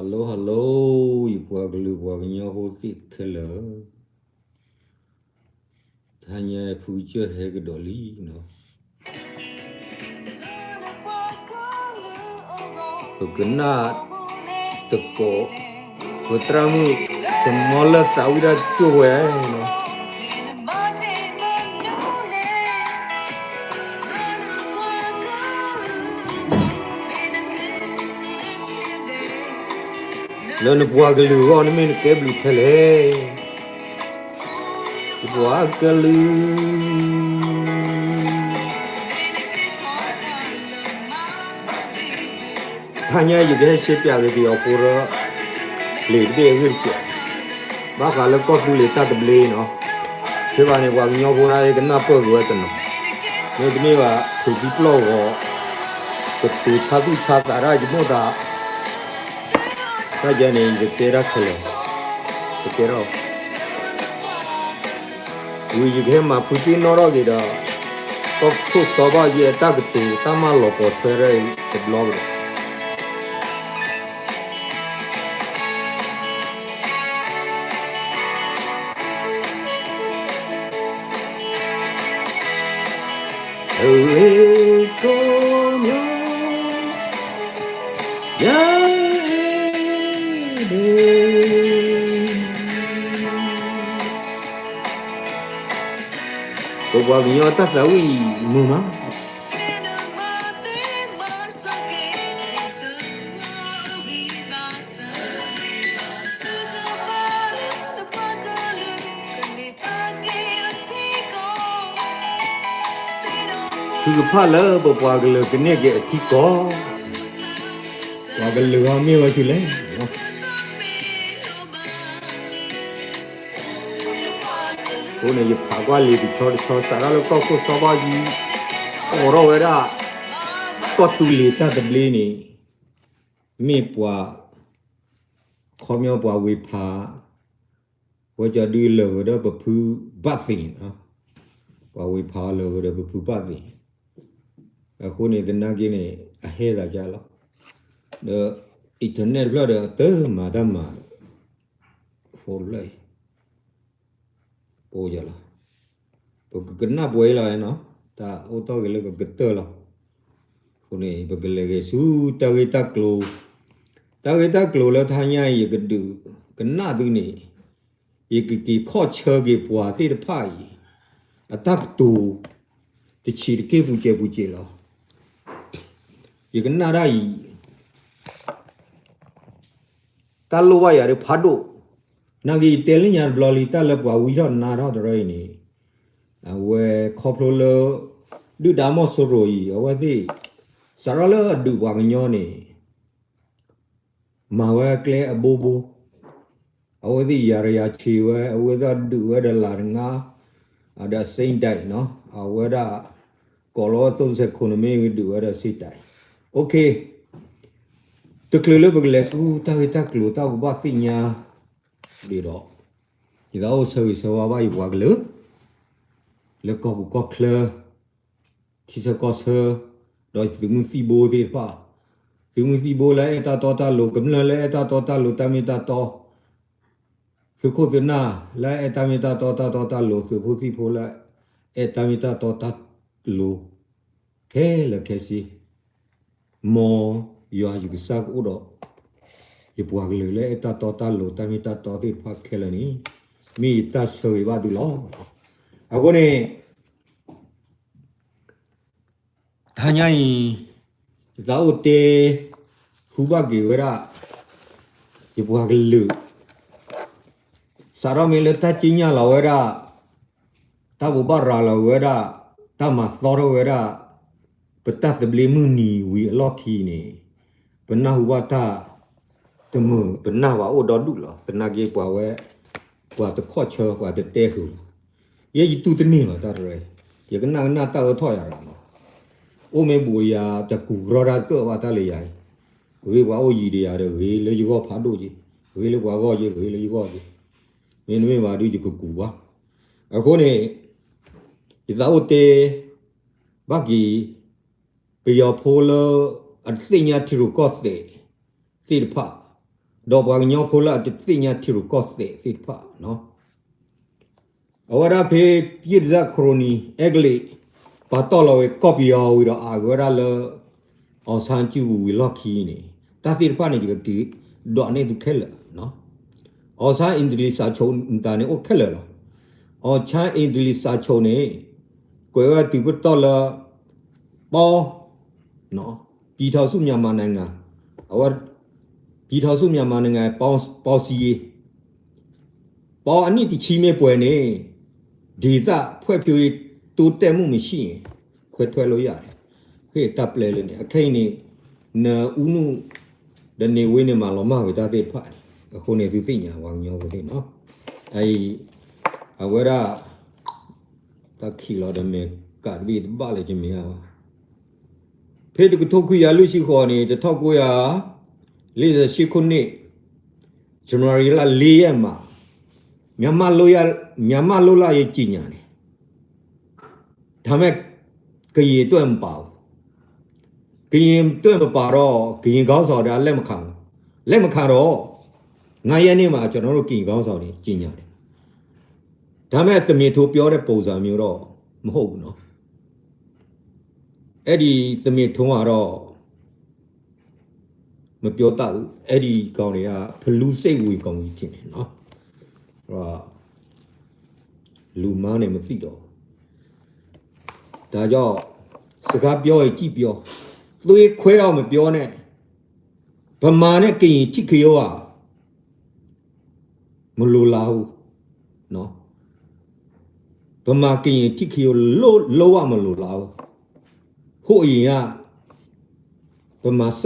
Hello hello, ယပှၤကလုာ်ပှၤကညီဖိသ့ၣ်ခဲလၢာ်, တဟါညါဖုကစၢၢ်ဟဲကဒီးလံနီၤ, ပကနၣ်တကိး, ပသရၣ်မုၣ် တမီလၢသးဝံၣ်တၢ်ကၠိၣ်ဝဲနီၤ. လၢနပှၤကလုာ်အဂီၢ် နမ့ၢ်နကဲဘျုးဖဲလဲၣ်, ယပှၤကလုာ်. တဟါညါယကဟဲရှဲပၠးက့ၤက့ၤအီၤဖိဒီး လံာ်တဘ့ၣ်အဂ့ၢ်တက့ၢ်, ဘၣ်ဃးလၢကီၢ်သူလ့ၤတၢ်သဘျ့နီၤ. ဖဲဘၣ်န့ၣ် ပှၤကညီဖိဒၣ်အံၤ ကနၢ်ပၢၢ်က့ၤဝဲတနီၤ, မ့တမ့ၢ်ဘၣ် ဖံးသံပျီၢ်ဂီၤ, ကတုၤဆါသူၣ်ဆါသးတၢ်ယမိၢ်သး တၢ်ယဲန့ၣ် ယကတဲတၢ်ခဲလၢာ်, ကတဲထီၣ်, ဝံၤယကဟဲမၤဖုသ့ၣ်နီၣ်ထီၣ်က့ၤဒီး ကီၢ်ခိၣ်စီၤဘၣ်ယဲၢ်အတၢ်ကတိၤ တၢ်မၤလီၤပိာ်ထွဲတၢ်အံၤတဘျီကဒီး. အဝဲကီၢ်မီၤ ယၤ ပပှၤကညီတၢ်သးဝံၣ်မုာ်မး. ထုကဖၣ်လၢပပှၤကလုာ်ကန့ၢ်က့ၤအထံကီၢ်, ပှၤကလုာ်ဂီၢ်မ့ၢ်ဝဲဆူလဲၣ်. အဃိန့ၣ် ယဖးကွၢ်လံာ်တဆီတဆီ စးထီၣ်လၢကီၢ်ခိၣ်စီၤဘၣ်ယဲၢ် အိးထီၣ်ဝဲဒၣ် ကီၢ်သူလ့ၤတၢ်သဘျ့န့ၣ် မ့ၢ်ပှၤ ခီပညီပှၤဝ့ၤဖး ဝဲကၠီဒုလၢာ်ဂ့ၤဒီးပဖုဘၣ်သ့ၣ်, ပှၤဝ့ၤဖးအီၤလၢာ်ဂ့ၤဒီးပဖုဘၣ်သ့ၣ်, အဃိန့ၣ်သနာ်က့န့ၣ် အဟဲသးကၢ်လီၤ. ဒီး internet တဖျၢၣ်ဒီးတမၤတၢ်မၤ phone လၢ ပအိၣ်ယၤလီၤ. ပကကနၣ်ပှဲၤလီၤနီၤ, တၢ်အိၣ်တီၢ်ဂ့ၤလၢကကတၢၢ်လီၤ. အဃိန့ၣ် ပကလဲၤဂဲၤဆူတၢ်ဂ့ၢ်တၢ်ကျိၤ, တၢ်ဂ့ၢ်တၢ်ကျိၤလၢတဟါညါအံၤ ယကဒုးကနၣ်သုန့ၣ်, ယကက့ၤခီၣ်ဆၢက့ၤပှၤသ့ၣ်တဖၣ်အံၤ အတၢ်ကတိၤ တဆံးတက့ၢ်ပူၤစဲးပူၤစဲးလီၤ. ယကနၣ်ဒၣ်အံၤ တၢ်လိၣ်ဘၣ်ယၤဒ်ဖးဒိၣ်, နာ်က့ယတဲလၢညါတဘျီလံ တၢ်လၢပှၤဝံထီၣ်နါထီၣ်တရၢအံၤန့ၣ်, အဝဲခီဖျိလၢ ဒုၣ်ဒါမီၢ်စိရိၤအံၤ အဝဲသ့ၣ် စးထီၣ်လၢအဒုးပှၤကညီန့ၣ် မၤဝဲကျဲအဘိဘိ, အဝဲသ့ၣ်ယၤတယၤဆံးဝဲ, အဝဲသ့ၣ်ဒုးဝဲဒီးလၢ်တငါ, ဒီးစ့ဒဲးနီၤ, အဝဲဒၣ် ကိးလီၤဝဲသိစဲးခိၣ်နမ့ၢ်ဝံၤဒုးဝဲဒီးစ့ဒဲး, OK, တချုးလၢပကလဲၤဆူတၢ်ဂ့ၢ်တၢ်ကျိၤတၢ်ဘိးဘၣ်သ့ၣ်ညါဒံးဒီး, ယသးအိၣ်ဆၢဂ့ၤဆၢဝါဘၣ်ယပှၤကလုာ် လၢကီၢ်ပူၤကီၢ်ချၢ ထံဆၢကီၢ်ဆၢ, ဒီးသုးမုၢ်သံၣ်ဘိသ့ၣ်တဖၣ်, သုးမုၢ်သံၣ်ဘိလၢအဲၣ်တၢ်တီတၢ်လိၤ, ကမျၢၢ်လၢအဲၣ်တၢ်တီတၢ်လိၤတၢ်မ့ၢ်တၢ်တီ, သုးခိၣ်သုးနၢ်လၢအဲၣ်တၢ်မ့ၢ်တၢ်တီတၢ်တီတၢ်လိၤ, သုးဖိသံၣ်ဖိလၢအဲၣ်တၢ်မ့ၢ်တၢ်တီတၢ်လိၤ ခဲလၢာ်ခဲဆ့, မ်ယွၤယကစၢ်ကအိၣ်ဒီး ယပှၤကလုာ်လၢအဲၣ်တၢ်တီတၢ်လိၤတၢ်မ့ၢ်တၢ်တီသ့ၣ်တဖၣ်ခဲလၢာ်န့ၣ် မ့ၢ်ယတၢ်ဆၢဂ့ၤဘၣ်သုလီၤ. အဃိန့ၣ် တဟါညါအံၤ ယသးအိၣ်တဲ ဟူဘၣ်က့ၤဝဲဒၣ် ယပှၤကလုာ် စးထီၣ်မ့ၢ်လၢတၢ်က့ညါလီၤဝဲဒၣ် တၢ်ဘိးဘၣ်ရၤလီၤဝဲဒၣ် တၢ်မၤသီထီၣ်ဝဲဒၣ် ပတၢ်သဘျ့မုၢ်နံၤဝံၤအလီၢ်ခံန့ၣ် ပနၢ်ဟူဘၣ်တၢ် တမုာ်ပနၢ်ဘၣ်အိၣ်ဒီဒူၣ်လီၤ. သနာ်က့ပှၤဝဲ ပှၤတခီၣ်ဆၢပှၤတတဲဃုာ် ယဲယတူၢ်တန့ၢ်ဘၣ်တၢ်တရၢ ယကနၣ်ကနၣ်တၢ်အၢထီၣ်ယၤရၤမး အိၣ်မ့ၢ်ဘူးယၤတကူၣ်ရီတၢ်ကၢၣ်ဘၣ်တၢ်လၢယၤအံၤ ဂ့ၤပှၤအိၣ်ယံၤဒီးယၤဒီး ဂ့ၤလၢယဂီၢ်ဖးဒိၣ်က့ၤ ဂ့ၤလၢပှၤဂီၢ်က့ၤ ဂ့ၤလၢယဂီၢ်က့ၤ မ့တမ့ၢ်ဘၣ်ဒုးယကကူၣ်ဘၣ်. အဃိန့ၣ် ယသးအိၣ်တဲ ဘၣ်က့ၤ ပယီၤဖိလၢ အတသ့ၣ်ညါထံရူၢ်ကီၢ်သဲးသ့ၣ်တဖၣ် ဒီးပှၤကညီဖိလၢအတသ့ၣ်ညါထံရူၢ်ကီၢ်သဲးသ့ၣ်တဖၣ် အဝဲဒၣ်ဖဲ ပြည့်တစၢ်ခရံာ်နံၤ အဲကလံး ပာ်တီၢ်လီၤဝဲ ကီၢ်ပယီၤဝံၤဒီးအဂ့ၤဝဲဒၣ်လၢ အောင်ဆန်းစုကြည် ဝံၤလီၢ်ခံန့ၣ် တၢ်သ့ၣ်တဖၣ်န့ၣ် ယကက့ၤဒွးန့ၢ်သုခဲလၢာ်လီၤ. အောင်ဆန်း အ့ဒလံ စာချုပ် မတၤန့ၣ်အိၣ်ခဲလၢာ်လီၤ. အောင်ဆန်း အ့ဒလံ စာချုပ် န့ၣ် ကွဲးဝဲတုၤပတီၢ်လၢ ပီ ပြည်ထောင်စုမြန်မာနိုင်ငံ အဝဲ ပြည်ထောင်စုမြန်မာနိုင်ငံ ပေါင်းစည်းရေး ပီအနံၣ်တဆံမ့ၢ်ပှဲၤန့ၣ် ဒေသဖွံ့ဖြိုးရေးတိုးတက်မှုမရှိရင် ခွဲထွက်လို့ရတယ် ဟ့ၣ်တၢ်ပျဲလၢန့ၣ် အခဲအံၤန့ၣ် နအူနုၣ် ဒီးနေဝင်းန့ၣ် မၤလီၤမၢ်ဝဲတၢ်သ့ၣ်တဖၣ်န့ၣ် အဃိန့ၣ် သုသ့ၣ်ညါပှၤကညီဖိသ့ၣ်နီၤ အအံၤ အဝဲဒၣ် တၢ်ခံးလီၤဒီးမ့ၢ်ကးတဘ့ၣ်တဘၣ်လၢယမ့ၢ်ဧါဘၣ် ဖဲတကထိခွံကယၤလွံၢ်ဆံဃိးန့ၣ် တထီၣ်ကိးယၤ လံာ်စ့ခိၣ်န့ၣ် ဇန်နဝါရီလ လေးရက်မှာ မြန်မာ့လွတ်လပ်ရေးကြေညာတယ် ဒါပေမဲ့ ကရင်အတွက်မပါဘူး ကရင်အတွက်မပါတော့ ကရင်ခေါင်းဆောင်တွေကလက်မခံဘူး လက်မခံတော့ ငါးရက်နေ့မှာ ကျွန်တော်တို့ ကရင်ခေါင်းဆောင်တွေ ကြေညာတယ် ဒါပေမဲ့ သမေထိုပြောတဲ့ပုံစံမျိုးတော့ မဟုတ်ဘူးနော် အဲ့ဒီသမေထိုကတော့ မပြောတတ်ဘူး အဲ့ဒီကောင်တွေက ဖလူစိတ်ဝင်ကောင်ကြီးထင်တယ်နော် လူမှားနေမသိတော့ဘူး ဒါကြောင့် စကားပြောရင်ကြည့်ပြော သွေးခွဲအောင်မပြောနဲ့ ဗမာနဲ့ကရင်ထိကယိုးอ่ะ မလိုလားဘူးနော် ဗမာကရင်ထိကယိုး လုံးဝမလိုလားဘူး ဟိုးအရင်က ဗမာစ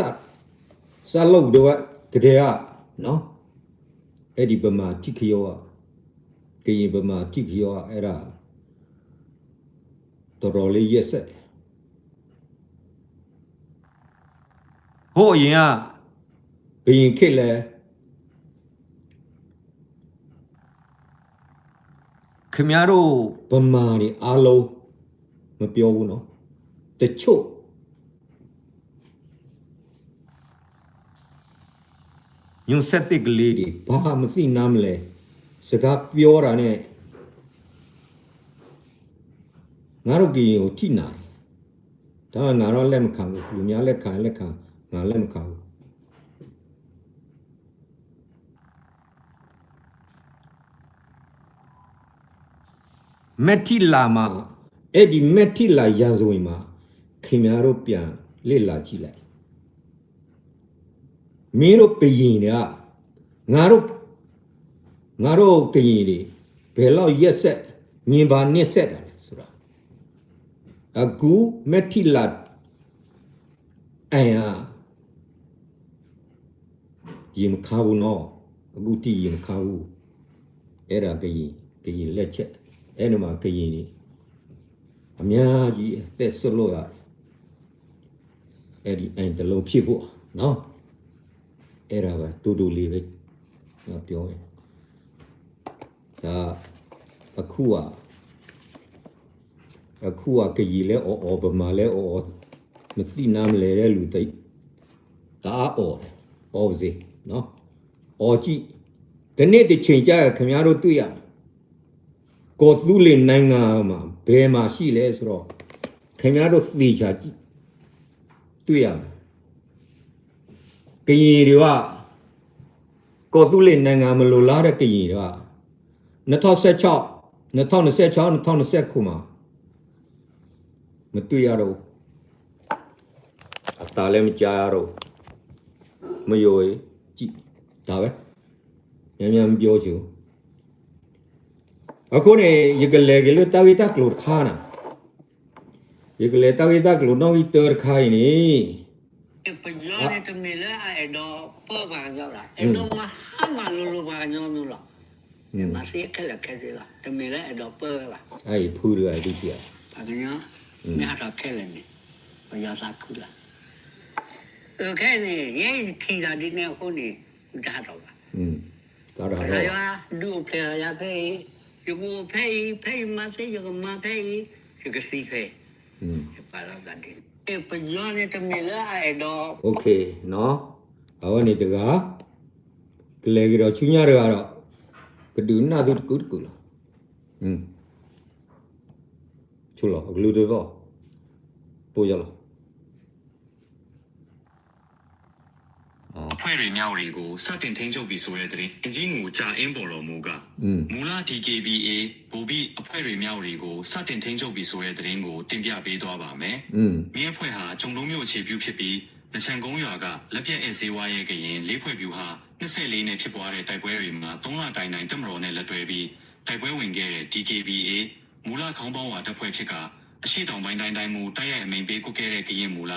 စလုပ်တဲ့ကတည်းက နော် အဲ့ဒီဗမာထိကယိုးอ่ะ ကရင်ဗမာထိကယိုးอ่ะ အဲ့ဒါ တော်တော်လေးရက်စက်တယ် ဟိုးအရင်က ဘုရင်ခေတ်လဲ ခင်ဗျားတို့ဗမာတွေအားလုံး မပြောဘူးနော် တချို့ မျိုးဆက်သစ်ကလေးတွေ ဘာမှမသိနားမလည် စကားပြောတာနဲ့ ငါတို့ကရင်ကိုထိနာတယ် ဒါကငါတော့လက်မခံဘူး လူများလက်ခံလက်ခံ ငါလက်မခံဘူး မက်ထီလာမှာ အဲ့ဒီမက်ထီလာရာဇဝင်မှာ ခင်ဗျားတို့ပြန်လေ့လာကြည့်လိုက် မင်းတို့ကရင်တွေက ငါတို့ ငါတို့ကရင်တွေ ဘယ်လောက်ရက်စက် ညှဉ်းပန်းနှိပ်စက်တာလဲဆိုတာ အခုမက်ထီလာ အဲ ရေမခါဘူးနော် အခုထိရေမခါဘူး အဲ့ဒါကရင် ကရင်လက်ချက် အဲ့ဒီမှာကရင်တွေ အများကြီးအသက်စွန့်လို့ရတယ် အဲ့ဒီအိမ်တစ်လုံးဖြစ်ဖို့နော် အဲ့ဒါပဲတူတူလေးပဲငါပြောမယ်ဒါအခုကအခုကကရင်လဲအီၣ်အီၣ်ဗမာလဲအီၣ်အီၣ် မသိနားမလဲတဲ့လူတ တအားအီၣ်တယ် အီၣ်ပါစေနော် အီၣ်ကြည့် ကနေ့တစ်ချိန်ကျရင်ခင်ဗျားတို့တွေ့ရမယ် ကော်သူးလေနိုင်ငံမှာဘယ်မှာရှိလဲဆိုတော့ခင်ဗျားတို့သေချာကြည့်တွေ့ရမယ်ကရင်တွေကကော်သူးလေနိုင်ငံမလိုလားတဲ့ကရင်တွေကနှစ်ထောင့်ဆယ့်ခြောက်နှစ်ထောင့်နှစ်ဆယ့်ခြောက်နှစ်ထောင့်နှစ်ဆယ့်ခုနှစ်မှာမတွေ့ရတော့ဘူး အသံလည်းမကြားရတော့ဘူး မယုံရင်ကြည့်ဒါပဲ များများမပြောချင်ဘူးအခုနေယကလဲၤက့ၤလၢတၢ်ဂ့ၢ်တၢ်ကျိၤတခါနၤ ယကလဲၤတၢ်ဂ့ၢ်တၢ်ကျိၤနီၣ်ဂံၢ်တၢတခါအံၤန့ၣ် ပယီၤန့ၣ်တမ့ၢ်လၢအအဲၣ်ဒိးပၢပှၤကညီဘၣ် အဲၣ်ဒိးမၤဟါမၢ်လိၤလိၤပှၤကညီမ့ၢ်လီၤ မၤသ့ခဲလၢာ်ခဲဆ့လီၤ တမ့ၢ်လၢအဲၣ်ဒိးပၢဝဲဘၣ် အံၤဖုဒုးအဒုးကံ ပှၤကညီ မ့ၢ်ဟးထီၣ်ခဲလၢာ်န့ၣ် ပယီၤသးခုလီၤ အခဲအံၤန့ၣ် ယဲယထံၣ်တၢ်ဒ်န့ၣ်အဃိန့ၣ် ယတဟးထီၣ်ဘၣ် ပယီၤဒုးအိၣ်ဖျဲၣ်လီၤယၤဖဲအံၤ ယကအိၣ်ဖဲအံၤ ဖဲယမၤသ့ယကမၤဖဲအံၤ ယကသံဖဲအံၤ ယပာ်လီၤသးဒ်န့ၣ် ပယီၤန့ၣ်တမ့ၢ်လၢအအဲၣ်ဒိး အဝဲန့ၣ်တဂၤ ကလဲၤက့ၤဒီးဆူညါတဂၤဒီး ကဒုးနၢ်သုတကုာ်တကုာ်လီၤ. ဆိလီၤ အကလုၢ်တသီၣ် ပိၢ်ယၢ်လီၤ. အဖွဲ့တွေ မြဝတီကို စတင်ထိန်းချုပ်ပြီဆိုတဲ့သတင်း ဝန်ကြီး ငူကျာ်အင်း ပေါ်လာမှုက မူလ ဒီကေဘီအေ ဗိုလ်ဘီ အဖွဲ့တွေ မြဝတီကို စတင်ထိန်းချုပ်ပြီဆိုတဲ့သတင်းကို တင်ပြပေးသွားပါမယ်။ မင်းအဖွဲ့ဟာ ကျုံဒိုမြို့အခြေပြုဖြစ်ပြီး နချန်ကုန်းရွာက လက်ပြည့်ဧည့်ဆေးဝါးရဲ့ကရင် လေးဖွဲ့ဗျူဟာ နှစ်ဆယ့်လေးနဲ့ ဖြစ်ပွားတဲ့ တိုက်ပွဲတွေမှာ သုံးလတိုင်တိုင် တပ်မတော်နဲ့ လက်တွဲပြီး တိုက်ပွဲဝင်ခဲ့တဲ့ ဒီကေဘီအေ မူလခေါင်းပေါင်းဝါတပ်ဖွဲ့ဖြစ်ကာ အရှေ့တောင်ပိုင်းတိုင်းတိုင်းမှူး တိုက်ရိုက်အမိန့်ပေးကွပ်ကဲတဲ့ ကရင်မူလ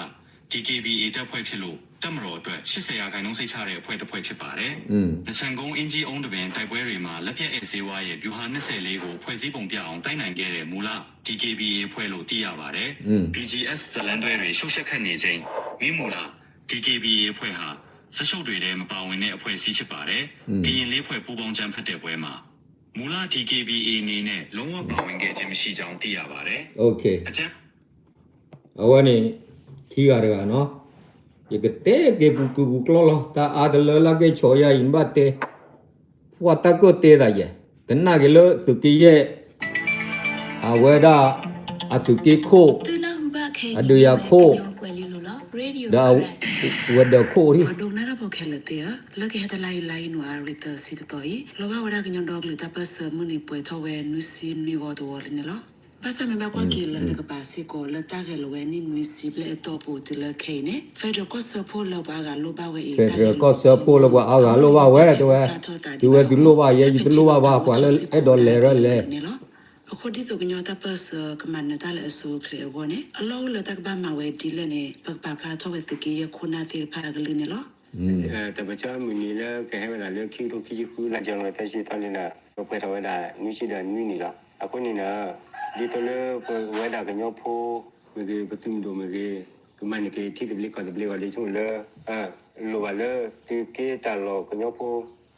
ဒီကေဘီအေ တပ်ဖွဲ့ဖြစ်လို့ တပ်မတော်အတွက် ရှစ်ဆယ်ရာခိုင်နှုန်း စိတ်ချတဲ့အဖွဲ့တစ်ဖွဲ့ဖြစ်ပါတယ်။ နချန်ကုန်း အင်းကြီးအုန်းတပင် တိုက်ပွဲတွေမှာ လက်ပြည့်ဧည့်ဆေးဝါးရဲ့ ဗျူဟာ နှစ်ဆယ့်လေးကို ဖွဲ့စည်းပုံပြအောင် တိုက်နိုင်ခဲ့တဲ့ မူလ ဒီကေဘီအေ အဖွဲ့လို့ သိရပါတယ်။ ဘီဂျီအက်စ် ဇာတ်လမ်းတွဲတွေ ရှုပ်ရှက်ခတ်နေချိန် မင်းမူလ ဒီကေဘီအေ အဖွဲ့ဟာ ဇာတ်ရှုပ်တွေထဲ မပါဝင်တဲ့ အဖွဲ့အစည်းဖြစ်ပါတယ်။ ကရင်လေးဖွဲ့ ပူးပေါင်းကြမ်းဖက်တဲ့ပွဲမှာ မူလ ဒီကေဘီအေ အနေနဲ့ လုံးဝပါဝင်ခဲ့ခြင်း မရှိကြောင်း သိရပါတယ်။ အကြမ်း အဝဲန့ၣ် ခံဂၤတဂၤနီၤ, ယကတဲက့ၤပူၤကုာ်ပူၤကျီလီၤ, တၢ်အါတလၢလၢကဲဆီးယၤအံၤ နဘၣ်တဲ, ပှၤတၢ်ကၢၣ်တဲသးယဲ, ကနၣ်က့ၤလၢသုးက့ယဲၢ် အဝဲဒၣ် အသုးက့ခိၣ်, အဒုးယၤခိၣ်, ဒီးအဝဲဒၢးခိၣ်, ပှၤဒိကနၣ်တၢ်ဖိခဲလၢာ်သ့ၣ်ဧၢ, လၢကဟဲတလါအံၤ လါယနူၤအါရံၤ သၢဆံတသီအံၤ လီၤဘၣ်ဝဲဒၣ်ကညီဒီကလုာ်တၢ်ပၢၢ်ဆၢမုၢ်နံၤပှဲၤထီၣ်ဝဲ နွံဆံနွံဂီၤတဝီလံန့ၣ်လီၤ. ဘၣ်ဆၣ်မ့ၢ်ဘၣ်ကွၢ်က့ၤလၢတကပၤစ့ၢ်ကီး လၢတၢ်ဂဲၤလိာ်ဝဲနံၣ်နွံဆံဘျဲၣ် အတီၢ်ပူၤတုၤလၢခဲအံၤန့ၣ် federal ကီၢ်စၢဖှိၣ်လၢပှၤအါဂၤလိၣ်ဘၣ်ဝဲအံၤ federal ကီၢ်စၢဖှိၣ်လၢပှၤအါဂၤလိၣ်ဘၣ်ဝဲ တဲဝဲ, တုၤဝဲသုးလိၣ်ဘၣ်ယဲ ယတလိၣ်ဘၣ်ဘၣ် ပှၤလၢအဲၣ်ဒိးလဲၤရၢလဲၤန့ၣ်လီၤ. အဃိဒ်သိးကညီတၢ်ပၢၢ်ဆၢကမၤနၢၤတၢ်လၢအဆိအချ့အဂီၢ်န့ၣ် အလီၢ်အိၣ်လၢတၢ်ကဘၣ်မၤဝဲဒ်လဲၣ်န့ၣ် ပကပာ်ဖျါထီၣ်ဝဲသုးက့ယဲၢ်ခိၣ်နၢ်သ့ၣ်တဖၣ်အကလုၢ်န့ၣ်လီၤ. တၢ်ပၢၢ်ဆၢမုၢ်နံၤလၢကဟဲဝဲဒၣ်လၢခံကထိခံဆံဃု လါယနူၤအါရံၤ သၢဆံသီန့ၣ်ဒီး ပပှဲၤထီၣ်ဝဲဒၣ် နွံဆံဒီးနွံနံၣ်လီၤ. အဃိန့ၣ်ဒီး ဒ်သိးလၢပဝဲဒၣ်ကညီဖိမ့ၢ်ဂ့ၤ ပသုးမုၢ်ဒိၣ်မ့ၢ်ဂ့ၤ ကမၤန့ၢ်က့ၤထံသဘျ့ကီၢ်သဘျ့အဂီၢ် ဒ်ဆိကမိၣ်လၢ လိၣ်ဘၣ်လၢသုးက့တၢ်လီၢ်ကညီဖိ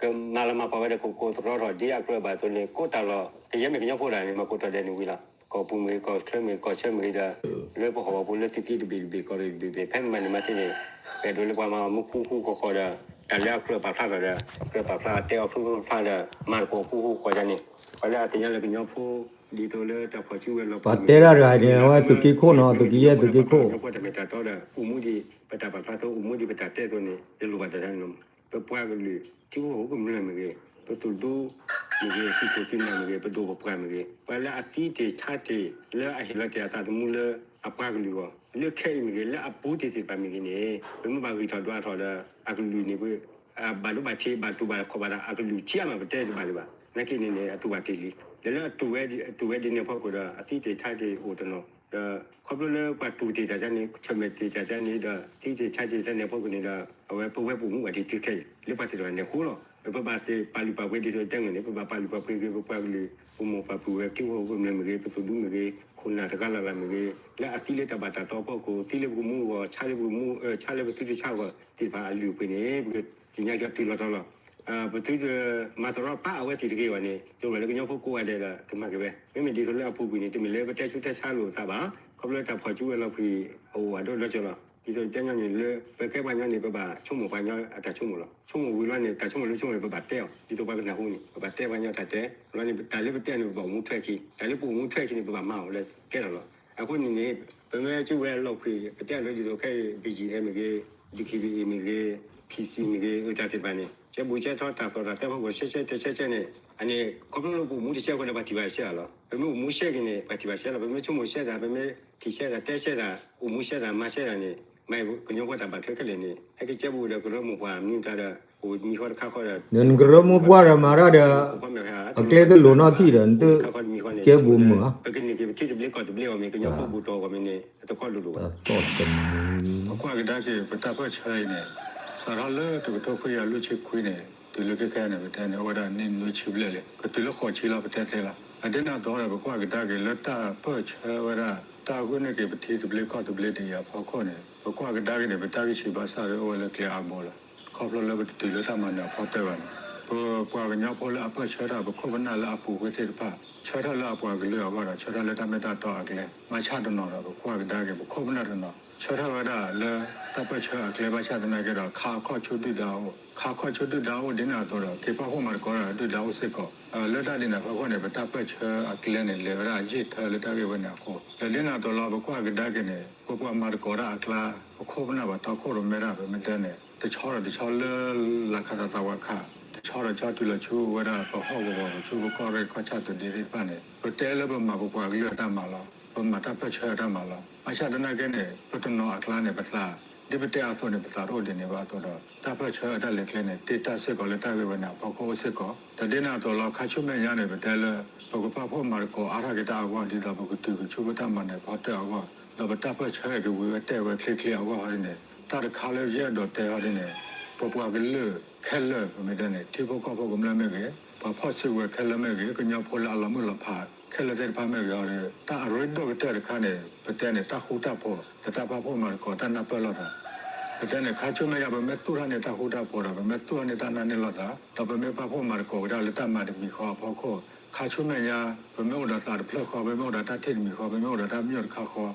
ကမၤလၤမၤကပီၤဝဲဒီး ကကိးသတြီထီၣ်ဒ်အကြၢးဘၣ်အသိးန့ၣ် ကိးတၢ်လီၢ် ကယဲၢ်မ့ၢ်ကညီဖိဒၣ်န့ၣ် မၤကိးတီၤဒဲးန့ၣ်ဝံၤလီၤ. ကီၢ်ပူၤမ့ၢ်ဂ့ၤ ကီၢ်ချၢမ့ၢ်ဂ့ၤ ကီၢ်ဆၢမ့ၢ်ဂ့ၤဒီး လၢပဟီၣ်ကဝီၤပူၤလၢသုးက့တဘ့ၣ်တဘ့ၣ် ကီၢ်ရ့ၣ်တဘ့ၣ်တဘ့ၣ် ဖဲမၤန့ၢ်မၤသ့န့ၣ် ပအဲၣ်ဒိးလၢပှၤမၤမူဃူဃူဃီၤဃီၤဒီး တၢ်လၢအကြၢးပာ်ဖျါထီၣ်ဒီး ကြၢးပာ်ဖျါတဲအီၤဖျိဖျိဖျါဒီး မၤသကိးဃူဃူဃီၤဃီၤန့ၣ် ပှၤလၢအသ့ၣ်ညါလၢကညီဖိ ဒ်သိးလၢတၢ်ဖီၣ်စုဝဲၤလီၤ ပှၤတဲတၢ်တဂၤန့ၣ် အဝဲသုးက့ခိၣ်နီၤ သုးက့ယဲၢ်သုးက့ခိၣ် ကညီဖိတၢ်မ့ၢ်တၢ်တီဒီး အိၣ်မူဒံး ပတၢ်ပာ်ဖျါသိ အိၣ်မူဒံးပတၢ်တဲအသိးန့ၣ် ယလိၣ်ဘၣ်တၢ်တခါန့ၣ်လီၤ. ပပှၤကလုာ် ထံဖိကီၢ်ဖိကမျၢၢ်မ့ၢ်ဂ့ၤ ပသုးဒူမ့ၢ်ဂ့ၤ သုးခိၣ်သုးနၢ်မ့ၢ်ဂ့ၤ ပဒိၣ်ပပှၢ်မ့ၢ်ဂ့ၤ ပှၤလၢအသံတ့ၢ်ဆါတ့ၢ် လၢအဟ့ၣ်လီၤတ့ၢ်အသးသမူလၢအပှၤကလုာ်အဂီၢ် လၢခဲအံၤမ့ၢ်ဂ့ၤ လၢအပူၤတ့ၢ်သ့ၣ်တဖၣ်မ့ၢ်ဂ့ၤန့ၣ် ပမ့ၢ်ဘၣ်ဂံၢ်ထီၣ်ဒွးထီၣ်ဒီး အကလုာ်န့ၣ် ပ ဘၣ်ဒိဘၣ်ထံး ဘၣ်တူၢ်ဘၣ်ခီၣ်ဘၣ်ဒီး အကလုာ်ထံအါမး ပတဲတဘၣ်လၢၤဘၣ်. နာ်က့န့ၣ်န့ၣ် အတူၢ်ဘၣ်တ့ၢ်လံ. ဒီးလၢအတူၢ်ဝဲဒ်န့ၣ်အဖီခိၣ်ဒီး အသံတ့ၢ်ဆါတ့ၢ်အိၣ်တနီၤ ဒီးခီဖျိလၢပှၤတူၢ်တ့ၢ်တၢ်ဆါန့ၣ် ဆၢၣ်မဲာ်တ့ၢ်တၢ်ဆါန့ၣ်ဒီး သံတ့ၢ်ဆါတ့ၢ်တၢ်န့ၣ်အဖီခိၣ်န့ၣ်ဒီး အဝဲပဝဲပအိၣ်မူဘၣ်တ့ၢ်တုၤခဲအံၤ လၢပှၤသ့ၣ်တဖၣ်န့ၣ်အဃိလီၤ. ပဘၣ်သ့ၣ်ပာ်လုၢ်ပာ်ပှ့ၤဒ်သိးတဲန့ၣ်န့ၣ် ပဘၣ်ပာ်လုၢ်ပာ်ပှ့ၤက့ၤ ပပှၤကလုာ် ပမိၢ်ပၢ်ပုၢ်ဝဲၢ် ထံဖိကီၢ်ဖိကမျၢၢ်မ့ၢ်ဂ့ၤ ပသုးဒူမ့ၢ်ဂ့ၤ ခိၣ်နၢ်တဂၤလၢ်လၢ်မ့ၢ်ဂ့ၤ လၢအသံလၢတၢ်ဘၣ်တၢ်တီအဖီခိၣ် သံလၢပကမူအဂီၢ် ဆါလၢပကမူ ဆါလၢပသုတဆါအဂီၢ်သ့ၣ်တဖၣ်အလုၢ်အပှ့ၤန့ၣ် ပကသ့ၣ်ညါက့ၤတုၤလီၤတီၤလီၤ. ပသုတမၤသရီပာ်အဝဲသ့ၣ်တဂ့ၤဘၣ်န့ၣ် တအိၣ်ဘၣ်လၢကညီဖိကိးဂၤဒဲးဒီး ကမၤက့ၤဝဲ မ့မ့ၢ်ဒ်သိးလၢအပူၤကွံာ်န့ၣ် တမ့ၢ်လၢပတဲဆူးတဲဆါလိာ်အသးဘၣ်. ခီဖျိတၢ်ဖီၣ်စုဝဲၤလီၢ်ဖှံၣ်အအိၣ်အဒိၣ်လီၤကၠီလီၤ. ဒ်သိးတဲညီန့ၣ်လၢ ပကဲပှၤကညီန့ၣ် ပဘၣ်ဆိကမိၣ်ပှၤကညီအတၢ်ဆိကမိၣ်လီၤ. ဆိကမိၣ်ဝံၤလီၤန့ၣ် တၢ်ဆိကမိၣ်လၢဆိကမိၣ်န့ၣ် ပဘၣ်တဲအီၤ ဒ်သိးပှၤကနၢ်ဟူန့ၣ် ပဘၣ်တဲပှၤကညီတၢ်တဲ လီၤန့ၣ် တၢ်လၢပတဲန့ၣ် ပဘၣ်အိၣ်မူထွဲခံ တၢ်လၢပအိၣ်မူထွဲခံန့ၣ် ပဘၣ်မၤအီၤလၢကဲထီၣ်လီၤ. အဃိန့ၣ်န့ၣ် ပမ့ၢ်စုဝဲၤလီၢ်ဖှံၣ် ပတဲအီၤလၢဒ်သိးခဲအံၤ ဘီၣ်ကၠံၣ်အဲၣ်မ့ၢ်ဂ့ၤ ဒံၣ်ခံဘံၣ်အ့ၣ်မ့ၢ်ဂ့ၤ ဖံၣ်စံၣ်မ့ၢ်ဂ့ၤ အတၢ်သ့ၣ်တဖၣ်န့ၣ် ကဲဘူးကဲထီတၢ်သီၣ်တၢ်သဲဖီခိၣ် ရှဲရှဲတဲရှဲရှဲန့ၣ် အန့ၣ် ခီဖျိလၢပအိၣ်မူတရှဲအဃိန့ၣ် ပှၤထံၣ်ဘၣ်ရှဲအလီၤ. ပမ့ၢ်အိၣ်မူရှဲက့ၤန့ၣ် ပှၤထံၣ်ဘၣ်ရှဲလီၤ. ပမ့ၢ်ဆိကမိၣ်ရှဲတၢ် ပမ့ၢ်ထံၣ်ရှဲတၢ် တဲရှဲတၢ် အိၣ်မူရှဲတၢ် မၤရှဲတၢ်န့ၣ် မ့ၢ်ကညီဖိတၢ်ဘၣ်ထွဲခဲလၢာ်န့ၣ် ဟဲက့ၤကဲဘူးဒီးကရၢမိၢ်ပှၢ်မနုၤတၢ်ဒီး အိၣ်မံၤဃီတခါဃီဒီး နကရၢမိၢ်ပှၢ်ဒီးမၤတၢ်ဒီး အကျဲတလိၤနီတထံၣ်ဒီး နတကဲဘူးမုာ်ဧါ. ပကန့ၢ်က့ၤပထံသဘျ့ကီၢ်သဘျ့အဂီၢ်မ့ၢ် ကညီဖိဘူးတီၤအဂီၢ်မ့ၢ်န့ၣ် အတခီလိၤလိၤဘၣ်. ပကွၢ်ကဒါက့ၤ ပတၢ်ပၢၢ်ဆၢအံၤန့ၣ် စးထီၣ်လၢတကထိခွံကယၤလွံၢ်ဆံခွံန့ၣ် တုၤလၢခဲခဲန့ၣ် ပတဲန့ၣ် အိၣ်ဝဲဒၣ်နံၣ်နွံဆံဘျဲၣ်လံ ကတုၤလၢဃိးဆံလီၤ ပတဲသ့လီၤ. အဒ်န့ၣ်အသိးဒီး ပကွၢ်ကဒါက့ၤလၢတၢ်ပၢၢ်ဆၢဝဲဒၣ် တၢ်ဂုာ်န့ၢ်က့ၤပထံသဘျ့ကီၢ်သဘျ့ဒ်အံၤအဖီခိၣ်န့ၣ် ပကွၢ်ကဒါက့ၤန့ၣ် ပတၢ်ဂံၢ်ဆံးဘါစၢ်ဒီးအိၣ်ဝဲလၢကျဲအါဘိလီၤ. ခီဖျိလၢပတတုၤလၢတၢ်မၤနၢၤအဖီတၢၢ်ဘၣ်န့ၣ် ပပှၤကညီဖိလၢအပၢၢ်ဆၢတၢ် ပခိၣ်ပနၢ်လၢအပူၤကွံာ်သ့ၣ်တဖၣ် ဆၢထၢၣ်လၢအပှၤကလုာ်အဂီၢ်ဒီး ဆၢထၢၣ်လၢတၢ်မ့ၢ်တၢ်တီအကျဲ မၤဆၣ်တနီၤဒီး ပကွၢ်ကဒါက့ၤ ပခိၣ်ပနၢ်တနီၤ ဆၢထၢၣ်ဝဲဒၣ်လၢတၢ်ပၢၢ်ဆၢအကျဲ ဘၣ်ဆၣ်သနာ်က့ဒီး ခါအခီၣ်ဆူၣ်ဒုၣ်ဒါအိၣ် ခါအခီၣ်ဆူၣ်ဒုၣ်ဒါအိၣ်ဒ်န့ၣ်အသိးဒီး က့ၤပာ်ဖှိၣ်မၤသကိးတၢ်ဒုၣ်ဒါအိၣ်စ့ၢ်ကီး လၢတၢ်ဒ်န့ၣ်အဖီခိၣ်န့ၣ် ပတၢ်ပၢၢ်ဆၢအကျဲန့ၣ် လဲၤဝဲဒၣ်ယံာ်ထၢလၢတၢ်ဂ့ၢ်ဝဲန့ၣ်အဃိ ဒီးဒ်န့ၣ်အသိးလီၤ ပကွၢ်ကဒါက့ၤန့ၣ် ပပှၤမၤသကိးတၢ်အကျါ ပခိၣ်ပနၢ်ပှၤတီခိၣ်ရိၣ်မဲတၢ် ပမ့ၢ်တဲန့ၣ် တဆီဒီးတဆီလၢ လၤခးသးသးဝးခး တဆီဒီးဆီတုၤလီၤဆူဝဲဒၣ် ပဟီၣ်ကဝီၤ ပဆူပကီၢ်ရ့ၣ်ကီၢ်ဆၣ်သုးဒ့သ့ၣ်တဖၣ်န့ၣ် ပတဲလၢပမၤပပှၤကလုာ်အတၢ်မၤလီၤ ပမၤတၢ်ပၢၢ်ဆၢအတၢ်မၤလီၤ ဘၣ်ဆၣ်သနာ်က့န့ၣ် ပတနီၤအကျါန့ၣ် ပသး ဒ်ပတဲအသိးန့ၣ် ပသးတအိၣ်ဒ်န့ၣ်ဘၣ်အသိးဒီး တၢ်ပၢၢ်ဆၢအတၢ်လဲၤကျဲန့ၣ် တ့တၢ်စ့ၢ်ကီးလၢတၢ်ဂ့ၢ်ဝဲန့ၣ် အဖီခိၣ်အိၣ်စ့ၢ်ကီး ဒီးဒ်န့ၣ်အသိးလီၤ ခါဆူမဲာ်ညါန့ၣ် ပတဲလၢ ပကပာ်ဖှိၣ်မၤသကိးအါထီၣ်က့ၤတၢ်အဂီၢ် ဒ်သိးပကတုၤကဆူပတၢ်မၤနၢၤဖီတၢၣ်အဂီၢ် ဒီးပတၢ်ပၢၢ်ဆၢက့ၤဝံၤဝဲတဲာ်ဝဲချ့ချ့အဂီၢ်ဟီဒ်န့ၣ် တၢ်တခါလၢယအဲၣ်ဒိးတဲဟီဒ်န့ၣ် ပပှၤကလုာ်ခဲလၢာ် ပမ့ၢ်တဲန့ၣ် ထံဖိကီၢ်ဖိကမျၢၢ်မ့ၢ်ဂ့ၤ, ပှၤဖီၣ်စုကဝဲၤခဲလၢာ်မ့ၢ်ဂ့ၤ, ကညီဖိလၢအလီၤမုၢ်လီၤဖးခဲလၢာ်သ့ၣ်တဖၣ်မ့ၢ်ဂ့ၤဟီဒီး တၢ်အရ့ဒိၣ်ကတၢၢ်တခါန့ၣ် ပတဲန့ၣ် တၢ်ဃူတၢ်ဖိး ဒီးတၢ်ပာ်ဖှိၣ်မၤသကိး တၢ်နၢ်ပၢၢ်လိာ်သး ပတဲန့ၣ် ခါဆူမဲာ်ညါ ပမ့ၢ်သူၣ်ထီၣ်န့ၢ်တၢ်ဃူတၢ်ဖိးဒီး ပမ့ၢ်သူၣ်ထီၣ်န့ၢ်တၢ်နၢ်န့ၢ်လိာ်သး ဒီးပမ့ၢ်ပာ်ဖှိၣ်မၤသကိးကဒါလၢတၢ်မၤတမံၤဃီအဖီခိၣ် ခါဆူမဲာ်ညါ ပမ့ၢ်အိၣ်ဒီးသးတဖျၢၣ်ဃီ, ပမ့ၢ်အိၣ်ဒီးတၢ်ထံၣ်တမံၤဃီ, ပမ့ၢ်အိၣ်ဒီးတၢ်ပညိၣ်တခါဃီ,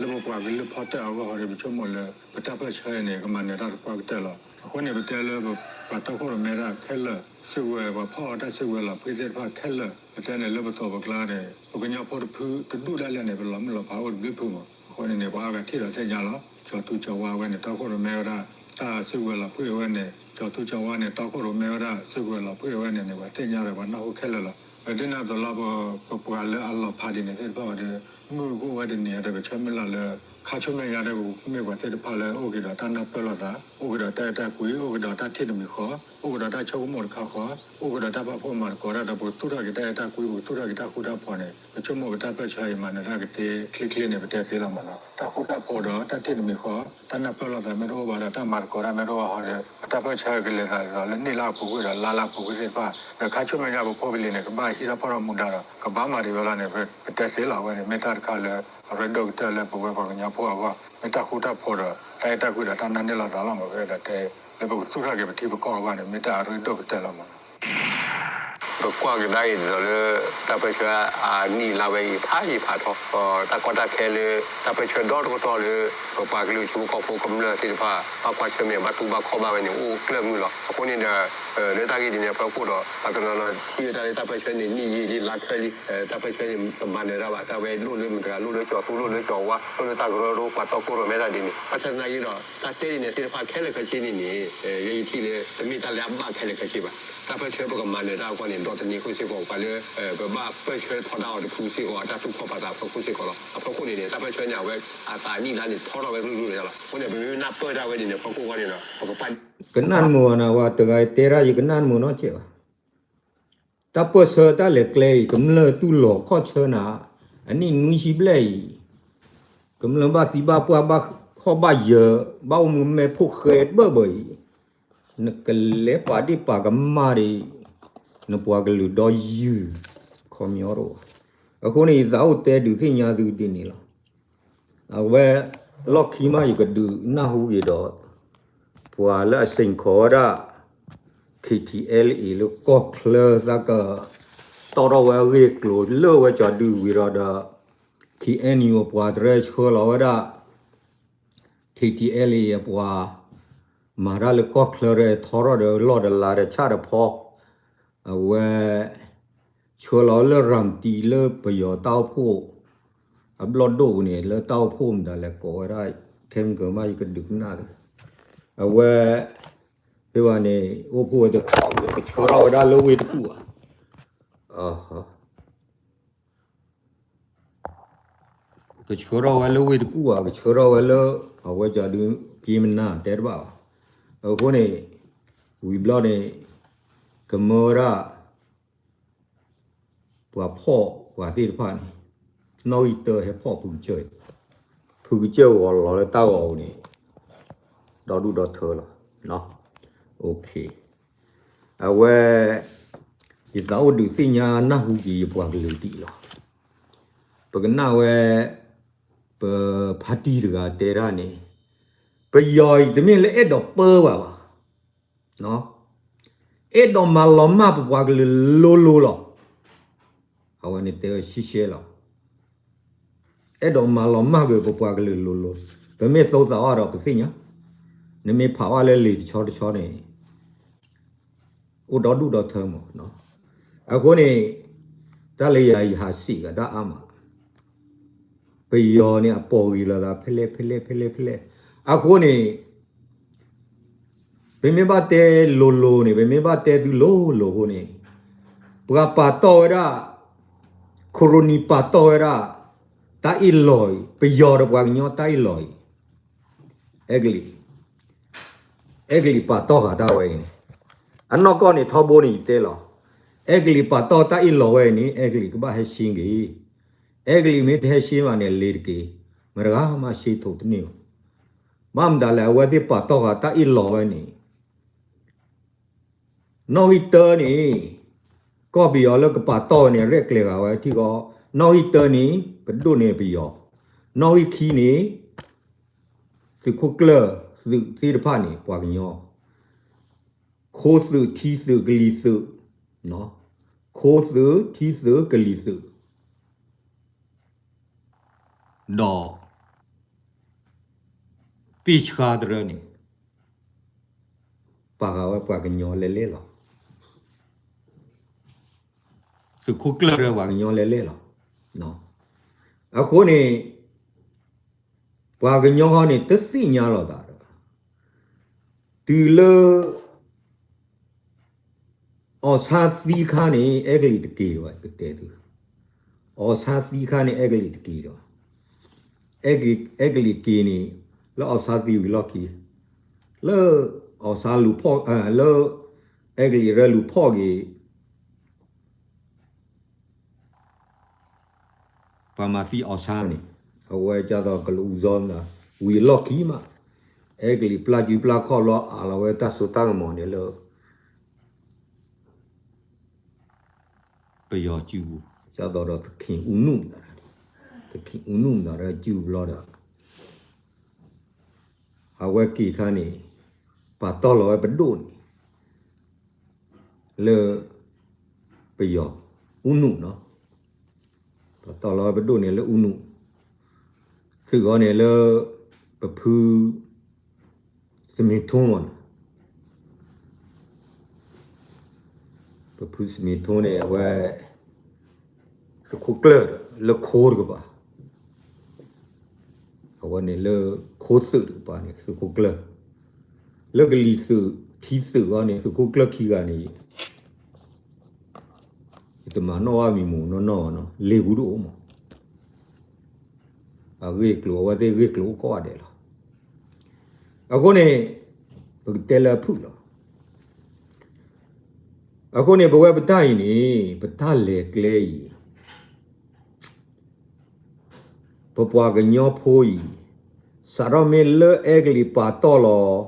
လၢပပှၤကလုာ်ဖီတၢၣ်အဂီၢ်ဟီဒီး ပဆိကမိၣ်လၢ ပတၢ်ပၢၢ်ဆၢအံၤန့ၣ် ကမၤနၢၤတၢ်သပှၢ်ကတၢၢ်လီၤ. အဃိန့ၣ် ပတဲလၢပှၤတီခိၣ်ရိၣ်မဲတၢ်ခဲလၢာ်, စုကဝဲၤပှၤဖီၣ်အီၤတၢ်စုကဝဲၤလီၤဖှံသ့ၣ်တဖၣ်ခဲလၢာ်, ပတဲန့ၣ်လၢပသိးပကျါန့ၣ် ပကညီဖိတဖုတဒူၣ်ဒၣ်လဲာ်န့ၣ် ပလီၤမုၢ်လီၤဖးအိၣ်တဘျုးဖုမး. အဃိန့ၣ်န့ၣ် ပှၤအါဂၤထံၣ်ဒီးသ့ၣ်ညါလီၤ. ကၠီၤသူကၠီၤဝါဝဲန့ၣ် တီခိၣ်ရိၣ်မဲဝဲဒၣ် တၢ်စုကဝဲၤလီၤဖှံအဝဲန့ၣ်, ကၠီၤသူကၠီၤဝါန့ၣ် တီခိၣ်ရိၣ်မဲဝဲဒၣ် စုကဝဲၤလီၤဖှံအဝဲန့ၣ်န့ၣ် ပှၤသ့ၣ်ညါဒီးပှၤနၢ်ဟူခဲလၢာ်လီၤ. ဒ်န့ၣ်အသိးလီၤ ပပှၤလၢအလီၤဖးဒ်န့ၣ်သ့ၣ်တဖၣ်ဒီး မုၢ်ကအိၣ်ဝဲတနံၤဒီး ကဆၢမုၢ်လၢ်လၢ ခါဆူမဲာ်ညါဒီး မ့ၢ်ပှၤသ့ၣ်တဖၣ်လၢအိၣ်က့ၤဒီးတၢ်နၢ်ပၢၢ်လိာ်သး, အိၣ်က့ၤဒီးတၢ်အဲၣ်တၢ်ကွံ, အိၣ်က့ၤဒီးတၢ်ထံၣ်တမံၤဃီ, အိၣ်က့ၤဒီးတၢ်ဆိကမိၣ်တခါဃီ, အိၣ်က့ၤဒီးတၢ်ပာ်ဖှိၣ်မၤသကိးတၢ်ဒီး ပကသူၣ်ထီၣ်က့ၤတၢ်အဲၣ်တၢ်ကွံ, ပကသူၣ်ထီၣ်က့ၤတၢ်ဃူတၢ်ဖိးန့ၣ် ပဆိကမိၣ်ပတၢ်ပၢၢ်ဆၢအံၤမၤနၢၤတၢ်ကသ့ချ့ချ့န့ၣ် ပတဲသ့လီၤမးနီၤ. တၢ်ဃူတၢ်ဖိးဒီးတၢ်ထံၣ်တမံၤဃီ, တၢ်နၢ်ပၢၢ်လိာ်သးမ့ၢ်တအိၣ်ဘၣ်ဒီး တၢ်မၤသကိးတၢ်မ့ၢ်တအိၣ်ဘၣ်ဟီဒီး ပတၢ်ပၢၢ်ဆၢကလဲၤသးဒ်သိးလၢနံၣ်လၢအပူၤကွံာ်ဒီးလါလၢအပူၤကွံာ်သ့ၣ်တဖၣ်, ဒီးခါဆူမဲာ်ညါပဖိပလံၤန့ၣ် ကဘၣ်ဟံးထီၣ်ဖီၣ်ထီၣ်မူဒါဒီး ကဘၣ်မၤဒံးဝဲလီၤန့ၣ် ပတဲသ့လီၤ. အဝဲန့ၣ် မ့ၢ်တၢ်တခါလၢ အရ့ဒိၣ်ကတၢၢ်လၢပဝဲပှၤကညီဖိအဂီၢ်, မ့ၢ်တၢ်ဃူတၢ်ဖိးဒီး တၢ်အဲၣ်တၢ်ကွံဒီးတၢ်နၢ်န့ၢ်လိာ်သးလီၤမး. ဝဲဒီးတဲ လၢပကသူၣ်ထီၣ်က့ၤပထံပကီၢ်အဂီၢ်န့ၣ် မ့ၢ်တၢ်အရ့ဒိၣ်ကတၢၢ်လီၤမးနီၤ. ပကွၢ်ကဒါအံၤဒ်သိးလၢ တၢ်ပၢၢ်ဆၢအနံၣ်လါဝဲအံၤ ဖးယံာ်ဖးထီ, တၢ်ကီတၢ်ခဲလၢ တၢ်ပၢၢ်ဆၢဒီတကတီၢ်လၢ ပပှၤကလုာ်ထံဖိကီၢ်ဖိကမျၢၢ်သ့ၣ်တဖၣ် ဘၣ်ကွၢ်ဆၢၣ်မဲာ်ဘၣ်တူၢ်ဘၣ်ခီၣ်ဘၣ်ဝဲန့ၣ် အိၣ်ကျၢၢ်မုၢ်လီၤ. အဃိန့ၣ်ဒီး လၢတၢ်ဂ့ၢ်ဒ်န့ၣ်အဖီခိၣ်ဒီး ပှၤတနီၤနီၤထံၣ်ဝဲဒၣ်လၢတၢ်ပၢၢ်ဆၢန့ၣ် နံၣ်ယံာ်လံလါထွဲလံ, တၢ်ပၢၢ်ဆၢန့ၣ် ပမၤနၢၤတၢ်ဘၣ်, တၢ်ဝဲလိၣ်လၢမတၤတဂၤ လိၣ်လၢကၠီၤသူ လိၣ်လၢကၠီၤဝါ လိၣ်လၢတၢ်ကရၢကရိ ပှၤတီခိၣ်ရိၣ်မဲတၢ်ဒ်န့ၣ်, ဘၣ်ဆၣ်သနာ်က့ဒီး တၢ်တဲဒ်န့ၣ်သ့ၣ်တဖၣ်ခဲလၢာ်ခဲဆ့န့ၣ်န့ၣ် ယဲယထံၣ်လၢ တမ့ၢ်တၢ်လၢအဘၣ်ခဲလၢာ်ခဲဆ့ဘၣ်. တၢ်ပၢၢ်ဆၢပကမၤနၢၤတၢ်အဂီၢ်န့ၣ် ဒီးတနံၤဃီစ့ၢ်ကီး ပှၤလၢ ပဘၣ်ပၢၢ်ဆၢထီဒါအီၤတဖုစ့ၢ်ကီး အတၢ်သူၣ်ဖှီၣ်ဖးသးအဖီခိၣ်စ့ၢ်ကီးလီၤ. အဖီခိၣ်န့ၣ်န့ၣ် တၢ်ပၢၢ်ဆၢန့ၣ် အဝဲအသးနံၣ်လါန့ၣ် ထီထီၣ်ဝဲရူၢ်ရူၢ်န့ၣ်လီၤ. အဃိန့ၣ် ပမ့ၢ်နၢ်ပၢၢ်တၢ်ဝဲဒ်န့ၣ် အဖီခိၣ်အဂီၢ်န့ၣ်ဒီး ပကပာ် ကနၣ်မုာ်အီၤနၤ ဝဲတဂၤတဲဒၣ်ယကနၣ်မုာ်နီတစဲးဘၣ်. တၢ်ပၢၢ်ဆၢတၢ်လဲၤကျဲအံၤ ကမျၢၢ်တူၢ်လိာ်ခီၣ်ဆၢနၤ, အနံၣ်နွံဆံဘျဲၣ်အံၤ ကမျၢၢ်ဘၣ်သံဘၣ်ပှၢ်ဘၣ်ဟီၣ်ဘၣ်ယၢၤ ဘၣ်အိၣ်မူမဲာ်ဖိဃဲဘၢၣ်ဘၢၣ်အံၤ, နကလဲၤပာ်ဒ့ၣ်ပာ်ကမၣ်ဒီး နပှၤကလုာ်ဒီယုၢ် ခီပညီတအိၣ်ဘၣ်. အဃိန့ၣ် ယသးအိၣ်တဲဒုးသ့ၣ်ညါသုဒ်န့ၣ်လီၤ. အဝဲ လီၢ်ခံမး ယကဒုးနၢ်ဟူက့ၤဒီး ပှၤလၢအစ့ၣ်ကီးဝဲဒၣ် KTLA လၢကီၢ်ချၢသးက တီၣ်ထီၣ်ဝဲအဂ့ၢ်အကျိၤ လၢဝဲကၠီၤဒုးဝံၤဒီးဒီး KNU အပှၤတရဲဆှၢလီၤဝဲဒၣ် KTLA အပှၤ မၤတၢ်လၢကီၢ်ချၢဒီး ထီထီၣ်ဒီးလီၢ်ဒီးလၤဒီးဆၣ်ဒီးဖီ, အဝဲ ဆှၢလီၤလၢရၤမတံလၢပယီၤတၢ်အိၣ်ဖှိၣ် အဘျီၣ်ဒိၣ်ပူၤန့ၣ် လၢတၢ်အိၣ်ဖှိၣ်မတၤလဲၣ်ကိးဝဲဒၣ် ခဲမုၢ်ကမၣ် ယကဒုးကနၣ်သု, အဝဲ ဖဲဘၣ်န့ၣ် အိၣ်ဖှိၣ်ဝဲတခီ ကဆှၢထီၣ်ဝဲဒၣ်လၢဝ့ၢ်တကူၣ်ဘၣ် ကဆှၢထီၣ်ဝဲလၢဝ့ၢ်တကူၣ်ဘၣ်, ကဆှၢထီၣ်ဝဲလၢ အဝဲကၠီၤဒုး က့မနၤတဲတဘၣ်ဘၣ်. အဃိန့ၣ် ဝံၤဘျီန့ၣ် ကမၢဝဲဒၣ် ပှၤဖီၣ်ပှၤသ့ၣ်တဖၣ်န့ၣ် နီၣ်ဂံၢ်တၢဟဲဖီၣ်ဖုကစၢၢ်, ဖုကစၢၢ်ဂီၤလီၤလၢတၢ်ဂီၤပူၤန့ၣ် ဒီဒူၣ်ဒီထၢလီၤ. အဝဲ ယသးအိၣ်ဒုးသ့ၣ်ညါနၢ်ဟူက့ၤယပှၤကလုာ်ဒ်အံၤလီၤ. ပကနၣ်ဝဲ ပဖါတံၢ်တဂၤတဲဒၣ်န့ၣ် ပယီၤအံၤတမ့ၢ်လၢအဲၣ်ဒိးပၢဘၣ်ဘၣ်. အဲၣ်ဒိးမၤလီၤမၢ်ပပှၤကလုာ်လိၤလိၤလီၤ. အဝဲန့ၣ်တဲဝဲရှဲရှဲလီၤ. အဲၣ်ဒိးမၤလီၤမၢ်က့ၤပပှၤကလုာ်လိၤလိၤ, ပမ့ၢ်သိသးအီၤဒီးပသ့ၣ်ညါ, နမ့ၢ်ဖးဝဲလၢလံာ်တဆီတဆီန့ၣ် အိၣ်ဒီဒူၣ်ဒီထၢမး. အဃိန့ၣ် တၢ်လၢယၤယဟးစံးဂ့ၤတၢ်အါမး, ပယီၤန့ၣ်အပိာ်ဂ့ၤလိာ်သးဖဲလဲၣ်ဖဲလဲၣ်ဖဲလဲၣ်ဖဲလဲၣ်. အဃိန့ၣ် ပမ့ၢ်ဘၣ်တဲလိၤလိၤန့ၣ် ပမ့ၢ်ဘၣ်တဲသုလိၤလိၤအဃိန့ၣ် ပှၤပာ်တီၢ်ဝဲဒၣ်, ခီရူနံၤပာ်တီၢ်ဝဲဒၣ် တၢ်အ့ၣ်လိာ်အံၤ, ပယီၤဒီးပှၤကညီတၢ်အ့ၣ်လိာ်အံၤ, အဲကလံး, အဲကလံးပာ်တီၢ်ဃာ်တၢ်ဝဲအံၤန့ၣ်, အနီၢ်ကီၢ်န့ၣ်ထီဘိန့ၣ်ယတဲလီၤ. အဲကလံးပာ်တီၢ်တၢ်အ့ၣ်လိာ်ဝဲအံၤန့ၣ် အဲကလံးကဘၣ်ဟဲရှ့က့ၤ, အဲကလံးမ့ၢ်တဟဲရှ့ဘၣ်န့ၣ် လဲၤတက့ၤ, မတဂၤမးရှ့ထိးတန့ၢ်ဘၣ်. ဘၣ်မတၤလဲၣ် အဝဲသ့ၣ်ပာ်တီၢ်ဃာ်တၢ်အ့ၣ်လိာ်ဝဲန့ၣ် နီၣ်ဂံၢ်တၢန့ၣ် ကီၢ်ပယီၤလၢကပာ်တီၢ်ဝဲန့ၣ် ရဲၣ်ကျဲၤဃာ်ဝဲထံဃီ, နီၣ်ဂံၢ်တၢန့ၣ် ပဒိၣ်န့ၢ်ပယီၤ, နီၣ်ဂံၢ်ခံန့ၣ် သုးခိၣ်ကျၢၢ်သုးသ့ၣ်တဖၣ်န့ၣ် ပှၤကညီ, ခိသုးထံသုးကလံၤသုး, ခိသုးထံသုးကလံၤသုး ဒီး ပ့ၢ်ဆှါတရၢန့ၣ် ပာ်ဃာ်ဝဲပှၤကညီလဲလဲလီၤ. သုးခိၣ်ကျၢၢ်တရၢပှၤကညီလဲလဲလီၤ. အဃိန့ၣ် ပှၤကညီဃီန့ၣ် တသ့ၣ်ညါလီၤသးဒီး တုၤလၢ အီၣ်ဆါသံခါန့ၣ် အဲကလံးတက့ၤဘၣ် ကတဲသု, အီၣ်ဆါသံခါန့ၣ် အဲကလံးတက့ၤဘၣ်, အဲကလံးက့ၤန့ၣ် လၢအီၣ်ဆါသံဝံၤလီၢ်ခံ, လၢ အီၣ်ဆါလူၤဖီၣ် လၢ အဲကလံးတရၢလူၤဖီၣ်က့ၤ ပှၤမၤသံအီၣ်ဆါန့ၣ် အဝဲကၢ်သိးကလူးအူစီမး ဝံၤအလီၢ်ခံမး, အဲကလံးပျၢ်ကုပျၢ်ခီၣ်လီၤအးလီၤဝဲတၢ်စိတၢ်ကမီၤန့ၣ်လၢ ပယီၤစုပူၤ ကၢ်သိးဒီးသခ့ၣ်အူနူၣ်မး, သခ့ၣ်အူနူၣ်မးဒီးစုပူၤလီၤဒီး အဝဲက့ၤခါန့ၣ် ပာ်တီၢ်လီၤဝဲပဒိၣ်န့ၣ် လၢ ပယီၤ အူနူၣ်နီၤ, ပာ်တီၢ်လီၤဝဲပဒိၣ်န့ၣ်လၢအူနူၣ်, သုးအီၤန့ၣ်လၢ ပဖု စမ့ထိမးနီၤ, ပဖုစမ့ထိန့ၣ် အဝဲ သုးခိၣ်ကျၢၢ်ဒီး လၢခိတကပၤ အဝဲန့ၣ်လၢခိသုးတကပၤန့ၣ် သုးခိၣ်ကျၢၢ်, လၢကလံၤသုး ထံသုးအီၤန့ၣ် သုးခိၣ်ကျၢၢ်ခံဂၤန့ၣ် ယတမၤနီၣ်ဘၣ်မံၤမံၤနီၢ်နီၢ်ဘၣ်နီၤ လ့ၤပူၤတအိၣ်မး, အဂ့ၢ်ကျိၤ အဝဲသ့ၣ်ဂ့ၢ်ကျိၤအိၣ်ကိးဂၤဒဲးလီၤ. အဃိန့ၣ် ပကတဲလၢအဖုၣ်လီၤ. အဃိန့ၣ် ပဝဲပတၢ်အံၤန့ၣ် ပတၢ်လဲၤကျဲအံၤ ပပှၤကညီဖိအံၤ စးထီၣ်မ့ၢ်လၢအဲကလံးပာ်တီၢ်လီၤ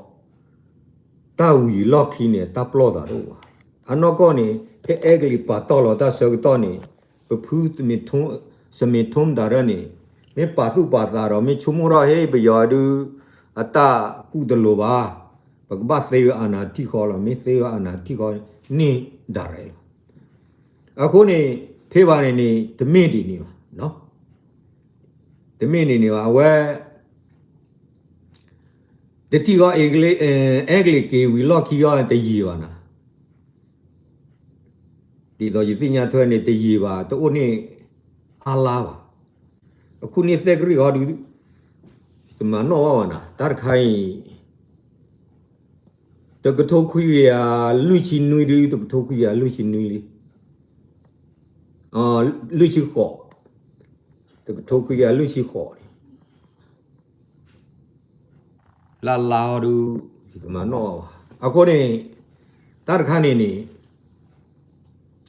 တၢ်ဝံၤလီၢ်ခံန့ၣ် တၢ်ပျီၢ်သးတအိၣ်ဘၣ်. အနီၢ်ကီၢ်န့ၣ် ဖဲအဲကလံးပာ်တီၢ်လီၤတၢ်ဆၢကတီၢ်န့ၣ် ပဖု စမ့ထိမတၤရၢန့ၣ် မ့ၢ်ပာ်သူၣ်ပာ်သးဒီး မ့ၢ်ဆိကမိၣ်ထီၣ်ဟ့ၣ်ပယီၤဒု အတၢ်ကူၣ်တလိၤဘၣ်, ပကဘၣ်သ့ဝဲအနၢ်ထံၣ်ဃီလီၤ, မ့ၢ်သ့ဝဲအနၢ်ထံၣ်ဃီန့ၣ် ဒၣ်ရဲၣ်လီၤ. အဃိန့ၣ် ဖဲဘၣ်န့ၣ်န့ၣ် တမ့ၢ်ဒ်န့ၣ်ဘၣ်, တမ့ၢ်ဒ်န့ၣ်ဘၣ်, အဝဲ တထံၣ်ဃီ အဲကလံးက့ၤဝံၤလီၢ်ခံဃီ တယံာ်ဘၣ်နၤ, ဒ်သိးယသ့ၣ်ညါထွဲန့ၣ် တယံာ်ဘၣ် တအိၣ်န့ၢ်အါလါဘၣ်, အခိၣ်နံၣ်သဲကရံၣ်ဃီဒု တမၤနီၣ်ဘၣ်ဘၣ်နၤ, တၢ်တခါအံၤ တကထိခွံကယၤလွံၢ်ဆံနွံဒု တကထိခွံကယၤလွံၢ်ဆံနွံလံ, လွံၢ်ဆံဃိး, တကထိခွံကယၤလွံၢ်ဆံဃိးန့ၣ် လၢလါအီၤဒု ယကမၤနီၣ်ဘၣ်. အဃိန့ၣ် တၢ်တခါန့ၣ်န့ၣ်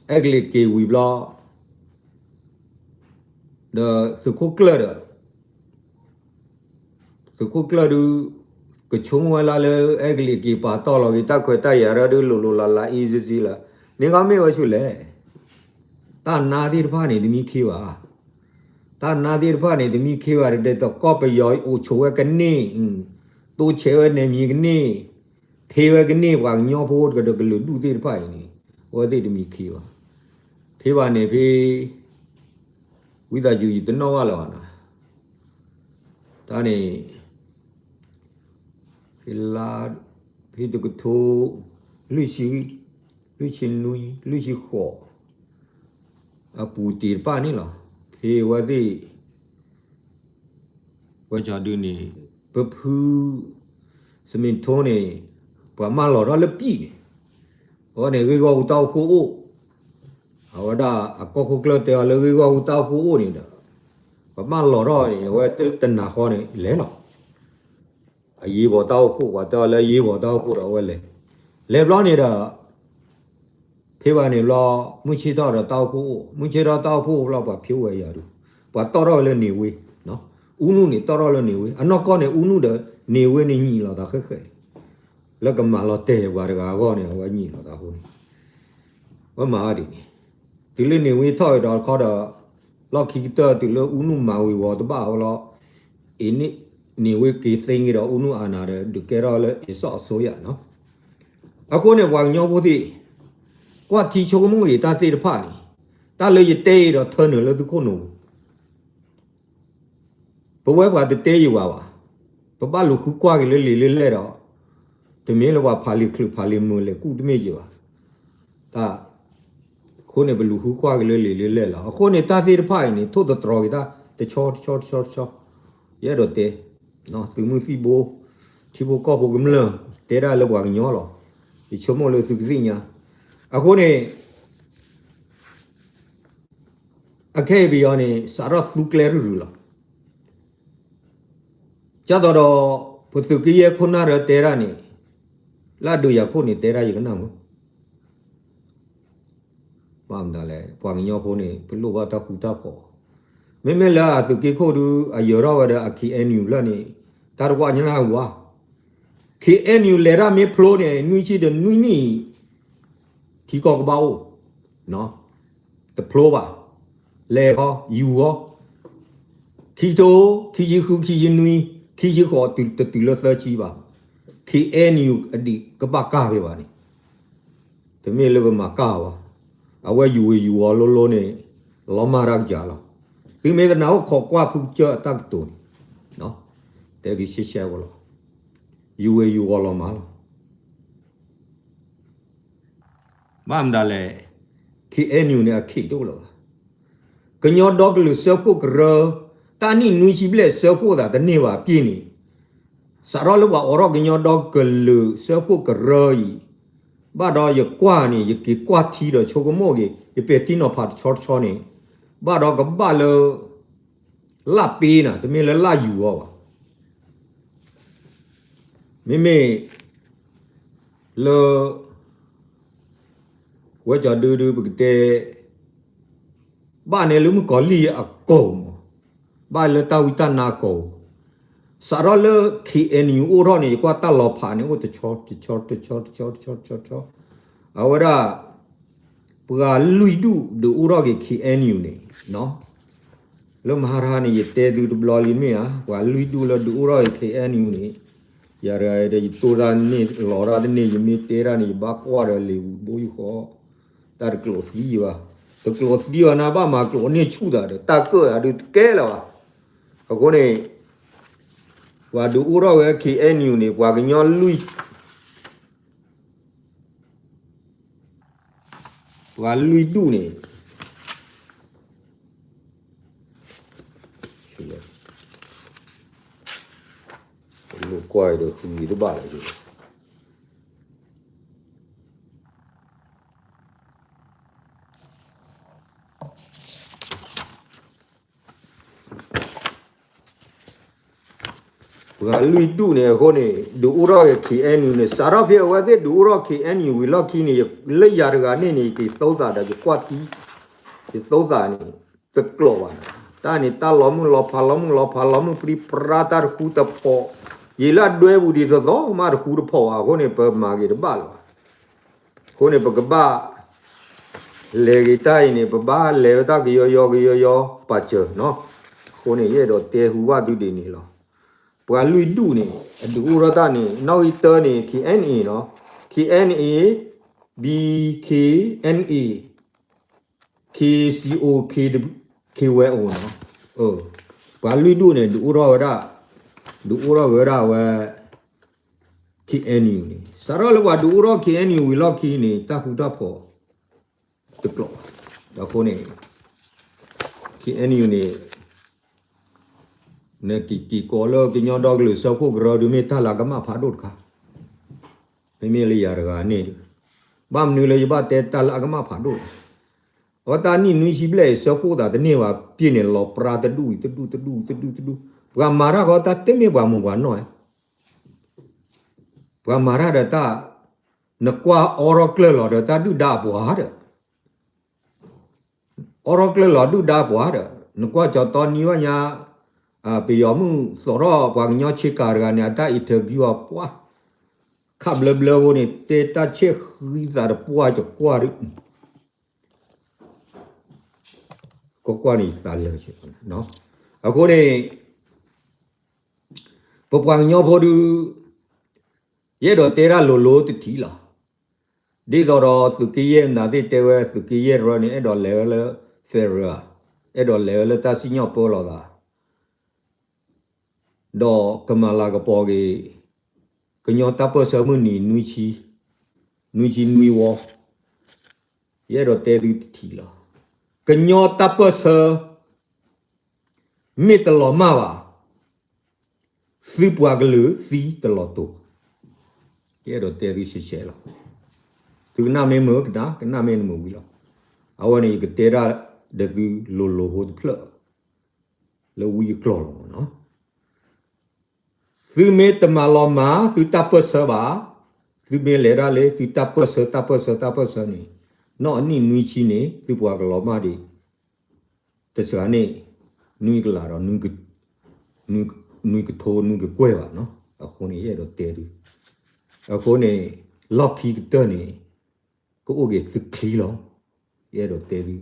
အဲကလံးက့ၤဝံၤဘျီ ဒီးသုးခိၣ်ကျၢၢ်ဒီး သုးခိၣ်ကျၢၢ်ဒု ကဆိကမိၣ်ဝဲလၢ လၢအဲကလံးက့ၤပာ်တီၢ်လီၤက့ၤတၢ်ခွဲးတၢ်ယာ်ရၢဒု လိၤလိၤလးလးအံၤစ့ၢ်ကီးလီၤ. န့ၣ်ကီမ့ၢ်ဝဲဆူၣ်လဲၣ်. တၢ်နါသ့ၣ်တဖၣ်န့ၣ် တမံခ့ဘၣ်. တၢ်နါသ့ၣ်တဖၣ်န့ၣ် တမံခ့ဘၣ် တဒဲးသိးကီၢ်ပယီၤအိၣ်ဆိးဝဲကန့ၢ်, တိဆဲးဝဲန့ၣ်မံၤကန့ၢ်, ဖဲဝဲကန့ၢ်ပှၤကညီဖိတကဒီးကလုာ်ဒူၣ်သ့ၣ်တဖၣ်အံၤန့ၣ် အဝဲသ့ၣ်တမံၤခံဘၣ်. ဖဲဘၣ်န့ၣ်ဖဲ ဝံသးစူၤယတနီၣ်ဘၣ်လၢၤဘၣ်နီၤ, တၢ်န့ၣ် ဖဲလါ ဖဲတကထိ လွံၢ်ဆံ လွံၢ်ဆံနွံ လွံၢ်ဆံဃိး အပူၤတ့ၢ်တဖၣ်န့ၣ်လီၤ. ဖဲဝဲသ့ၣ် ဝဲကၠီဒုန့ၣ် ပဖု စမ့ၣ်ထိန့ၣ် ပှၤမၢလီၤထီၣ်လၢပံာ်န့ၣ်, အဝဲန့ၣ်ဂ့ၢ်ဂီၢ်ဟူတၢ်အိၣ်ဖှိၣ်အိၣ်, အဝဲဒၣ်အကီၢ်ခိၣ်ကျၢၢ်တဲအီၤလၢဂ့ၢ်ဂီၢ်ဟူတၢ်အိၣ်ဖှိၣ်အိၣ်န့ၣ်ဒီး ပှၤမၢလီၤထီၣ်န့ၣ် အဝဲတနၤဃီန့ၣ် လဲၤလီၤ. အရေးပေါ်တၢ်အိၣ်ဖှိၣ် ပှၤတဲအီၤလၢအရေးပေါ်တၢ်အိၣ်ဖှိၣ်ဒီးအဝဲလဲၤ, လဲၤဘျီန့ၣ်ဒီး ဖဲဘၣ်န့ၣ်ဘျီ မုၢ်ဆ့ၣ်ထီၣ်ဒီးတၢ်အိၣ်ဖှိၣ်အိၣ်, မုၢ်ဆ့ၣ်ထီၣ်တၢ်အိၣ်ဖှိၣ်အိၣ်ဘျီ ပှၤဖၠိဝဲယၤဒု, ပှၤတီၣ်ထီၣ်ဝဲလၢန့ၣ်ဝ့, အူနုၢ်န့ၣ်တီၣ်ထီၣ်လၢန့ၣ်ဝ့, အနီၢ်ကီၢ်န့ၣ် အူနုၢ်ဒီးန့ၣ်ဝ့န့ၣ်ညံးလိာ်သးဃဲးဃဲးန့ၣ်, လၢကမၤလီၤတဲာ်ပှၤတဂၤအဂီၢ်န့ၣ် အဝဲညံးလိာ်သးအဃိန့ၣ် ဝဲမၤအီၤဒ်န့ၣ်, တုၤလၢန့ၣ်ဝ့ထီၣ်ကဒီးတခီဒီး လီၢ်ခံကတၢၢ် တုၤလၢအူနုၢ်မၤဝံၤဝီၤတဘၣ်အဃိလီၤ, အ့န့ၣ်ဝ့က့ၤသ့ဂ့ၤဒီးအူနုၢ်အနၢ်ဒီး ဒုးကဲထီၣ်လၢအ့စီၣ်အစိယၤနီၤ. အဃိန့ၣ် ပှၤကညီဖိသ့ၣ် ကွၢ်ထံဆိကမိၣ်ဂ့ၤတၢ်သ့ၣ်တဖၣ်န့ၣ်, တၢ်လၢယတဲအံၤဒီးထၢနုာ်လၢသုခိၣ်နူာ်ပူၤ ပဝဲပှၤတတဲယံၤဝဲဘၣ်, ပဘၣ်လူၤဃုကွၢ်က့ၤလၢလံာ်လၢလဲၢ်ဒီး, တမ့ၢ်လၢပှၤဖးလံာ်ချုးဖးလံာ်မုာ်လဲၤကူၣ်တမ့ၢ်ယံၤဘၣ်. တၢ်, အဃိန့ၣ် ပလူၤဃုကွၢ်က့ၤလၢလံာ်လၢလဲၢ်လီၤ. အဃိန့ၣ် တၢ်သ့ၣ်တဖၣ်အံၤန့ၣ် ထိၣ်သတြီၤက့ၤတၢ်တဆီတဆီတဆီတဆီ, ယအဲၣ်ဒိးတဲ, သုးမုၢ်သံၣ်ဘိ, ထံဖိကီၢ်ဖိကမျၢၢ်, တဲဒၣ်လၢပှၤကညီလီၤ. ယဆိကမိၣ်လၢသုကသ့ၣ်ညါ. အဃိန့ၣ် အခဲအံၤပယီၤန့ၣ် စးထီၣ်သူကျဲရုၢ်ရုၢ်လီၤ. ကၢ်သိးဒီး ပသုးက့ယဲၢ်ခိၣ်နၢ်ရၢတဲတၢ်န့ၣ်, လၢအဒုးယၤခိၣ်န့ၣ်တဲတၢ်ယကနၣ်မုၢ်, ဘၣ်မနုၤလဲၣ် ပှၤကညီဖိန့ၣ် ပလိၣ်ဘၣ်တၢ်ဃူတၢ်ဖိး, မ့မ့ၢ်လၢအသုးက့ခိၣ်ဒု အယၢၤထီၣ်ဝဲဒီးအ KNU လၢန့ၣ်, တၢ်တကွၢ်ညါဝါ KNU လဲၤတၢ်မ့ၢ်ဖျိန့ၣ် နွံဆံဒီးနွံနံၣ် ထံကီၢ်ကဘၣ်အိၣ်, တဖျိဘၣ်, လဲၤဃီ ယူၤဃီ, ခံကထိ ခံဆံဃု ခံဆံနွံ ခံဆံဃိး တတုၤလၢသၢဆံဘၣ်, KNU အဒံးကဘၣ်ကၢ်ဖဲဘၣ်န့ၣ်, တမ့ၢ်လၢပမၤကၢ်အီၤဘၣ်, အဝဲယူၤဝ့ၤယူၤဝီၤလိလိန့ၣ် လီၤမၢ်တၢ်ကစၢ်လီၤ. သုမ့ၢ်တနာ်အိၣ်ခိးကွၢ်ဖုကစၢၢ်အတၢ်ကတိၤန့ၣ်, တဲဒ်ရှဲရှဲဖိလီၤ, ယူၤဝ့ၤယူၤဝီၤလီၤမၢ်လီၤ. ဘၣ်မတၤလဲၣ်, KNU န့ၣ် အခံးတအိၣ်လၢၤဘၣ်. ကညီဒီကလုာ်စၢဖှိၣ်ကရၢ, တၢ်နံၣ်နွံဆံဘျဲၣ်စၢဖှိၣ်သးတန့ၢ်ဘၣ်ပျ့ၢ်န့ၣ်, စးထီၣ်လၢပှၤအိးထီၣ်ကညီဒီကလုာ်စၢဖှိၣ်ကရၢအံၤ, ဘၣ်ဒီးယကွၢ်န့ၣ် ယက့ၤကွၢ်ထံဒီးဆိကမိၣ်က့ၤ ယပဲာ်ထံနီၤဖးတဆီတဆီန့ၣ်, ဘၣ်ဒီးကဘၣ်လၢ လၢ်ပ့နၤ တမ့ၢ်လၢလၢ်ယူၤအီၤဘၣ်. မ့မ့ၢ် လၢ ဝဲကၠီဒုဒုပကတဲ ဘၣ်န့ၣ်လၢမုၣ်ကီၤလံၢ်အကိာ်မး, ဘၣ်လၢတၢ်ဝံတၢ်နါကိာ်, စးထီၣ်လၢ KNU အိၣ်ထီၣ်န့ၣ် ယကွၢ်တၢ်လီၤဖးန့ၣ် အိၣ်တဆီတဆီတဆီတဆီတဆီတဆီတဆီ, အဝဲဒၣ် ပှၤလွံၢ်ဒူၣ်ဒုးအိၣ်ထီၣ်က့ၤ KNU န့ၣ် လၢမဟါတဟါန့ၣ် ယတဲသုတဘျီလံမ့ၢ်ဧါ, ပှၤလွံၢ်ဒူၣ်လၢဒုးအိၣ်ထီၣ်က့ၤ KNU န့ၣ်, ယၤတဂၤဒီး ယတိၢ်တၢ်န့ၢ်လီၤတၢ်တန့ၢ် ယမ့ၢ်တဲတၢ်န့ၣ် ယဘၣ်ကွၢ်ဒီးလံာ်ပူၤဘိယူၢ်ဃီ, တၢ်တကျိာ်သံဘၣ်, တကျိာ်သံဘၣ်န့ၣ် ဘၣ်မၤကျိာ်န့ၢ်ဆူၣ်သးဒီး တၢ်ကၢၣ်သးဒုးတကဲလၢၤဘၣ်. အဃိန့ၣ် ပှၤဒုးအိၣ်ထီၣ်ဝဲ KNU န့ၣ် ပှၤကညီလွံၢ် ပှၤလွံၢ်ဒူၣ်န့ၣ် လိာ်ကွၢ်ဒီးဃုတဘၣ်လၢၤ ပှၤလွံၢ်ဒူၣ်န့ၣ် အဃိန့ၣ် ဒုးအိၣ်ထီၣ်က့ၤ KNU န့ၣ် စးထီၣ်ဖဲအဝဲသ့ၣ်ဒုးအိၣ်ထီၣ် KNU ဝံၤလီၢ်ခံန့ၣ် လၢယၤတဂၤန့ၣ်န့ၣ် ယက့ၤသိသးဒီးယကွၢ်ထံ, ယသိသးန့ၣ် တကျိာ်ဘၣ်. တၢ်န့ၣ် တၢ်လီၤမုၢ်လီၤဖး လီၤမုၢ်လီၤဖး လီၤမုၢ်ပြံပြါ တၢ်တဃူတဖိး, ယံာ်လၢအဒွဲပူၤဒ်သိးသိးမး တဃူတဖိးဘၣ်. အဃိန့ၣ် ပမၤဂ့ၤတဘၣ်လၢၤဘၣ်. အဃိန့ၣ် ပကဘၣ် လဲၤဂ့ၤတၢ်အံၤန့ၣ် ပဘၣ်လဲၤဝဲတၢ်ကယီယီကယီယီ ပာ်စၢၤနီၤ. အဃိန့ၣ် ယအဲၣ်ဒိးတဲဟူဘၣ်သုဒ်န့ၣ်လီၤ. ပှၤလွံၢ်ဒူၣ်န့ၣ် ဒုးအိၣ်ထီၣ်တၢ်န့ၣ် နီၣ်ဂံၢ်တၢန့ၣ် K N A နီၤ, K N A, B K N A, K C O, K, K Y O နီၤ, ပှၤလွံၢ်ဒူၣ်န့ၣ် ဒုးအိၣ်ထီၣ်ဝဲဒၣ်, ဒုးအိၣ်ထီၣ်ဝဲဒၣ်ဝဲ K N U န့ၣ် စးထီၣ်လၢပှၤဒုးအိၣ်ထီၣ် K N U ဝံၤလီၢ်ခံန့ၣ် တၢ်ဃူတၢ်ဖိးတကျိးဘၣ်. အဃိန့ၣ် K N U န့ၣ် နက့ၤက့ၤကိးလၢကညီဒီကလုာ်စၢဖှိၣ်ကရၢဒုး မ့ၢ်တၢ်လၢအကမၣ်ဖးဒိၣ်တခါ, မ့မ့ၢ်လၢယၤတဂၤန့ၣ်ဒုး, ဘၣ်မနုၤလၢယဘၣ်တဲတၢ်လၢအကမၣ်ဖးဒိၣ်လဲၣ်. အဝဲတၢ်နံၣ်နွံဆံဘျဲၣ်အံၤ စၢဖှိၣ်သးတန့ၢ်ဘၣ် ပျ့ၤန့ၣ်လီၤပြါတဒူၣ်အံၤတဒူၣ်တဒူၣ်တဒူၣ်တဒူၣ်, ပှၤမၤတၢ်ဃီတၢ်တမ့ၢ်ပှၤမိၢ်ပှၤနီၢ်ဧါ ပှၤမၤတၢ်ဒီးတၢ်, နကွၢ်အိးထီၣ်ကျၢၢ်လီၤဒီးတၢ်ဒုၣ်ဒါအပှၤဒီး, အိးထီၣ်ကျၢၢ်လီၤဒုၣ်ဒါပှၤဒီး, နကွၢ်ကၠီတီနံၤဘၣ်ညါ, ပယီၤမုၣ်သီၣ်ထီၣ်ပှၤကညီဆ့ကၤတဂၤန့ၣ် အတၢ် interview အပှၢ်, ခးဘျၢဘျၢဖိန့ၣ် တဲတၢ်ဆဲၣ်ဃံသးတပှၢ်ကကွၢ်ဒုး ကကွၢ်န့ၣ်ယသးလၢာ်ဆဲး, အဃိန့ၣ် ပပှၤကညီဖိဒုး, ယအဲၣ်ဒိးတဲတၢ်လိၤလိၤတထံးလီၤ. ဒ်သိးဒီးသုးက့ယဲၢ်မနုၤသ့ၣ်တဲဝဲ သုးက့ယဲၢ်တရၢန့ၣ် အဲၣ်ဒိးလဲၤဝဲလၢ federal, အဲၣ်ဒိးလဲၤဝဲလၢတၢ်စံၣ်ညီၣ်ပၢလီၤသး ဒီးကမၤလၤကပီၤက့ၤ ကညီတၢ်ပၢၢ်ဆၢမုၢ်နံၤနွံဆံ, နွံဆံနွံဝီ, ယအဲၣ်ဒိးတဲသုတထံးလီၤ. ကညီတၢ်ပၢၢ်ဆၢ မ့ၢ်တလီၤမၢ်ဘၣ်, သုပှၤကလုာ်သံတလီၤတူာ်, ယအဲၣ်ဒိးတဲသုရှဲရှဲလီၤ. သုကနၣ်မ့ၢ်မုာ်ကနၣ်, ကနၣ်မ့ၢ်တမုာ်ဝံၤလီၤ. အဝဲန့ၣ်ယကတဲဒၣ်ဒီးသုလိၤလိၤဖိတဖျၢၣ် လၢဝံအကျိၤလီၤမ့ၢ်နီၤ. သုမ့ၢ်တမၤလီၤမၢ်သုတၢ်ပၢၢ်ဆၢဘၣ်, သုမ့ၢ်လဲၤဒၣ်လၢသုတၢ်ပၢၢ်ဆၢ တၢ်ပၢၢ်ဆၢ တၢ်ပၢၢ်ဆၢန့ၣ်, နီၢ်အနံၣ်နွံဆံန့ၣ် သုပှၤကလီၤမၢ်ဒံး, တစှၤန့ၣ် နွံကလးဒီး နွံကထိနွံကကွဲၢ်ဘၣ်နီၤ. အဃိန့ၣ် ယအဲၣ်ဒိးတဲသု, အဃိန့ၣ် လီၢ်ခံကတၢၢ်န့ၣ် ကအိၣ်က့ၤသုချံလီၤ. ယအဲၣ်ဒိးတဲသု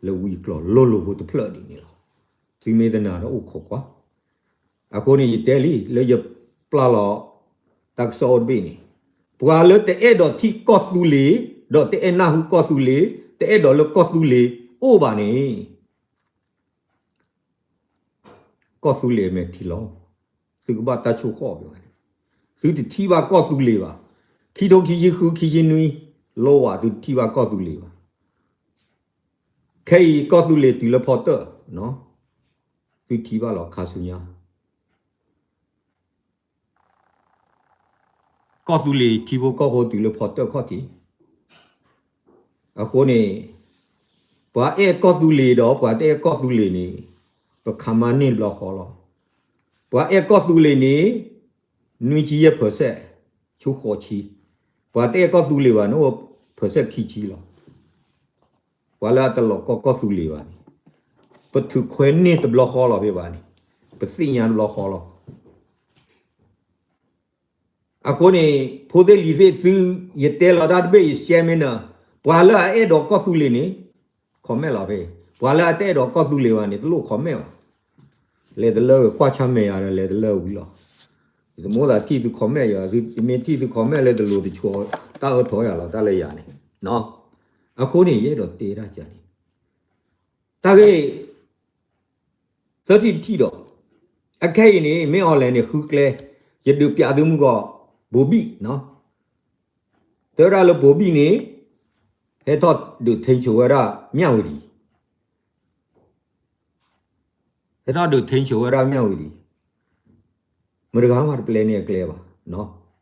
လၢဝံအကျိၤလိၤလိၤဖိတဖျၢၣ်ဒ်န့ၣ်လီၤ. သုမ့ၢ်တနာ်ဒီးအိၣ်ခိးကွၢ်. အဃိန့ၣ် ယတဲလံ လၢယပျၢ်လီၤတၢ်ကစီၣ်အိၣ်တဘ့ၣ်န့ၣ်, ပှၤလၢတအဲၣ်ဒိးထံၣ်ကီၢ်သူလ့ၤ, ဒီးတအဲၣ်နၢ်ဟူကီၢ်သူလ့ၤ, တအဲၣ်ဒိးလၢကီၢ်သူလ့ၤအိၣ်ဘၣ်န့ၣ် ကီၢ်သူလ့ၤအမဲာ်ထံလီၤ. သုကဘၣ်တၢ်ဆိၣ်ဃီၣ်က့ၤဘၣ်န့ၣ်, သုတထံၣ်ဘၣ်ကီၢ်သူလ့ၤဘၣ်. ခံထိခံဆံဃု ခံဆံနွံ လီၤဝဲ သုတထံၣ်ဘၣ်ကီၢ်သူလ့ၤဘၣ်. ခဲအံၤကီၢ်သူလ့ၤတုၤလၢဖီတၢၣ်, သုထံၣ်ဘၣ်လီၤခါဆူညါ ကီၢ်သူလ့ၤထံဖိကီၢ်ဖိတုၤလၢဖီတၢၣ်ခီၣ်ထံး. အဃိန့ၣ် ပှၤအဲၣ်ကီၢ်သူလ့ၤဒီးပှၤတအဲၣ်ကီၢ်သူလ့ၤန့ၣ် ပခါမါန့ၢ်တဘျီဃီလီၤ. ပှၤအဲၣ်ကီၢ်သူလ့ၤန့ၣ် နွံဆံယဲၢ် percent, ဆူဃိးဆံ, ပှၤတအဲၣ်ကီၢ်သူလ့ၤဘၣ်န့ၣ် percent ခံဆံလီၤ. ပှၤလၢအတလီၤကီကီၢ်သူလ့ၤဘၣ်န့ၣ် ပထုးခွဲန့ၢ်တဘျီဃီလီၤဖဲဘၣ်န့ၣ်, ပသ့ၣ်ညါတဘျီဃီလီၤ. အဃိန့ၣ် ဖိသ့ၣ်လံၤသ့ၣ်သု, ယတဲလီၤတၢ်တဘ့ၣ်ယရှဲမ့ၢ်နၢၤ, ပှၤလၢအအဲၣ်ဒိးကီၢ်သူလ့ၤန့ၣ် comment လီၤဖဲ, ပှၤလၢအတအဲၣ်ဒိးကီၢ်သူလ့ၤဘၣ်န့ၣ် တလိၣ် comment ဘၣ်. လဲၤတလၢကွၢ်ဆၢၣ်မဲာ်ယၤဒီးလဲၤတလၢဝံၤလီၤ. ယတမ့ၢ်သးထံၣ်သု comment ယၤ, မ့ၢ်ထံၣ်သု comment လၢတလိၤတဆိး တၢ်အၢထီၣ်ယၤလီၤ တၢ်လၢယၤန့ၣ်. အဃိန့ၣ် ယအဲၣ်ဒိးတဲတၢ်ကန့ၣ် တၢ်ဂ့ၢ် သၢထံၣ်တထံၣ်ဒီး အခဲအံၤန့ၣ် မ့ၢ် online န့ၣ် ဃုကျဲ, ယဒုးပျးသုမုၢ်ဂီၤ ဘိၤဘံၣ်, တဲဝဲဒၣ်လၢဘိၤဘံၣ်န့ၣ် ဟဲထီၣ်ဒုးထိန်းချုပ်ဝဲဒၣ် မြဝတီ, ဟဲထီၣ်ဒုးထိန်းချုပ်ဝဲဒၣ် မြဝတီ, မတၤတဂၤမးတပျဲန့ၢ်အကျဲဘၣ်,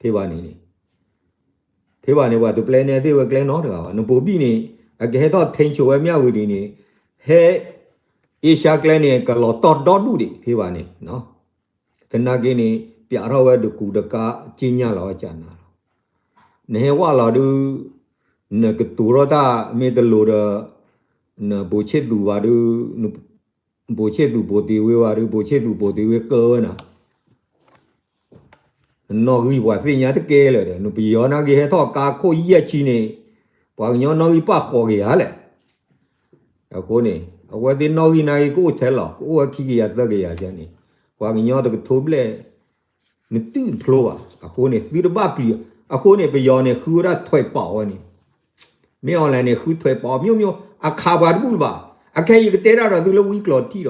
ဖဲဘၣ်န့ၣ်န့ၣ် ဖဲဘၣ်န့ၣ် ပှၤတပျဲန့ၢ်သ့ၣ်ဝဲကျဲနီတဂၤဘၣ်. နဘိၤဘံၣ်န့ၣ် အကဟဲထီၣ်ထိန်းချုပ်ဝဲ မြဝတီန့ၣ် ဟဲ အ့ရှါကျဲန့ၣ် ကလီၤတီၢ်ဒီဒူၣ်ဒံး ဖဲဘၣ်န့ၣ်, သနာ်က့န့ၣ် ပျးထီၣ်ဝဲတကူတကါ က့ညါလီၤဝဲကနၤလီၤ. နဟဲဝဲလီၤဒုး နကတိၤထီၣ်တၢ်မ့ၢ်တလိၤဒီး နဘိးဆ့ၣ်သူးဘၣ်ဒုး ဘိးဆ့ၣ်သူးဘိးတ့ၢ်ဝ့ဘၣ်ဒုး ဘိးဆ့ၣ်သူးဘိးတ့ၢ်ဝ့ကၢဝဲနၤ နီၣ်ဂံၢ်ပှၤသ့ၣ်ညါတကဲလၢာ်ဒီး နပယီၤနာ်က့ဟဲထီၣ်ကါခိၣ်ယဲၢ်ဆံန့ၣ် ပှၤကညီနီၣ်ဂံၢ်ပာ်ဃီၤက့ၤယၤလဲၣ်. အဃိန့ၣ် အဝဲသ့ၣ်နီၣ်ဂံၢ်နာ်က့ကအိၣ်ထဲလီၤ ကအိၣ်ဝဲခံကယၤသၢကယၤန့ၣ် ပှၤကညီတကထိဘျဲၣ် နသုးတဖျိဘၣ်. အဃိန့ၣ် သုတဘၣ်ပျံၤ, အဃိန့ၣ် ပယီၤန့ၣ် ဃုဝဲဒၣ်ထွဲးပာ်အီၤဝဲန့ၣ်, မ့ၢ်အီၤလဲၣ်န့ၣ် ဃုထွဲးပာ်အီၤ မျိုးမျိုး, အခးပှၤတဘူၣ်လၢၤဘၣ်. အခဲအံၤယကတဲတၢ်ဒီးသုလၢဝံကျိာ်ထံဒီး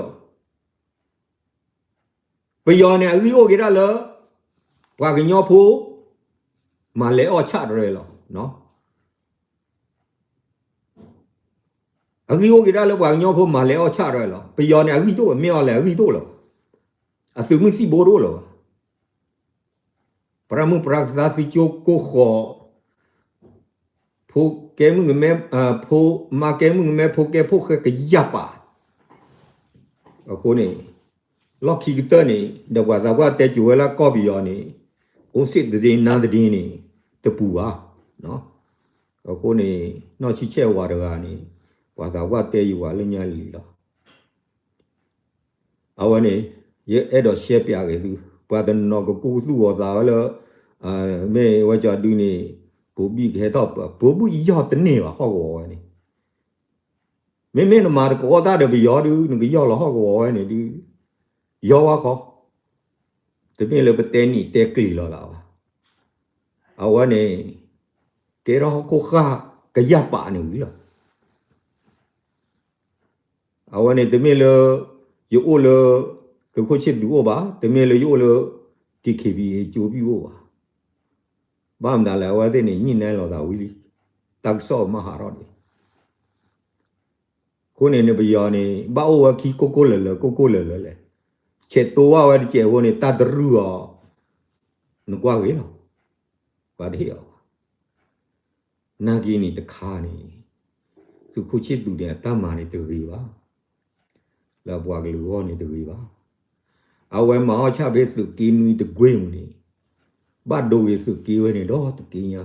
ပယီၤန့ၣ် အဂံၢ်အိၣ်က့ၤဒၣ်လၢ ပှၤကညီဖိ မၤလဲၤအီၣ်ဆၣ်တရဲလီၤ. အဂံၢ်အိၣ်က့ၤဒၣ်လၢပှၤကညီဖိမၤလဲၤအီၣ်ဆၣ်ရဲလီၤ. ပယီၤန့ၣ် အဂံၢ်တအိၣ်, မ့ၢ်အီၤလဲၣ် အဂံၢ်တအိၣ်လၢၤဘၣ်. အသုးမုၢ်သံၣ်ဘိတအိၣ်လၢၤဘၣ်. ပရၢမုၢ်ပရၢကသါ သုကၠိကိၢ်ဃီၤ, ဖိကဲမုၣ်ကမဲ, ဖိမါကဲမုၣ်ကမဲ, ဖိကဲဖိၣ်ဃဲကယၢ်ပာ်. အဃိန့ၣ် လီၢ်ခံကတၢၢ်န့ၣ် ဒီးပှၤသးပှၢ်တဲစိၤဝဲလၢကီၢ်ပယီၤန့ၣ် အိၣ်စ့ၣ်သဒ့နါသဒ့န့ၣ် တပူၤဘၣ်. အဃိန့ၣ် နီၢ်ဆံဆဲၣ်ဝၤတဂၤန့ၣ် ပှၤသးပှၢ်တဲယဝၤလၢညါလံလီၤ. အဝဲန့ၣ် ယအဲၣ်ဒိးရှဲပၠးက့ၤသု, ပှၤတနီၤကကူကသူၣ်ဂီၤသးဝဲလၢ မ့ၢ်ဝဲကၠီဒုန့ၣ် ပိာ်ဘံၣ်ကဟဲထီၣ်, ပိာ်ဘံၣ်ယီၢ်တန့ၢ်ဘၣ် ဟီၣ်ကဝီၤဝဲန့ၣ်. မ့မ့ၢ်နမၤတကိးတၢ်ဒီးပယီၤဒု နကယီၢ်လီၤဟီၣ်ကဝီၤဝဲန့ၣ်ဒု ယီၢ်ဝဲဃီ, တမ့ၢ်လၢပတဲနံၣ်တဲကျံၤလိာ်သးဘၣ်. အဝဲန့ၣ် ကဲထီၣ်ဟီၣ်ခိၣ်ဃၢ်ကယၢ်ပာ်န့ၣ်ဝံၤလီၤ. အဝဲန့ၣ်တမ့ၢ်လၢ ယအိၣ်လၢ သုးခိၣ်ဆံၣ်သူးအိၣ်ဘၣ်, တမ့ၢ်လၢယအိၣ်လၢ DKBA ကၠိဘံၣ်အိၣ်ဘၣ်. ဘၣ်မတၤလဲၣ် အဝဲသ့ၣ်န့ၣ် ညှိနှိုင်းလိာ်သးဝံၤလံ, တၢ်ကစီၣ်မၤဟးထီၣ်ဒံး. အဃိန့ၣ် နပယီၤန့ၣ် ဘၣ်အိၣ်ဝဲခံကိၢ်ကိၢ်လၢၤလၢၤ ကိၢ်ကိၢ်လၢၤလၢၤလဲၣ်, ဆဲးတိဝဲတစဲးဖိန့ၣ် တၢ်တရုၢ်အီၤ နကွၢ်ဂ့ၤလီၤ. ပှၤတဟ့ၣ်အီၤဘၣ်. နာ်က့န့ၣ်တခါန့ၣ် သုးခိၣ်ဆံၣ်သူးန့ၣ် အတၢ်မၤန့ၣ်တဂ့ၤဘၣ်, လၢပှၤကလုာ်အဂီၢ်န့ၣ်တဂ့ၤဘၣ်. အဝဲမၤအီၣ်ဆၣ်ဖဲသုးက့နွံတကွ့ၢ်မူန့ၣ် ဘၣ်ဒိဂ့ၤသုးက့ဝဲန့ၣ်ဒီးတက့ၢ်ညါ,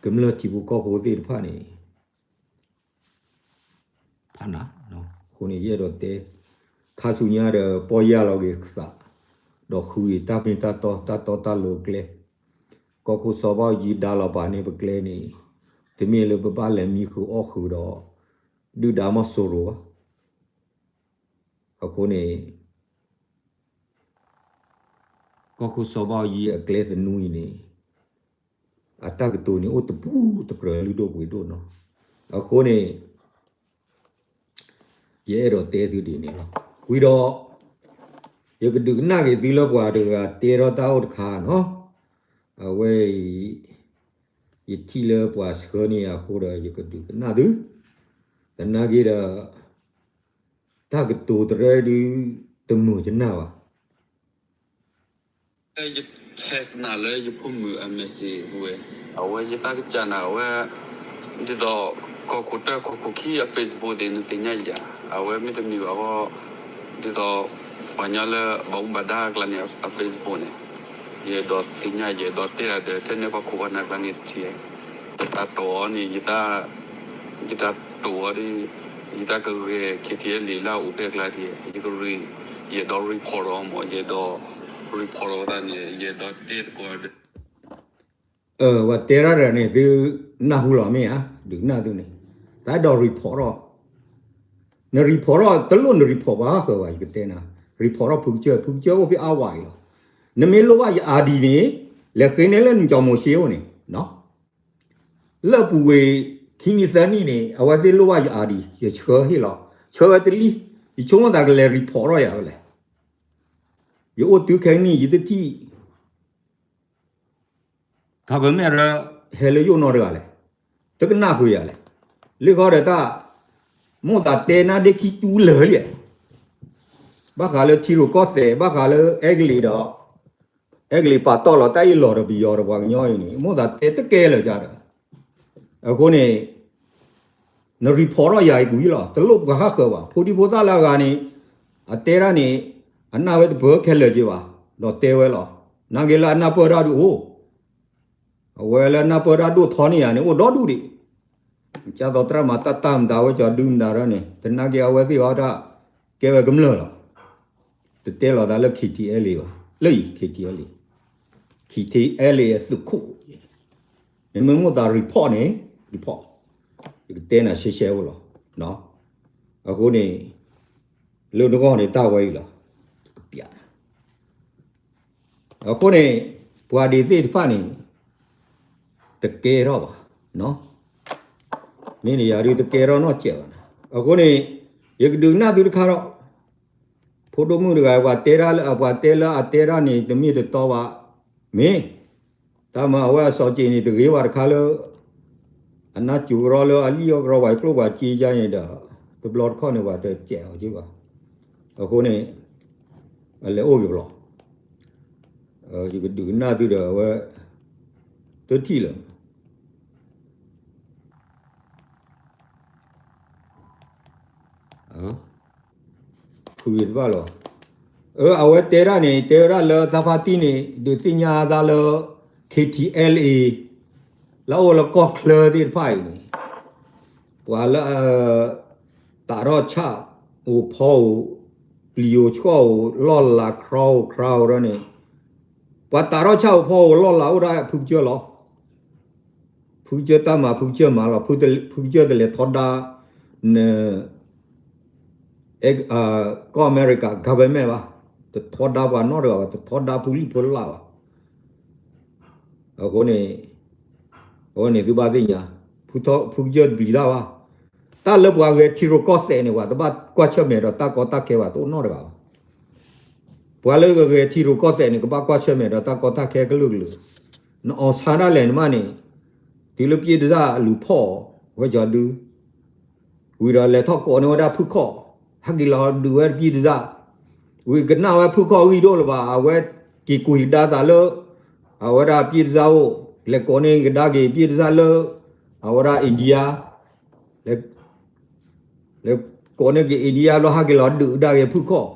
ကမျၢၢ်ထံဖိကီၢ်ဖိသ့ၣ်တဖၣ်န့ၣ် ဖးနး, အဃိန့ၣ် ယအဲၣ်ဒိးတဲ ခါဆူညါဒီး ပီၢ်ယၢ်လီၤက့ၤသး, ဒီးဃုက့ၤတၢ်မ့ၢ်တၢ်တီ တၢ်တီတၢ်လိၤအကျဲ, ကီၢ်ခိၣ်စီၤဘၣ်အူကၠံဒါလီၤပာ်န့ၢ်ပကျဲန့ၣ်, တမ့ၢ်လၢပဘၣ်လဲၤမံဃုာ်အီၣ်ဃုာ်ဒီး ဒုၣ်ဒါမီၢ်စိရိၤဘၣ်. အဃိန့ၣ် ကီၢ်ခိၣ်စီၤဘၣ်အူကၠံအကျဲသနူအံၤန့ၣ် အတၢ်ကတိၤန့ၣ် အိၣ်တပူၤတပြၢၤလုၢ်ဒိၣ်ပှ့ၤဒိၣ်နီၤ. အဃိန့ၣ် ယအဲၣ်ဒိးတဲသုဒ်န့ၣ်လီၤ. ဝံၤဒီး ယကဒုးကနၣ်က့ၤသုလၢပှၤတဂၤတဲထီၣ်တၢ်အိၣ်တခါနီၤ. အဝဲအံၤ ယထံၣ်လၢပှၤဆှၢန့ၢ်ယၤအဃိဒီး ယကဒုးကနၣ်သု, သနာ်က့ဒီး တၢ်ကတိၤတရၢဒု တမုာ်ကနၣ်ဘၣ်. ယထဲနၤလၢယဖိမုၣ်အ message ဝဲ, အဝဲယသးကစၢ်နၤ အဝဲ ဒ်သိး ကီၢ်ခိၣ်တၢ ကီၢ်ခိၣ်ခံအ Facebook သ့ၣ် နသ့ၣ်ညါယၤ, အဝဲမ့တမ့ၢ်ဘၣ်ဃီ ဒ်သိး ပှၤညီလၢဘၣ်မူဘၣ်ဒါအကျါန့ၣ် အ Facebook န့ၣ်, ယအဲၣ်ဒိးသ့ၣ်ညါ ယအဲၣ်ဒိးတဲဒၣ်ဒီး ထဲန့ၣ်ကီၢ်ခိၣ်အနၢ်ကျါန့ၣ်ထံၣ်, ယတၢ်တိာ်အီၤန့ၣ် ယတၢ်တိာ်အီၤဒီး ယတၢ်ကဂဲၤ KTLA လၢအအိၣ်ဖဲအကျါထံၣ်, ယကရံ, ယအဲၣ်ဒိး report အီၤမး, ယအဲၣ်ဒိး report အီၤသတးန့ၣ် ယအဲၣ်ဒိးတဲသကိးဒီး ပှၤတဲထီၣ်တဂၤန့ၣ် သုနၢ်ဟူလီၤမ့ၢ်ဧါ, ဒုးကနၣ်သုန့ၣ်, တၢ်အဲၣ်ဒိး report ထီၣ်, န report ထီၣ် တလိၣ်န report ပှၤဃၢၤဘၣ် ယကတဲနၤ, report ထီၣ်ဖုကစၢၢ်, ဖုကစၢၢ်အိၣ်ဖဲအါဝဲအံၤလီၤ. နမ့ၢ်လိၣ်ဘၣ်ယ ID န့ၣ် လဲၤဃ့န့ၢ်လၢနကၠီၤမိၤၡ့အိၣ်န့ၣ်, လၢအပူၤကွံာ် ခံနံၣ်သၢနံၣ်န့ၣ် အဝဲသ့ၣ်လိၣ်ဘၣ်ယ ID ယဆှၢဟ့ၣ်လီၤ, ဆှၢဝဲတလံ, ယဆိကမိၣ်သးကလဲၤ report ထီၣ်ယၤဝဲလဲၣ်. ယအိၣ်တုၤခဲကနံၣ် ယတထံၣ် ခါပမ့ၢ်ရၢ ဟဲလၢယအိၣ်နီတဂၤလဲၣ်, တကနၣ်ဃုာ်ယၤလဲၣ်. လၢဃီဒီးတၢ် မိၣ်သးတဲနါဒ့ခံတူလၢာ်လံ, ဘၣ်ဃးလၢထံရူၢ်ကီၢ်သဲး ဘၣ်ဃးလၢအဲကလံးဒီး အဲကလံးပာ်တီၢ်လီၤတၢ်အ့ၣ်လိာ်ဒီးပယီၤဒီးပှၤကညီအံၤန့ၣ် မိၣ်သးတဲတကဲလၢာ်ယၤဒီး, အဃိန့ၣ် န report ထီၣ်ယၤအံၤကွံာ်လီၤ, တလိၣ်ပှၤဟးဃၢၤဘၣ်. ဖိဒံဖိသၣ်လၢအဂၤန့ၣ် အတဲဒၣ်န့ၣ် အနၢ်ဝဲတပၢၢ်ခဲလၢာ်က့ၤဘၣ်, ဒီးတဲဝဲလီၤ. နာ်က့လၢအနၢ်ပၢၢ်တၢ်ဒိၣ်အိၣ်, အဝဲလၢအနၢ်ပၢၢ်တၢ်ဒိၣ်ထီန့ၢ်ယၤန့ၣ် အိၣ်ဒီဒူၣ်ဒံး. ကၢ်သိးသရၣ်မၤတၢ်တၢ်မတၤဝဲကၠီဒုမတၤဒီးန့ၣ် သနာ်က့အဝဲသ့ၣ်အီၤတၢ် ကဲဝဲကမျၢၢ်လီၤ. တတဲလီၤသးလၢ KTLA ဘၣ်, လၢအံၤ KTLA, KTLA အသုးခိၣ် နမ့ၢ်မိၣ်သး report န့ၣ် report, ယကတဲနၤရှဲရှဲအိၣ်လီၤ. အဃိန့ၣ် လၢနဂီၢ်န့ၣ်တၢ်ဝဲအံၤလီၤ. ကပျး အဃိန့ၣ် ပှၤဒ်သ့ၣ်တဖၣ်န့ၣ် တကဲထီၣ်ဘၣ်, မ့ၢ်န့ၣ်ယၤဒုးတကဲထီၣ်နီတစဲးဘၣ်. အဃိန့ၣ် ယကဒုးကနၣ်သုတခါဒီး ဖိဒိၣ်မုၣ်တဂၤ ပှၤတဲဒၣ်လၢ ပှၤတဲလၢအတဲဒၣ်န့ၣ် တမ့ၢ်တတီဘၣ်, မ့ၢ် တၢ်မၤအဝဲအစီၤစ့ၤန့ၣ် တဂ့ၤဘၣ်တခါလၢ အနၢ်စူၤကရီလၢအလံၣ်အီၣ်ကရီ ပှၤကျိၣ်ပှၤစ့ယါန့ၣ်ဒီး တဘျီတခီၣ်န့ၣ် ပှၤတစဲးအီၤက့ဘၣ်. အဃိန့ၣ် အလဲၤအိၣ်က့ၤဘျီ ယကဒုးကနၣ်သုဒီးအဝဲ တထံၣ်လၢၤ ဃုတဘၣ်လီၤ. အဝဲတဲဒၣ်န့ၣ် တဲဝဲဒၣ်လၢသးဖါတံၢ်န့ၣ် ဒုးသ့ၣ်ညါသးလၢ ခ့ထံအဲလ်အ့ လၢအအိၣ်လၢကီၢ်ချၢသ့ၣ်တဖၣ်အံၤန့ၣ် ပှၤလၢ တးထီၣ်ဆၣ်အိၣ်ဖီအိၣ် ပျံၤအိၣ်ဆှီၣ်အိၣ် လီၢ်လၤ ခရါအိၣ်ခရါအိၣ်ဒီးန့ၣ် ပှၤတးထီၣ်ဆၣ်အိၣ်ဖီအိၣ်လီၢ်လၤအိၣ်ဒၣ်ဖုကစၢၢ်လီၤ. ဖုကစၢၢ်တၢ်မၤဖုကစၢၢ်မၤလီၤ. ဖုကစၢၢ်တလဲၤထီဒါ န ကီၢ်အမဲရကၤ government ဘၣ်, တထီဒါပှၤနီတဂၤဘၣ်, တထီဒါဖုလံၣ်ဖုလၢ်ဘၣ်. အဃိန့ၣ် အဝဲန့ၣ်သုဘၣ်သ့ၣ်ညါ ဖုကစၢၢ်တပျံၤတၢ်ဘၣ်. တၢ်လၢပှၤဂဲၤထံရူၢ်ကီၢ်သဲးန့ၣ် ပှၤတဘၣ်ကွၢ်ဆၢၣ်မဲာ်ဒီးတၢ်ကီတၢ်ခဲဘၣ် တအိၣ်နီတဂၤဘၣ်. ပှၤလၢဂဲၤထံရူၢ်ကီၢ်သဲးန့ၣ် ကဘၣ်ကွၢ်ဆၢၣ်မဲာ်ဒီးတၢ်ကီတၢ်ခဲကလုာ်ကလုာ်. နအီၣ်ဆါဒၣ်လဲာ်နမးန့ၣ် တုၤလၢပျံၤတစၢ်အလူၤဖီၣ်အီၤ ဝဲကၠီၤဒု ဝံၤဒီးလဲၤထီၣ်ကိးန့ၢ်ဝဲဒၣ်ဖုခီၣ်, ဟဲက့ၤလီၤဒုးဝဲတပျံၤတစၢ်, ဝံၤကနၣ်ဝဲဖုခီၣ်ဂံၢ်ဒိၣ်လၢၤဘၣ်, အဝဲက့ၤကူၣ်ဟံၣ်ကဒါသးလၢ အဝဲဒၣ်ပျံၤတစၢ်အိၣ်, လဲၤကိးန့ၢ်ကဒါက့ၤပျံၤတစၢ်လၢ အဝဲဒၣ် India လဲၤကိးန့ၢ်က့ၤ India ဘျီဟဲက့ၤလီၤဒုးကဒါက့ၤဖုခီၣ်,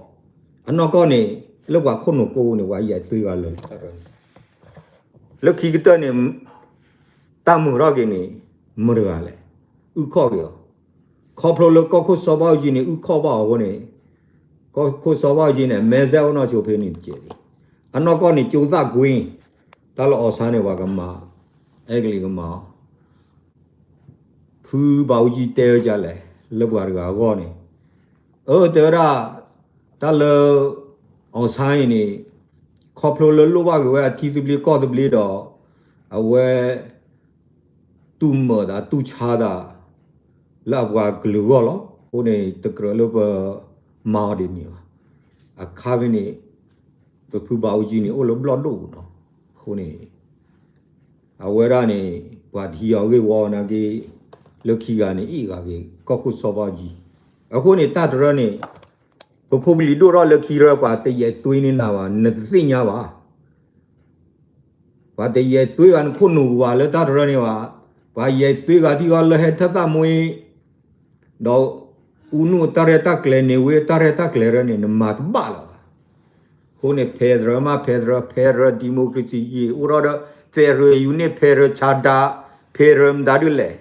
အနီၢ်ကီၢ်န့ၣ် လၢပှၤခိၣ်နူာ်ကိးန့ၣ် ပှၤယဲၢ်သွံဂၤလၢာ် လၢခံကတၢၢ်န့ၣ် တၢ်မုာ်ထီၣ်က့ၤန့ၣ် မတၤတဂၤလဲၣ်, အုၣ်ခီၣ်က့ၤအီၤ, ခီဖျိလၢကီၢ်ခိၣ်စီၤဘၣ်အူကၠံန့ၣ် အုၣ်ခီၣ်ဘၣ်အီၤအဃိန့ၣ် ကီၢ်ခိၣ်စီၤဘၣ်အူကၠံန့ၣ် မဲစဲအိၣ်နီၢ်ဆိဖဲန့ၣ်တကဲးလံ, အနီၢ်ကီၢ်န့ၣ် ကၠိသၣ်ကွ့, တၢ်လၢအီၣ်ဆါန့ၣ် ပှၤကမၤ, အဲကလံးကမၤအီၤ ဖုဘၣ်အူကၠံတဲဝဲဒ်လဲၣ် လၢပှၤတဂၤအဂီၢ်န့ၣ်, အၢ တဲဝဲဒၣ် တၢ်လၢ အီၣ်ဆါအံၤန့ၣ် ခီဖျိလၢလိၣ်ဘၣ်က့ၤဝဲအထံသဘျ့ကီၢ်သဘျ့ဒီး အဝဲ တူၢ်မၢၢ်သးတူၢ်ဆါသး လၢအပှၤကလုာ်အဂီၢ်လီၤ. အဃိန့ၣ် တကြၢးလၢပမၤအီၤဒ်န့ၣ်ဘၣ်. အခါဖဲန့ၣ် ပဖုဘၣ်အူကၠံန့ၣ် အိၣ်လၢဘျီၣ်ဒိၣ်ပူၤနီၤ. အဃိန့ၣ် အဝဲဒၣ်န့ၣ် ပှၤတဟံးအီၤဂ့ၢ်ဝီနာ်က့ လၢခံဂၤန့ၣ် အ့ၣ်ဂၤဂ့ၤ ကီၢ်ခိၣ်စီၤဘၣ်အူကၠံ. အဃိန့ၣ် တၢ်တရၢန့ၣ် ပဖိပလံၤဒိၣ်ထီၣ်လၢခံရၢ ပှၤတယဲၢ်သွံန့ၢ်နၤဘၣ် နတသ့ၣ်ညါဘၣ်. ပှၤတယဲၢ်သွံဂၤနခိၣ်နူာ်ပူၤဘၣ်လၢတၢ်တရၢန့ၣ်ဘၣ်. ပှၤယဲၢ်သွံဂၤထံၣ်ဃီလၢဟဲထၢၣ်သၣ်မှ့ ဒီး အူနူၢ်တၢ်ရဲၣ်တၢ်ကျဲၤန့ၣ်ဝဲ တၢ်ရဲၣ်တၢ်ကျဲၤရၢန့ၣ် နမၤတဘၣ်လၢၤဘၣ်. အဃိန့ၣ် federal မး federal, federal democracy ယံာ်အိၣ်ထီၣ်ဒီး federal unit, federal ဆါဒါ, federal မတၤဒ်လဲၣ်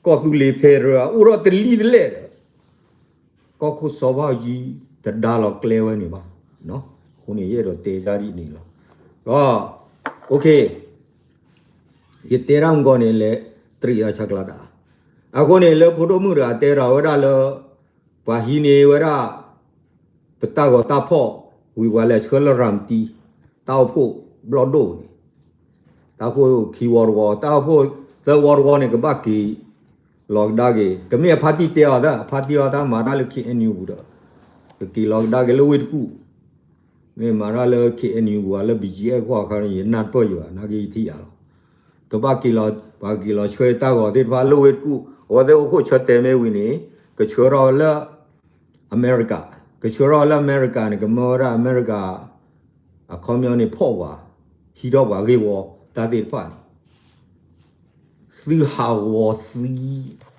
ကီၢ်သူလ့ၤ federal အိၣ်ထီၣ်တလံၣ်တလဲၣ်ဒီး ကီၢ်ခိၣ်စီၤဘၣ်အူကၠံ တဒါလီၤကျဲဝဲန့ၣ်ဘၣ်. အဃိန့ၣ် ယအဲၣ်ဒိးတဲဒ်န့ၣ်လီၤ. ဒီး ယတဲတၢ်မုၢ်ကီၢ်န့ၣ် လဲၤတရံးအဆၢကျါဒၣ်. အဃိန့ၣ် လၢဖိဒိၣ်မုၣ်တဂၤတဲဒီးဝဲဒၣ်လၢ ပှၤဟံးန့ၢ်ဝဲဒၣ် ပတၢ်ဂီၤတၢ်ဖီၣ် ဝံၤပှၤလဲၤဆှၢလၢရၤမတံ တၢ်အိၣ်ဖှိၣ်ဘျီၣ်ဒိၣ်န့ၣ် တၢ်အိၣ်ဖှိၣ်ခံဝီတဝီ တၢ်အိၣ်ဖှိၣ်သၢဝီတဝီန့ၣ် ကဘၣ်က့ၤလီၤကဒါက့ၤ ကမ့ၢ်အဖါတံၢ်တဲအီၤသၢ အဖါတံၢ်အီၤတၢ်မၤတၢ်လၢ ခ့ၣ်အဲၣ်ယူၣ် ပူၤဒီး ကက့ၤလီၤကဒါက့ၤလၢဝ့ၢ်တကူၣ် မ့ၢ်မၤတၢ်လၢ ခ့ၣ်အဲၣ်ယူၣ် ပူၤ လၢ ဘီၣ်ကၠံၣ်အဲၣ် ကွၢ်အခါန့ၣ် ယနၢ်တပၢၢ်ယၤ နာ်က့ယထံၣ်ယၤလီၤ. ကဘၣ်က့ၤလီၤ ပှၤက့ၤလီၤဆှၢတၢ်ဂီၤသ့ၣ်တဖၣ်လၢဝ့ၢ်တကူၣ် အဝဲသ့ၣ်အိၣ်ဖှိၣ်ဆၢတဲာ်မ့ၢ်ဝံၤန့ၣ် ကဆှၢထီၣ်လၢ အမဲရကၤ ကဆှၢထီၣ်လၢအမဲရကၤန့ၣ် ကမၢဝဲဒၣ်အမဲရကၤ အခီပညီန့ၣ်ဖီၣ်ပှၤ ဟံးထီၣ်ပှၤဂ့ၢ်ဝီတၢ်သ့ၣ်တဖၣ်န့ၣ် သုဟးဂီၤသံ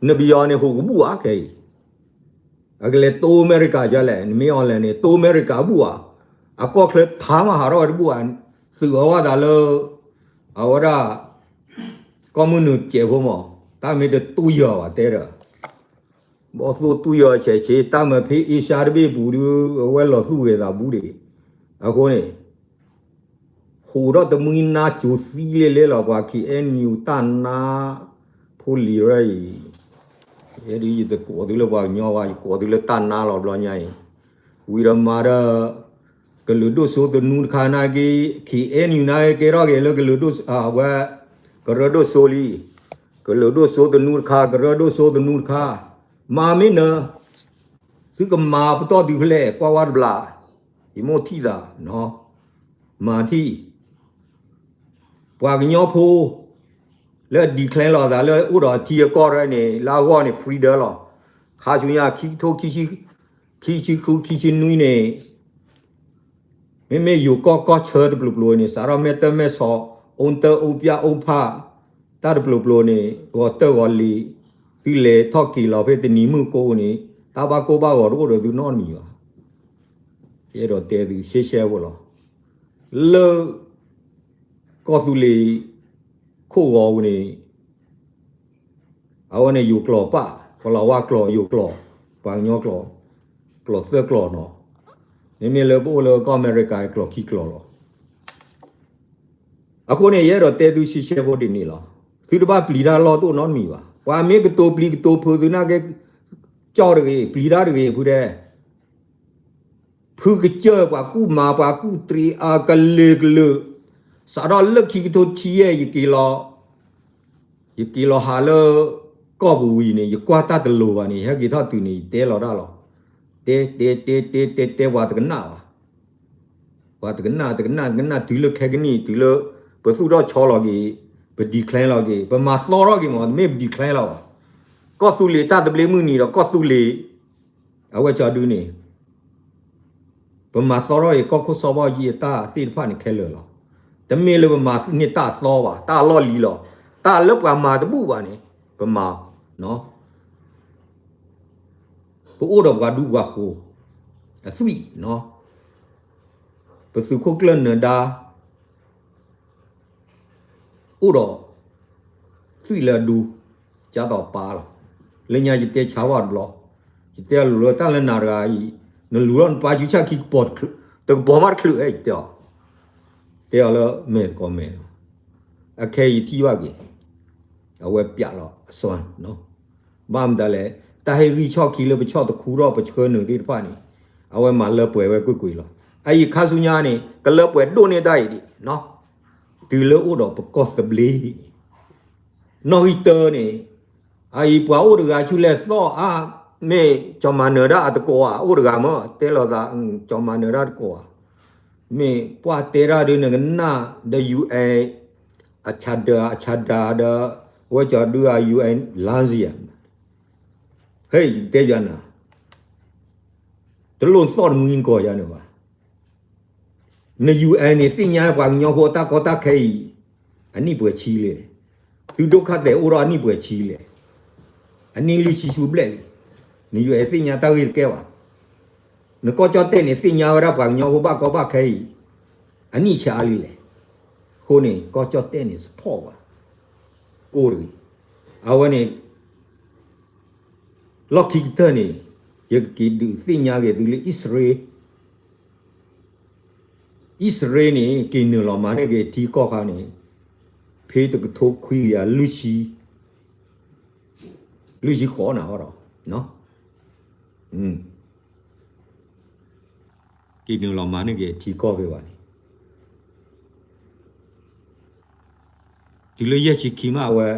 နပယီၤန့ၣ်ဟူးကဘူၣ်ဧါခဲအံၤ အကလဲၤတိၢ်အမဲရကၤဒ်လဲၣ် နမ့ၢ်အီၤလဲၣ်န့ၣ် တိၢ်အမဲရကၤဘူၣ်ဧါ အကီၢ်ချၢထါမးဟးထီၣ်ဝဲတဘူၣ်ဧါ သုးအီၣ်ဝဲသးလၢ အဝဲဒၣ် ကီၢ်မုၢ်နုာ်စဲးဖိမး တၢ်မ့ၢ်တတူၢ်ယၢၤဘၣ်တဲဒီး ဘီၣ်သိၣ်တူၢ်ယီၤဆဲးဆ့ တၢ်မၤဖဲအ့ရှါတဘ့ၣ်ပူၤဒုး အဝဲလီၤသူၣ်ဂဲၤသးဘူးဒံး. အဃိန့ၣ် ဟူးထီၣ်တမှံနါစိၤသံလ့လ့လီၤ ပှၤ ခ့ၣ်အဲၣ်ယူၣ် တၢ်နါ ဖိလံၤရၢအံၤ ယဲဒုးယတကိးသုလၢပှၤကညီဘၣ် ယကိးသုလၢတၢ်နါလီၤဘျီညါအံၤ ဝံၤဒီးမၤဒီး ကလုာ်ဒိၣ်စိသနူတခါနာ်က့ ခ့ၣ်အဲၣ်နံၣ်နာ်က့ ကဲထီၣ်က့ၤလၢကလုာ်ဒိၣ် အဝဲ ကရၢဒိၣ်စိလံ. ကလုာ်ဒိၣ်စိသနူတခါ ကရၢဒိၣ်စိသနူတခါ မၤမ့ၢ်နၢၤ သုကမၤပတီၢ်တုၤဖဲလဲၣ် ကွၢ်ဝဲတဘျီ ယမိၢ်ထံၣ်သး မၤထံၣ် ပှၤကညီဖိ လၢ declare လီၤသးလၢအိၣ်ဒီးထံအကီၢ်ရဲၣ်န့ၣ် လၢအဂီၢ်န့ၣ် freedom လီၤ. ခါဆူညါ ခံကထိ ခံဆံဃု ခံဆံနွံန့ၣ် မ့မ့ၢ်ယိၤကီၢ်ကီၢ်ဆၢတပျိၤပျိၤန့ၣ် စးထီၣ်မဲာ်တၢ်မဲာ်ဆီး အိၣ်တၢ်အိၣ်ပျၢ်အိၣ်ဖး တၢ်တပျိၤပျိၤန့ၣ် ဂီၤတၢ်ဂီၤလံၤ သုလဲၤထီၣ်က့ၤလီၤဖဲတနံၤမုၢ်ကိန့ၣ် တၢ်ဘၣ်ကိၢ်ဘၣ်ဂီၤတအိၣ်ဒီးသုနီတမံၤဘၣ်. ယအဲၣ်ဒိးတဲသုရှဲရှဲဖိလီၤ. လၢ ကီၢ်သူလ့ၤ ခိၣ်ဂီၤပူၤန့ၣ် အဝဲန့ၣ်ယိၤကျိာ်ပၣ် ကလီၤဝါကျိာ် ယိၤကျိာ် ပှၤကညီကျိာ် ကျိာ်သၢကျိာ်နီၤ. မ့မ့ၢ်လၢပအိၣ်လၢကီၢ်အမဲရကၤ ကျိာ်ခံကျိာ်လီၤ. အဃိန့ၣ် ယအဲၣ်ဒိးတဲသုရှဲရှဲဖိဒ်န့ၣ်လီၤ. သုတဘၣ်ပျံၤတၢ်လီၢ်တအိၣ်နီတမံၤဘၣ်. ပှၤမ့ၢ်ကတိၤပျံၤကတိၤဖုးသုနာ်က့ ကၠီၣ်တဂ့ၤ ပျံၤတၢ်တဂ့ၤ ဖုတဲ ဖုကစၢၢ် ပှၤကူၣ်မၤ ပှၤကူၣ်တြံၤ အကလုာ်ကလုာ်, စးထီၣ်လၢခံကထိဆံယဲၢ် ယက့ၤလီၤ, ယက့ၤလီၤဟးလၢ ကီၢ်ပူၤဝံၤန့ၣ် ယကွၢ်တၢ်တလိၤဘၣ်န့ၣ် ယဟဲက့ၤထီၣ်တုၤန့ၣ် ယတဲလီၤတၢ်လီၤ. တဲတဲတဲတဲတဲတဲ ပှၤတကနၣ်ဘၣ်, ပှၤတကနၣ် တကနၣ် တကနၣ် တုၤလၢခဲကနံၣ် တုၤလၢ ပသူၣ်ထီၣ်ဆီလီၤက့ၤ, ပ declare လီၤက့ၤ, ပမၤသီထီၣ်က့ၤမး တမ့ၢ်ပ declare လီၤဘၣ်. ကီၢ်သူလ့ၤတၢ်သဘျ့မုၢ်နံၤဒီး ကီၢ်သူလ့ၤ အဝဲကၠီဒုန့ၣ် ပမၤသီထီၣ်က့ၤ ကီၢ်ခိၣ်စီၤဘီယံၤအတၢ်သ့ၣ်တဖၣ်န့ၣ်ခဲလၢာ်လီၤ. တမ့ၢ်လၢပမၤန့ၢ်တၢ်အသီဘၣ်, တၢ်အလီၢ်လံၤလီၤ. တၢ်လၢပှၤမၤတဘူၣ်ဘၣ်န့ၣ် ပမၤ ပအိၣ်ဒီးပှၤဒူပှၤဃိၤ အသွံၣ်, ပသုးခိၣ်ကျၢၢ်နၢၤဒါ အိၣ်ဒီး သွံၣ်လၢအဒူ, ကၢ်သိးပၢ်လီၤ. လၢညါယတဲဆါဘၣ်တဘျီ, ယတဲအလိၤလၢတၢ်လၢနၤတဂၤအံၤ, နလူၤထီၣ်နပၢ်စုဆၣ်ခံကပီၤ, တကပီၤမးတချုးဧဲ ယတဲအီၤ, တဲအီၤလၢမဲာ်တကီၤမဲာ်လီၤ. အခဲအံၤထံၣ်ဘၣ်က့ၤ, အဝဲပျးလီၤအစွမ်း ဘၣ်မတၤလဲၣ်, တၢ်ဟ့ၣ်ဂံၢ်ဆီၣ်ခံလၢပဆီၣ်တခူထီၣ်ပဆှၢနုာ်သ့ၣ်တဖၣ်န့ၣ်, အဝဲမၤလၢပှဲၤဝဲကွ့ၢ်ကွ့ၢ်လီၤ. အအံၤခါဆူညါန့ၣ် ကလၢပှဲၤဒိၣ်န့ၢ်တၢ်အံၤဒံး, တုၤလၢအိၣ်ဒီးပကီၢ်သဘျ့န့ၣ်, နီၣ်ဂံၢ်တၢန့ၣ်, အအံၤပှၤအိၣ်တဂၤဆူလဲၣ်သီၣ်အါ, မ့ၢ်ကၠီၤမၤနၢၤဒၣ်အတကိးဧါ, အိၣ်တဂၤမ့ၢ် တဲလိာ်သး, ကၠီၤမၤနၢၤဒၣ်တကိးဧါ, မ့ၢ်ပှၢ်တဲတၢ်ဒုးနကနၣ်ဒီး UN အဆၣ်ဒၢ အဆၣ်ဒၢဒီး ဝဲကၠီၤဒုးအ UN လါစံဧါ, ဟဲ ယကတဲယၤနၤ, တလိၣ်သီၣ်တမှံနကီၢ်ယၤန့ၣ်ဘၣ်. န UN န့ၣ် သ့ၣ်ညါပှၤကညီဖိအတၢ်ကီတၢ်ခဲအံၤ အနံၣ်ပှဲၤဆံလဲၣ်, သုဒိၣ်ခါသဲးအိၣ်ထီၣ်အနံၣ်ပှဲၤဆံလဲၣ်, အနံၣ်လွံၢ်ဆံဆူဘျဲၣ်လံ, န UN သ့ၣ်ညါတၢ်ဂ့ၢ်တကဲဘၣ်. နကီၢ်ကၠီၣ်တဲၣ်န့ၣ် သ့ၣ်ညါဝဲဒၣ်ပှၤကညီဖိဘၣ်ကီဘၣ်ခဲအံၤ အနံၣ်ဆံးအါလံလဲၣ်. အဃိန့ၣ် ကီၢ်ကၠီၣ်တဲၣ်န့ၣ် support ဘၣ်, ကိၢ်တဂ့ၤ. အဝဲန့ၣ် လီၢ်ခံကတၢၢ်န့ၣ် ယကက့ၤဒုးသ့ၣ်ညါက့ၤသုလၢအံၣ်စရ့လး အံၣ်စရ့လးန့ၣ် က့ၤနုာ်လီၤမၤန့ၢ်က့ၤထံကီၢ်ခါန့ၣ် ဖဲတကထိခွံကယၤလွံၢ်ဆံ လွံၢ်ဆံဃိးနၤအီၤဒီး က့ၤနုာ်လီၤမၤန့ၢ်က့ၤထံကီၢ်ဖဲဘၣ်န့ၣ် တုၤလၢယဲၢ်ဆံခံမး အဝဲ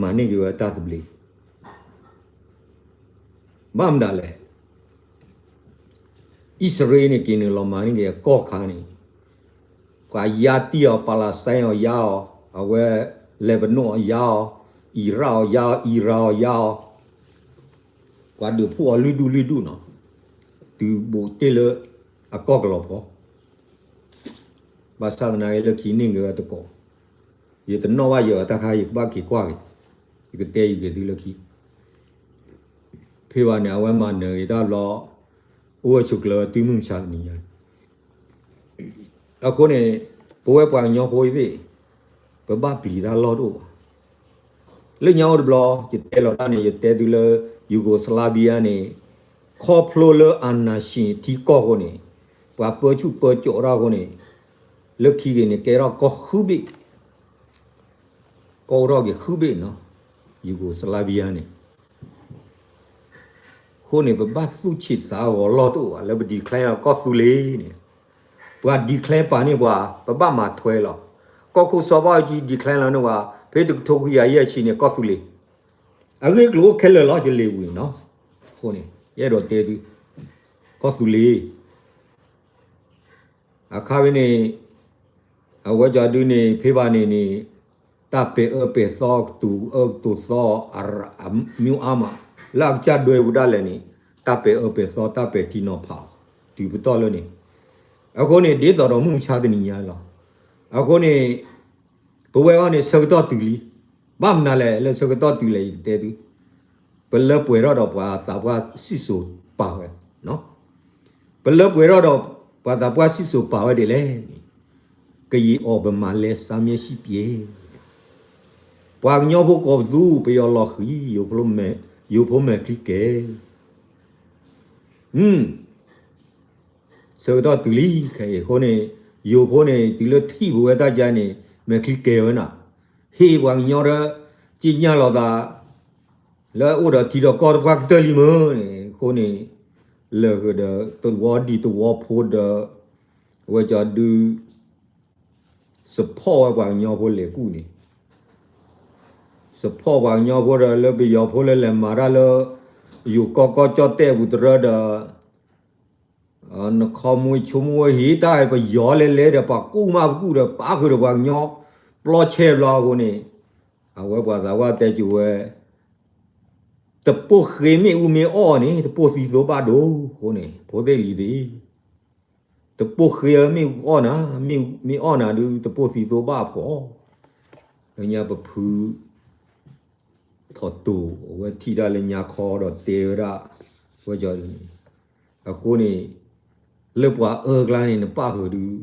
မၤန့ၢ်က့ၤဝဲတၢ်သဘျ့ ဘၣ်မတၤလဲၣ်, အံၣ်စရ့လးန့ၣ် က့ၤနုာ်လီၤမၤန့ၢ်က့ၤအကီၢ်ခါန့ၣ် ပှၤယါတံၢ်အီၤ ပၤလးစတၢၣ်အီၤယါအီၤ, အဝဲ လဲဘနိၣ်အီၤယါအီၤ, အံရၣ်အီၤယါအီၤ, အံရၣ်အီၤယါအီၤ, ပှၤဒုးဖှိၣ်အီၤလွံၢ်ဒူၣ်လွံၢ်ဒူၣ်နီၤ, တုၤဘူးတ့ၢ်လၢအကီၢ်ကလီၤဖီ ဘၣ်ဆၣ်သနာ်က့ လၢခံန့ၢ်က့ၤဝဲတကိး, ယတနီၣ်ဘၣ်ယဲဘၣ်တၢ်ခါ ယကဘၣ်က့ၤကွၢ်က့ၤ, ယကတဲယက့ၤသုလၢခံ ဖဲဘၣ်န့ၣ် အဝဲမၤနၢၤက့ၤတၢ်ဘျီ, အိၣ်ဝဲဆိးကျၢၤဝဲတုၤမုၢ်မဆါတနံၤညါ အဃိန့ၣ် ပဝဲပှၤကညီဖိအံၤသ့ၣ် ပဘၣ်ပျံၤတၢ်လီၢ်တအိၣ်ဘၣ်. လၢညါအိၣ်တဘျီ ယတဲလီၤတၢ်န့ၣ် ယတဲသုလၢ Yugoslavia န့ၣ် ခီဖျိလၢ အၤနၢ်ၡံၣ် ထံကီၢ်အဃိန့ၣ် ပှၤပၢဆူၣ်ပၢစိးတၢ်အဃိန့ၣ် လၢခံက့ၤန့ၣ် ကဲထီၣ်ကီၢ်ဃုဘ့ၣ်, ကီၢ်အိၣ်ထီၣ်က့ၤဃုဘ့ၣ်နီၤ Yugoslavia န့ၣ် အဃိန့ၣ် ပဘၣ်သူၣ်ဆံးသးဂီၤလီၢ်တအိၣ်ဘၣ် လၢပ declare လီၤကီၢ်သူလ့ၤန့ၣ်, ပှၤ declare ပာ်န့ၢ်ပှၤ ပဘၣ်မၤထွဲလီၤ. ကီၢ်ခိၣ်စီၤဘၣ်အူကၠံ declare လီၤန့ၢ်ပှၤ ဖဲတကထိခွံကယၤယဲၢ်ဆံန့ၣ် ကီၢ်သူလ့ၤ, အဂ့ၢ်အကျိၤအိၣ်ခဲလၢာ်လီၤ ယလံာ်ဝံၤနီၤ. အဃိန့ၣ် ယအဲၣ်ဒိးတဲသု ကီၢ်သူလ့ၤ အခါဝဲန့ၣ် အဝဲကၠီဒုန့ၣ် ဖဲဘၣ်န့ၣ်န့ၣ် တၢ်ပဲာ်အၢပဲာ်သီ ကတိၤအၢကတိၤသီ အမျိုးအါမး လၢအကစၢ်ဒွဲၣ်ပူၤဒၣ်လဲာ်န့ၣ် တၢ်ပဲာ်အၢပဲာ်သီ တၢ်ပဲာ်တံၢ်နီၤဖးအီၤ တုၤပတီၢ်လၢန့ၣ်, အဃိန့ၣ် ဒ်သိးဒီးမုၢ်မဆါတနံၤညါလီၤ. အဃိန့ၣ် ပဝဲအံၤန့ၣ် ဆၢကတီၢ်တုၤလံ. ဘၣ်မနုၤလဲၣ် လၢဆၢကတီၢ်တုၤလဲၣ် ယကတဲသု, ပလၢပှဲၤထီၣ်ဒီးပှၤသးပှၢ်စံၣ်စိၤပာ်ဝဲ, ပလၢပှဲၤထီၣ်ဒီး ပှၤသးပှၢ်စံၣ်စိၤပာ်ဝဲဒ်လဲၣ်န့ၣ်, ကယံာ်အီၣ်ပမၤလဲၤစါမၠဲၣ်စံၣ်ပျဲ, ပှၤကညီဖိကိးပသူ ပယီၤလီၤဃံၤ ယိၤဖိမဲာ်ချံကဲၤ ဆၢကတီၢ်တုၤလံခဲအံၤအဃိန့ၣ်, ယိၤဖိန့ၣ် တုၤလၢထံၣ်ပဝဲတၢ်ကါန့ၣ် မဲာ်ချံကဲၤဝဲနၤ, ဟ့ၣ်ပှၤကညီဒီး က့ညါလိာ်သး လၢအိၣ်ဒီးထံဒီးကီၢ်တပှၢ်ကတၢၢ်လံမ့ၢ်န့ၣ် အဃိန့ၣ်, လၢာ်ဃုာ်ဒီး တဝီဒံၣ်တဝီဖိဒီး အဝဲကၠီဒု support ဝဲပှၤကညီဖိလဲၤကူၣ်န့ၣ် support ပှၤကညီဖိဒီး လၢပယီၤဖိလၢလဲၤမၤတၢ်လၢ ယိၤကီၢ်ကီၢ်ကၠီၣ်တဲၣ်ပူၤတရၢဒီး နခီမူဆိကမိၣ်ဝဲဟ့ၣ်တၢ်ပယီၤလဲၤလဲၤဒီး ပှၤကူၣ်မးပကူၣ်ဒီး ပာ်ဃုာ်ဒီးပှၤကညီ ပျီဆဲးဘျီအဃိန့ၣ်, အဝဲပှၤသးပှၢ်တဲစိၤဝဲ တပိၢ်ဃ့မ့ၣ်အူမ့ၢ်အီၣ်န့ၣ် တပိၢ်သံသိဘၣ်ဒိအဃိန့ၣ် ဖိသ့ၣ်လံၤသ့ၣ်, တပိၢ်ဃ့မ့ၣ်အူအီၣ်နၤ, မ့ၣ်အီၣ်နၤဒုး တပိၢ်သံသိဘၣ်ဖှီၣ်, လၢညါပဖု ထီၣ်တိၢ် အဝဲထံၣ်တၢ်လၢညါခီဒီးတဲဝဲဒၣ်, ဝဲကၠီန့ၣ်, အဃိန့ၣ်, လၢပှၤအၢကျါန့ၣ် နပာ်ဃုာ်ဒုး,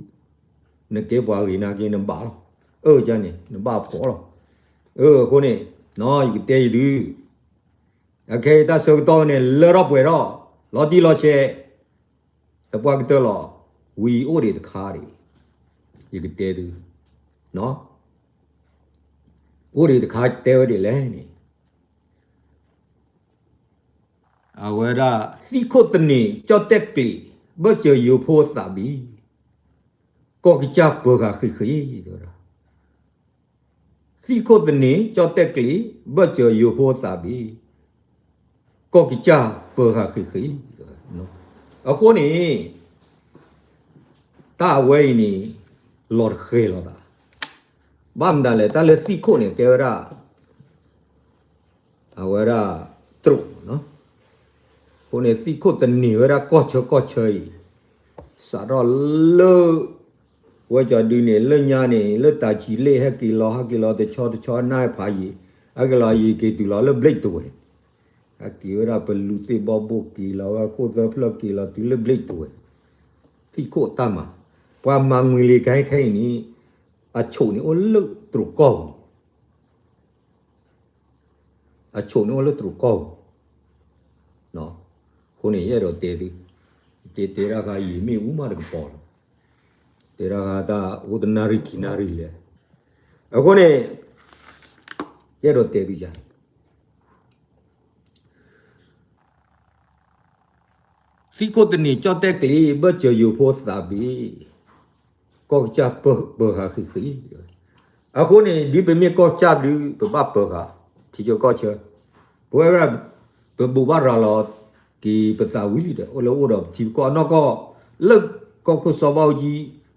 နကဲပှၤဂ့ၤနာ်က့နဘၣ်လီၤ, အၢကၠၢန့ၣ် နဘၣ်ဖှီၣ်လီၤ, အဃိန့ၣ်, ယကတဲယဒုး, အခဲအံၤတၢ်ဆၢကတီၢ်န့ၣ် လၢထီၣ်ပှဲၤထီၣ်, လီၤတံၢ်လီၤဆဲး တပှၢ်ကတၢၢ်လီၤ, ဝံၤအိၣ်ဒံးတခါဒံး, ယကတဲသု, အိၣ်ဒံးတခါတဲဝဲဒ်လဲၣ်န့ၣ်, အဝဲဒၣ် သံၣ်ခိၣ်သန့ၤ ကၠီၣ်တဲၣ်ကျံး ဘၢၣ်စၢၤယိၤဖိသးဘံ, ကီၢ်ကစၢ်ပၢၤဃာ်ဃံးဃံး, သံၣ်ခိၣ်သန့ၤ ကၠီၣ်တဲၣ်ကျံး ဘၢၣ်စၢၤယိၤဖိသးဘံ, ကီၢ်ကစၢ်ပၢၤဃာ်ဃံးဃံး, အဃိန့ၣ် တၢ်အဝဲအံၤန့ၣ် လီၤတဃဲၤလိာ်သး, ဘၣ်မတၤလဲၣ် တၢ်လၢသံၣ်ခိၣ်န့ၣ် ကဲဝဲဒၣ် အဝဲဒၣ် တြိာ်, အဃိန့ၣ် သံၣ်ခိၣ်သန့ၤဝဲဒၣ်ကီၢ်ဆၢကီၢ်ဆၢအံၤ, စးထီၣ်လၢ ဝဲကၠီဒုန့ၣ် လၢညါန့ၣ် လၢတၢ်ဆံးလ့ၣ် ဟဲက့ၤလီၤ ဟဲက့ၤလီၤ တဆီတဆီ နၢ်ဟဲဖးယံာ်, ဟဲက့ၤလီၤယံာ်က့ၤတုၤလီၤလၢဘျ့းတဝဲၢ်, ဟဲက့ၤဝဲဒၣ်ပလူးသ့ၣ်ဘီဘိၣ်က့ၤလီၤဝဲ ခိၣ်သၢဖျၢၣ်က့ၤလီၤတုၤလၢဘျ့းတဝဲၢ်, သံၣ်ခိၣ်တၢ်မၤ, ပှၤမၤငွေလံာ်ကဟဲခဲအံၤန့ၣ်, အဆိးန့ၣ်အိၣ်လၢတြိာ်ကီၢ်ပူၤန့ၣ် အဆိးန့ၣ်အိၣ်လၢတြိာ်ကီၢ်ပူၤ, အဃိန့ၣ် ယအဲၣ်ဒိးတဲသု, တဲတဲတၢ်ဃါယံာ်မ့ၣ်အူမးတကပီၤလီၤ, တဲတၢ်ဃါတၢ်အိၣ်တနၣ်ရံၣ်ခံနၣ်ရံၣ်လဲၣ်, အဃိန့ၣ် ယအဲၣ်ဒိးတဲသုယၤ သံၣ်ခိၣ်သန့ၤကၠီၣ်တဲၣ်ကျံး ဘၢၣ်စၢၤယိၤဖိသးဘံ, ကီၢ်ကစၢ်ပၢၤဃာ်ဃံးဃံး, အဃိန့ၣ် ဒ်ပမ့ၢ်ကီၢ်ကစၢ်ဒုး ပဘၣ်ပၢၤဃာ် ထံဆၢကီၢ်ဆၢ, ပဝဲဒၣ် ပဘိးဘၣ်ရၤလီၤက့ၤပသးဝံၤလံဒီး အိၣ်လၢအိၣ်ဒီးပထံပကီၢ်နီၢ်ကီၢ်, လၢကီၢ်ခိၣ်စီၤဘၣ်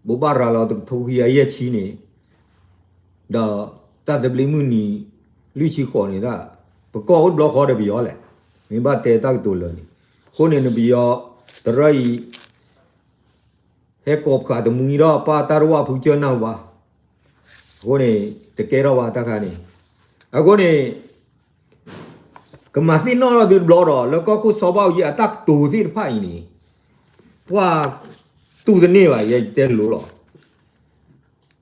အူကၠံ ဘိးဘၣ်ရၤလီၤတကထိခွံကယၤယဲၢ်ဆံန့ၣ် ဒီးတၢ်သဘျ့မုၢ်နံၤ လွံၢ်ဆံဃိးန့ၣ်ဒၣ် ပကီၢ်အိၣ်တဘျီဃီဒီးပယီၤလဲၣ်, မ့ၢ်ဘၣ်တဲတၢ်ကတိၤလၢာ်န့ၣ်, အဃိန့ၣ် နပယီၤတရၢအံၤ ဟဲကိးဖှးတမှံၤဒီးပၢ်တၢ်ရဝၣ်ဖုကစၢၢ်နၢ်ဝါ, အဃိန့ၣ် တကဲထီၣ်ဘၣ်တၢ်ခါန့ၣ်, အဃိန့ၣ် ကမၤသ့ၣ်နီၣ်ထီၣ်သုတဘျီဒီး လၢကီၢ်ခိၣ်စီၤဘၣ်အူကၠံအတၢ်ကတိၤသ့ၣ်တဖၣ်အံၤန့ၣ် ပှၤတူၢ်တန့ၢ်ဘၣ် ယတဲလိၤလီၤ.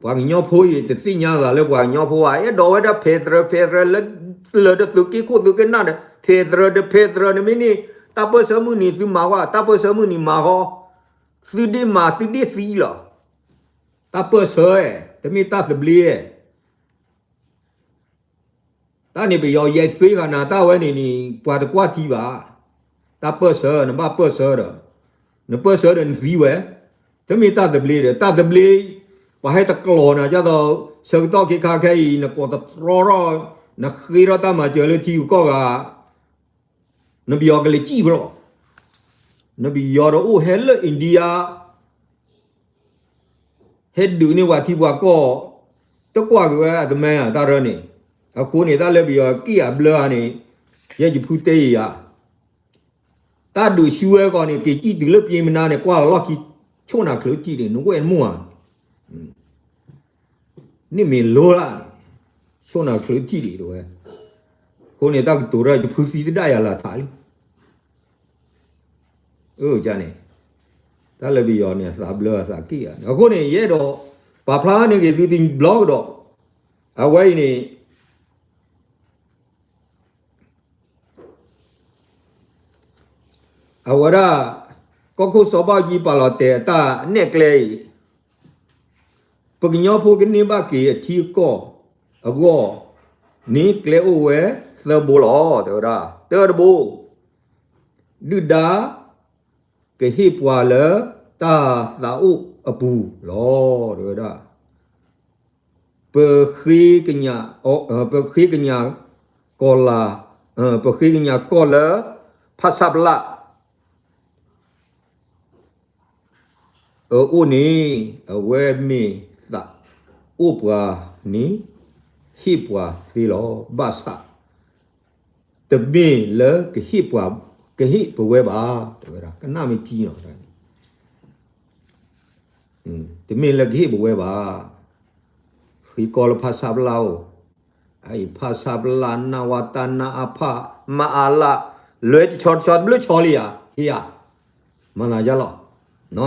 ပှၤကညီဖိအံၤ တသ့ၣ်ညါသးလၢပှၤကညီဖိဘၣ်, အဲၣ်ဒိးဝဲဒၣ် federal federal လၢ လၢတသုးက့ခိၣ်သုးကနၣ်ဒီး federal ဒီး federal န့ၣ်မ့ၢ်န့ၣ် တၢ်ပၢၢ်ဆၢမုၢ်နံၤသုမၤဝဲ, တၢ်ပၢၢ်ဆၢမုၢ်နံၤမၤဃီ, သုဒ့မၤသုဒ့သံလီၤ. တၢ်ပၢၢ်ဆၢဧၢ, တမ့ၢ်တၢ်သဘျ့ဧၢ တၢ်န့ၣ်ပယီၤယဲၢ်သ့ဂၤနၤ တၢ်ဝဲန့ၣ်န့ၣ် ပှၤတကွၢ်ထံဘၣ်. တၢ်ပၢၢ်ဆၢ နဘၣ်ပၢၢ်ဆၢဒီး, နပၢၢ်ဆၢဒီးနသံဝဲ, တမ့ၢ်တၢ်သဘျ့ဒီး တၢ်သဘျ့, ပှၤဟဲတကျိၤနၤ ဒ်သိး ဆၢကတီၢ်ခ့ခါခဲအံၤ နကိးတတြီထီၣ်, နဃ့ထီၣ်တၢ်မၤစၢၤလၢထံဂုၤကီၢ်ဂၤ, နပယီၤကလဲၤစံၣ်ဖဲလဲၣ်, နပယီၤဒီးအိၣ်ဟဲလၢ India ဟဲဒုးန့ၢ်ပှၤထံပှၤကီၢ်, တကွၢ်က့ၤဝဲအတမဲတၢ်ရၢန့ၣ်, အဃိန့ၣ် တၢ်လၢပယီၤက့ၣ်အဘျၢဧါန့ၣ်, ယဲယဖုတဲယၤ, တၢ်ဒုးဆူဝဲကီးန့ၣ် က့ၤစံၣ်တုၤလၢပျ့ၤမနါန့ၣ် ကွၢ်လီၢ်ခံ, ဆိၣ်နၤချုးထံၣ်န့ၣ် နဝဲၢ်နမိၢ်ဧါန့ၣ် န့ၣ်မ့ၢ်လိလၢ်န့ၣ်, ဆိၣ်နၤချုးထံၣ်ဒံးတဝဲ, အဃိန့ၣ် တၢ်ကတိၤတၢ်ယဖုသံတဒၣ်ယၤလၢထးလံ, အန့ၣ်, တၢ်လၢပယီၤန့ၣ် အသးဘျၢအသးက့ၣ်ဧါန့ၣ် အဃိန့ၣ် ယအဲၣ်ဒိး ပာ်ဖျါန့ၢ်က့ၤသုတဘျီကဒီး, အဝဲအံၤန့ၣ် အဝဲဒၣ် ကီၢ်ခိၣ်စီၤဘၣ်အူကၠံပာ်လီၤတဲာ်အတၢ်နဲၣ်ကျဲအံၤ, ပကညီဖိကန့ၢ်ဘၣ်က့ၤအထံအကီၢ်အဂီၢ်န့ၣ် ကျဲအိၣ်ဝဲသၢဘိလီၤ တဲဝဲဒၣ်. တၢတဘိ, ဒုၣ်ဒါ ကဟ့ၣ်ပှၤလၢတၢ်သးအိၣ်အပူၤလီၤ တဲဝဲဒၣ်. ပဃ့ကညး, ပဃ့ကညးကီၢ်လၢ, ပဃ့ကညးကီၢ်လၢ ဖဆပလ အအိၣ်န့ၣ် အဝဲမ့ၢ်သးအိၣ်ပှၤန့ၣ် ဟ့ၣ်ပှၤသ့လီၤ. ဘၣ်ဆၣ် တမ့ၢ်လၢကဟ့ၣ်ပှၤ, ကဟ့ၣ်ပဝဲဘၣ် တဲဝဲဒၣ်. ကနၣ်မ့ၢ်ထံနီၤ, တမ့ၢ်လၢကဟ့ၣ်ပဝဲဘၣ်. ဃ့ကီၢ်လၢဖဆပလအိၣ်, အအံၤ ဖဆပလ နဝတ နအဖ မအလ လဲၤတဆီတဆီတဘျုးဆီလံဧါ, ဟ့ၣ်ဧါ, မၤနၤယါလီၤ.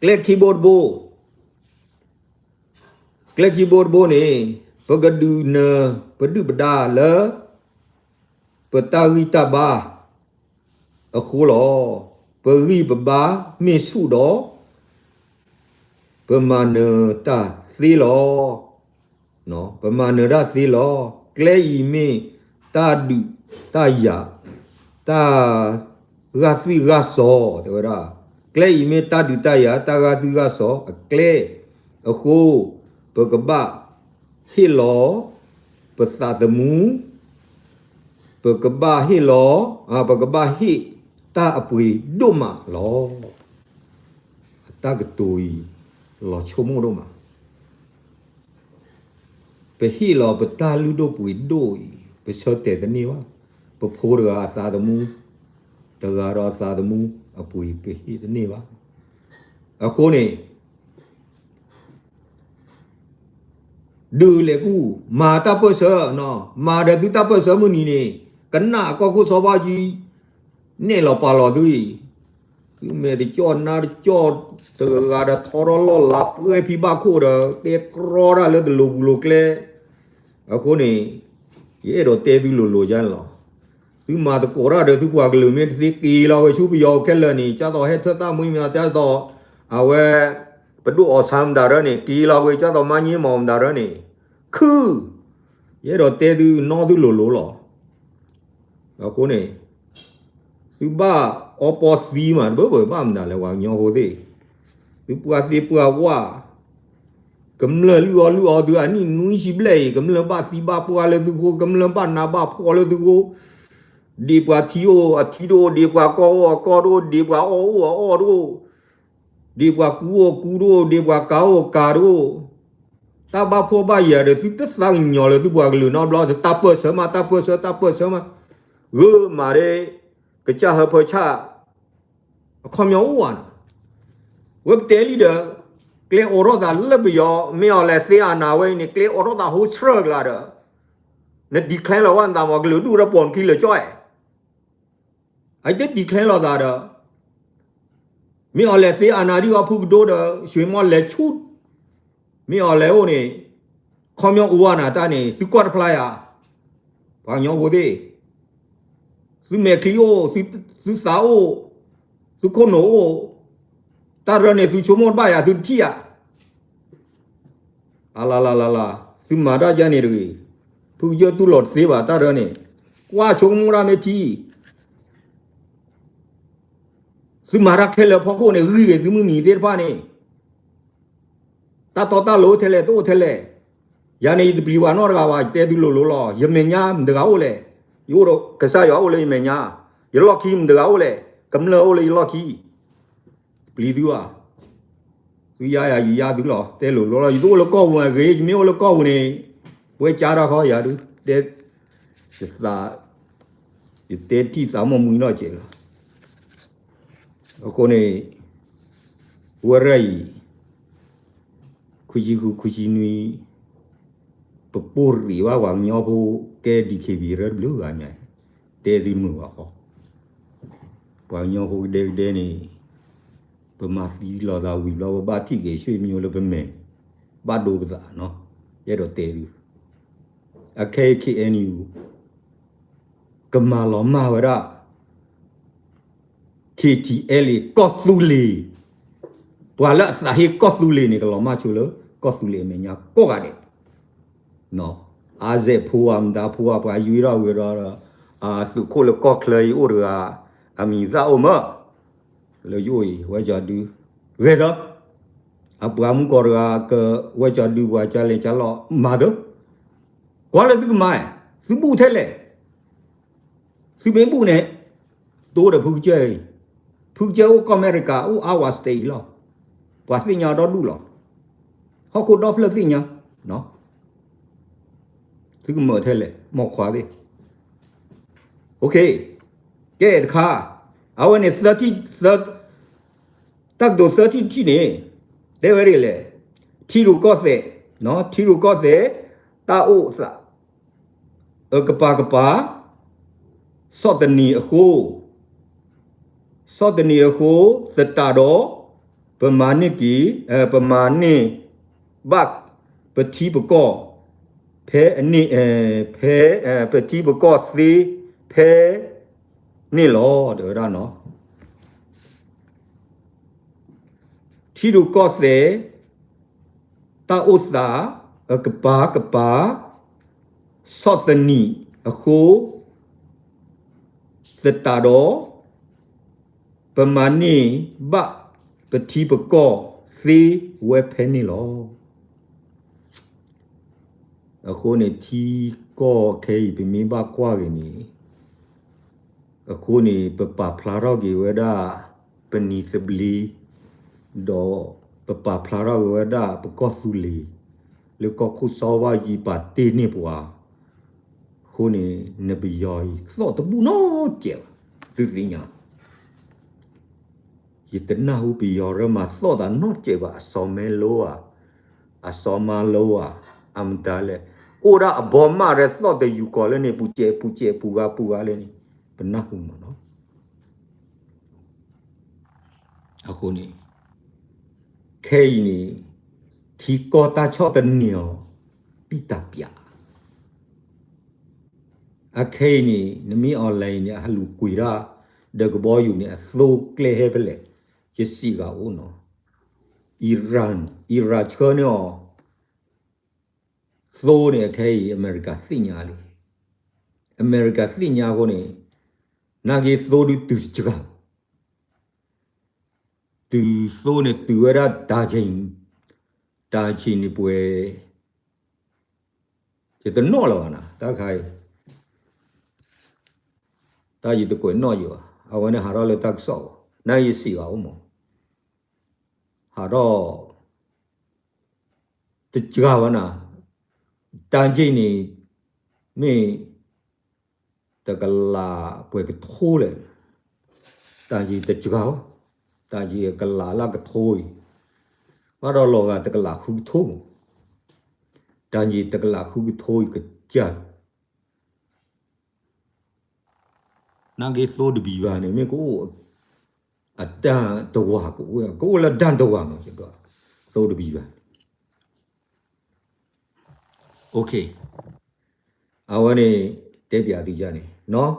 ကျဲခံဘိတဘိ, ကျဲခံဘိတဘိန့ၣ် ပကဒုးနၢၤပဒုၣ်ပဒါလၢ ပတၢ်ဂံၢ်တၢ်ဘါအဃိလီၤ. ပဂံၢ်ပဘါမ့ၢ်ဆူၣ်ဒီး ပမၤနၢၤတၢ်သ့လီၤ. ပမၤနၢၤတၢ်သ့လီၤ. ကျဲအံၤမ့ၢ်တၢ်ဒုးတၢ်ယၤ, တၢ်ဂာ်သွံၣ်ဂာ်စီၤ တဲဝဲဒၣ်. ကျဲအံၤမ့ၢ်တၢ်ဒုးတၢ်ယၤ တၢ်ဂာ်သွံၣ်ဂာ်စီၤအကျဲအဃိ, ပကဘၣ်ဟ့ၣ်လီၤ ပသးသမူ, ပကဘၣ်ဟ့ၣ်လီၤ, ပကဘၣ်ဟ့ၣ်တၢ်အပှ့ၤဒိၣ်မးလီၤ. အတၢ်ကတိၤအံၤ လီၤဆိကမိၣ်ဒိၣ်မး. ပဟ့ၣ်လီၤပတၢ်လုၢ်ဒိၣ်ပှ့ၤဒိၣ်အံၤ ပဆၢတဲာ်တန့ၢ်ဘၣ်. ပဖိတဂၤအသးသမူ တဂၤဒီးအသးသမူအပှ့ၤ ပဟ့ၣ်တန့ၢ်ဘၣ်. အဃိန့ၣ် ဒုးလဲၤကူၣ် မၤတၢ်ပၢၢ်ဆၢ, မၤဒီးသုတၢ်ပၢၢ်ဆၢမုၢ်နံၤန့ၣ် ကနၣ်အကီၢ်ခိၣ်စီၤဘၣ်အူကၠံ နဲၣ်လီၤပာ်လီၤသုအံၤ, သုမဲာ်တကၠီၣ်နါတကၠီၣ် တဂၤဒီးထီထီၣ်လီၢ်လၤပှဲၤဖံဘၣ်ခိၣ်ဒီး တဲကြီတၢ်လၢတလိၤပူၤလိၤကျဲ, အဃိန့ၣ် ယအဲၣ်ဒိးတဲသုလိၤလိၤယါန့ၣ်လီၤ. သုမၤသကိးတၢ်ဒီးသုပှၤကလုာ်မ့ၢ်တသ့ က့ၤလီၤဝဲဆူပယီၤခဲလၢာ်န့ၣ် ကၢ်သိးဟဲထၢၣ်သၣ်မှံမတၤ ကၢ်သိး အဝဲ ပဒိၣ်အီၣ်ဆၣ်မတၤရၢန့ၣ် က့ၤလီၤဝဲ ကၢ်သိးမါည့မီၣ်မတၤရၢန့ၣ် ခုၣ်, ယအဲၣ်ဒိးတဲသုနီသုလိၤလိၤလီၤ. အဃိန့ၣ် သုဘၣ်အီပီသံမး တဘၣ်ဘၣ်မနုၤလဲၣ် ပှၤကညီဖိသ့ၣ်, သုပှၤသ့ပှၤဝၣ်, ကမျၢၢ်လုၢ်အီၣ်လုၢ်အီသု အနံၣ်နွံဆံဘျဲၣ်အံၤ ကမျၢၢ်ဘၣ်သံဘၣ်ပှၢ်လၢသုဃိ, ကမျၢၢ်ဘၣ်နးဘၣ်ဖှီၣ်လၢသုဃိ, ဒံးပှၤထံအိၣ် အထံတအိၣ်, ဒံးပှၤကီၢ်အိၣ်အကီၢ်တအိၣ်, ဒံးပှၤအီၣ်အိၣ်အအီၣ်တအိၣ်, ဒံးပှၤကူအိၣ်ကူတအိၣ်, ဒံးပှၤကၤအိၣ်ကၤတအိၣ်, တၢ်ဘၣ်ဖှီၣ်ဘၣ်ယာ်ဒီး သုတသးကညီၤလၢသုပှၤကလုာ်နီတဘျီ, တၢ်ပၢၢ်ဆၢမး တၢ်ပၢၢ်ဆၢ တၢ်ပၢၢ်ဆၢမး, ဂ့ၤမးဒ် ကစၢ်ဟၢဖၢဆၣ် အခီပညီအိၣ်ဧါန့ၣ်, ဝဲပတဲလံဒီး ကျဲအိးထီၣ်သးလၢပယီၤ မ့ၢ်အီၤလဲၤသ့အနၤဝဲအံၤန့ၣ် ကျဲအိးထီၣ်သးဟိဆှၢကျါဒီး န declare လီၤဝဲနသးမ့ၢ်ကလုာ်ဒူၣ်ဒီးပိာ်နခံလၢာ်ကၠီၣ်အဲၣ်, အတ declare လီၤသးဒီး မ့ၢ်အီၤလဲၤသ့အနၤဒ်အီၤဖုကဒိဒီး ဆွ့မီၣ်လဲၤဆူ မ့ၢ်အီၤလဲၤအိၣ်န့ၣ် ခီပညီအိၣ်ဝဲနၤတၢ်န့ၣ် သုကွၢ်တဖျါယၤ, ပှၤကညီဖိသ့ၣ်, သုမဲာ်ချံအိၣ်, သုသးအိၣ်, သုခိၣ်နူာ်အိၣ်, တၢ်ရၢန့ၣ် သုဆိကမိၣ်တဘၣ်ယၤ သုတထံၣ်ယၤ အလၤလၤလၤလၤ, သုမၤတၢ်ယါန့ၣ်တဂ့ၤ, ဖုကစၢၢ်တူၢ်လိာ်တသ့ဘၣ်တၢ်ရၢန့ၣ်, ကွၢ်ဆိကမိၣ်တၢ်မ့ၢ်ထံ, သုမၤတၢ်ခဲလၢာ်အဖီခိၣ်န့ၣ် ဂံၢ်ဂ့ၤသုမုၢ်နံၤသ့ၣ်တဖၣ်န့ၣ် တၢ်တီတၢ်လိၤထဲလဲၣ် တအိၣ်ထဲလဲၣ်. ယၤန့ၣ် ယတပျံၤပှၤနီတဂၤဘၣ် ယတဲသုလိၤလိၤလီၤ. ယမဲာ်ညါမတၤတဂၤအိၣ်လဲၣ်. ယအိၣ်ဒီးကစၢ်ယွၤအိၣ်လၢယမဲာ်ညါ. ယလီၢ်ခံမတၤတဂၤအိၣ်လဲၣ်. ကမျၢၢ်အိၣ်လၢယလီၢ်ခံ. တပျံၤသုဘၣ်. သုယါယၤ ယယါသုလီၤ. တဲလိၤလိၤလီၤ. ယတအိၣ်လၢကီၢ်ပူၤအဂ့ၤ, ယမ့ၢ်အိၣ်လၢကီၢ်ပူၤန့ၣ် ပှဲၤကၢထီၣ်ခီယၤဒုး တဲ ယသး ယတဲထံၣ်သးမိၢ်မှံနီၢ်ကဲးလီၤ. အဃိန့ၣ် ဝဲရၢ်အံၤ ခွံဆံဃု ခွံဆံနွံ ပပိၢ်ရံးဘၣ်ပှၤကညီဖိကဲ DKBA ရၢတဘျုးဂၤညါ, တဲသုမုာ်ဘၣ်ဃီ, ပှၤကညီဖိကဒဲကဒဲန့ၣ် ပမၤသံလီၤသးဝံၤဘျီ ပဘၣ်ထံၣ်က့ၤ ရွှေ့မျိုး လၢပမဲာ်, ဘၣ်ဒိပသးနီၤ, ယအဲၣ်ဒိးတဲသု, အခဲအံၤ KNU ကမၤလီၤမၢ်ဝဲဒၣ် KTLA ကီၢ်သူလ့ၤ, ပှၤလၢအသးဟ့ကီၢ်သူလ့ၤန့ၣ် ကလီၤမၢ်ဆိလၢ ကီၢ်သူလ့ၤအမဲာ်ညါကိးဂၤဒဲး, အါစဲးဖိဧါ မတၤဖိဧါ ပှၤယွံထီၣ်ဝဲဒီး အသုးခိၣ်လၢကီၢ်ချၢအံၤအိၣ်တဂၤ, အမံၤသၣ်အိၣ်မး, လၢယအိၣ်အံၤ ဝဲကၠီဒု, ဂဲၤဒီး, အပှၤမုၢ်ကီၢ်တဂၤ ကဝဲကၠီဒု ပှၤကလဲၤကလီၤမၤသၢ, ကွၢ်လၢသုကမၤ, သုဘူၣ်ထဲလဲၣ် သုမ့ၢ်ဘူၣ်န့ၣ် တိဒီးဖုကစၢၢ်အံၤ, ဖုကစၢၢ်အိၣ်ကီၢ်အမဲရကၤ အိၣ် Iowa State အံၤလီၤ, ပှၤသ့ၣ်ညါဒီဒူၣ်လီၤ, ဟီၣ်ခိၣ်ဒီဖျၢၣ်သ့ၣ်ညါ, သုကမၤထဲလဲၣ် မိၢ်ခွါသ့ၣ်, ကဲတခါ, အဝဲန့ၣ် တၢ်ကတိၤသၢထံၣ်တထံၣ်န့ၣ် တဲဝဲဒ်လဲၣ်, ထံရူၢ်ကီၢ်သဲး, ထံရူၢ်ကီၢ်သဲး တၢ်အိၣ်သး အကပၤကပၤ, ဆီၣ်သနံးအဃိ, ဆီၣ်သနံးအဃိ သတးဒီး ပမၤန့ၢ်က့ၤ, ပမၤန့ၢ်ဘၣ်ပထံပကီၢ် ဖဲအန့ၣ်, ဖဲ, ပထံပကီၢ်သ့ဖဲန့ၣ်လီၤ တဲဝဲဒၣ်နီၤ. ထံရူၢ်ကီၢ်သဲး တၢ်အိၣ်သး အကပၤကပၤ ဆီၣ်သနံးအဃိ သတးဒီး ပမၤန့ၢ်ဘၣ်ပထံပကီၢ်သ့ဝဲဖဲန့ၣ်လီၤ. အဃိန့ၣ် ထံကီၢ်ခဲအံၤ ပမ့ၢ်ဘၣ်ကွၢ်က့ၤန့ၣ် အဃိန့ၣ် ပပာ်ဖျါထီၣ်က့ၤဝဲဒၣ် ပနံၤသဘျ့, ဒီးပပာ်ဖျါထီၣ်က့ၤဝဲဒၣ်ပကီၢ်သူလ့ၤ လၢကီၢ်ခိၣ်စီၤဘၣ်ယံၤပာ်တ့ၢ်န့ၢ်ပှၤ, အဃိန့ၣ် နပယီၤအံၤသီၣ်တဘူၣ်နီတစဲးဘၣ်, သုသ့ၣ်ညါ ယတနၢ်ဟူပယီၤရၢမၤသီၣ်သးနီတစဲးဘၣ်, အစီၤမဲလိဧါ, အစီၤမါလိဧါ, အမတၤလဲၣ်, အိၣ်ဒၣ်အဘီမးရဲသီၣ်တယူၤကီးလၢန့ၣ် ပူၤစဲးပူၤစဲးပူၤဂၤပူၤဂၤလၢန့ၣ် ပနၢ်ဟူမးနီၤ. အဃိန့ၣ် ခဲအံၤန့ၣ် ထံကီၢ်တၢ်ဆီၣ်သနံးအီၤ ပံတၢ်ပၠး အခဲအံၤန့ၣ် နမ့ၢ် online န့ၣ် အဟလူၤကွံာ်ဒၣ် ဒီးကဘီယူၤန့ၣ် အသိကျဲဟဲဖဲလဲၣ်, ယစံးဂၤအိၣ်နီၤ, Iran, Iran ဆှၢန့ၢ်အီၤ သိန့ၣ် အခဲအံၤ အမဲရကၤသ့ၣ်ညါလံ, အမဲရကၤသ့ၣ်ညါအဃိန့ၣ် နာ်က့သိဒုးတုၤတစှၤ တုၤသိန့ၣ် တုၤဝဲဒၣ်တၢ်ဆံၣ်, တၢ်ဆံၣ်န့ၣ်ပှဲၤ, ယတနီၣ်လၢၤဘၣ်နၤ တၢ်ခါအံၤ, တၢ်ယတကွဲးနီၣ်ယံၤဘၣ်, အဝဲန့ၣ်ဟးထီၣ်လၢတၢ်ကစီၣ်အီၤ, နာ်က့ယစံးဘၣ်အိၣ်မး, ဟးထီၣ် တစှၤဘၣ်နၤ, တၢ်ဆံၣ်န့ၣ် မ့ၢ် တကလးပှဲၤကထိလဲၣ်, တၢ်ဆံၣ်တစှၤဘၣ်, တၢ်ဆံၣ်ကလးလၢကထိအံၤ, ဘၣ်ဒီးလီၤဂာ်တကလးဃုကထိမး, တၢ်ဆံၣ်တကလးဃုကထိအံၤကစၢ် နာ်က့သိတဘံၤဘၣ်န့ၣ် မ့ၢ်ကအိၣ် အတၢ်တဝၤကအိၣ် ကအိၣ်လၢတၢ်တဝၤမး သိတဘံၤဘၣ်, အဝဲန့ၣ် တဲပျးသုန့ၣ်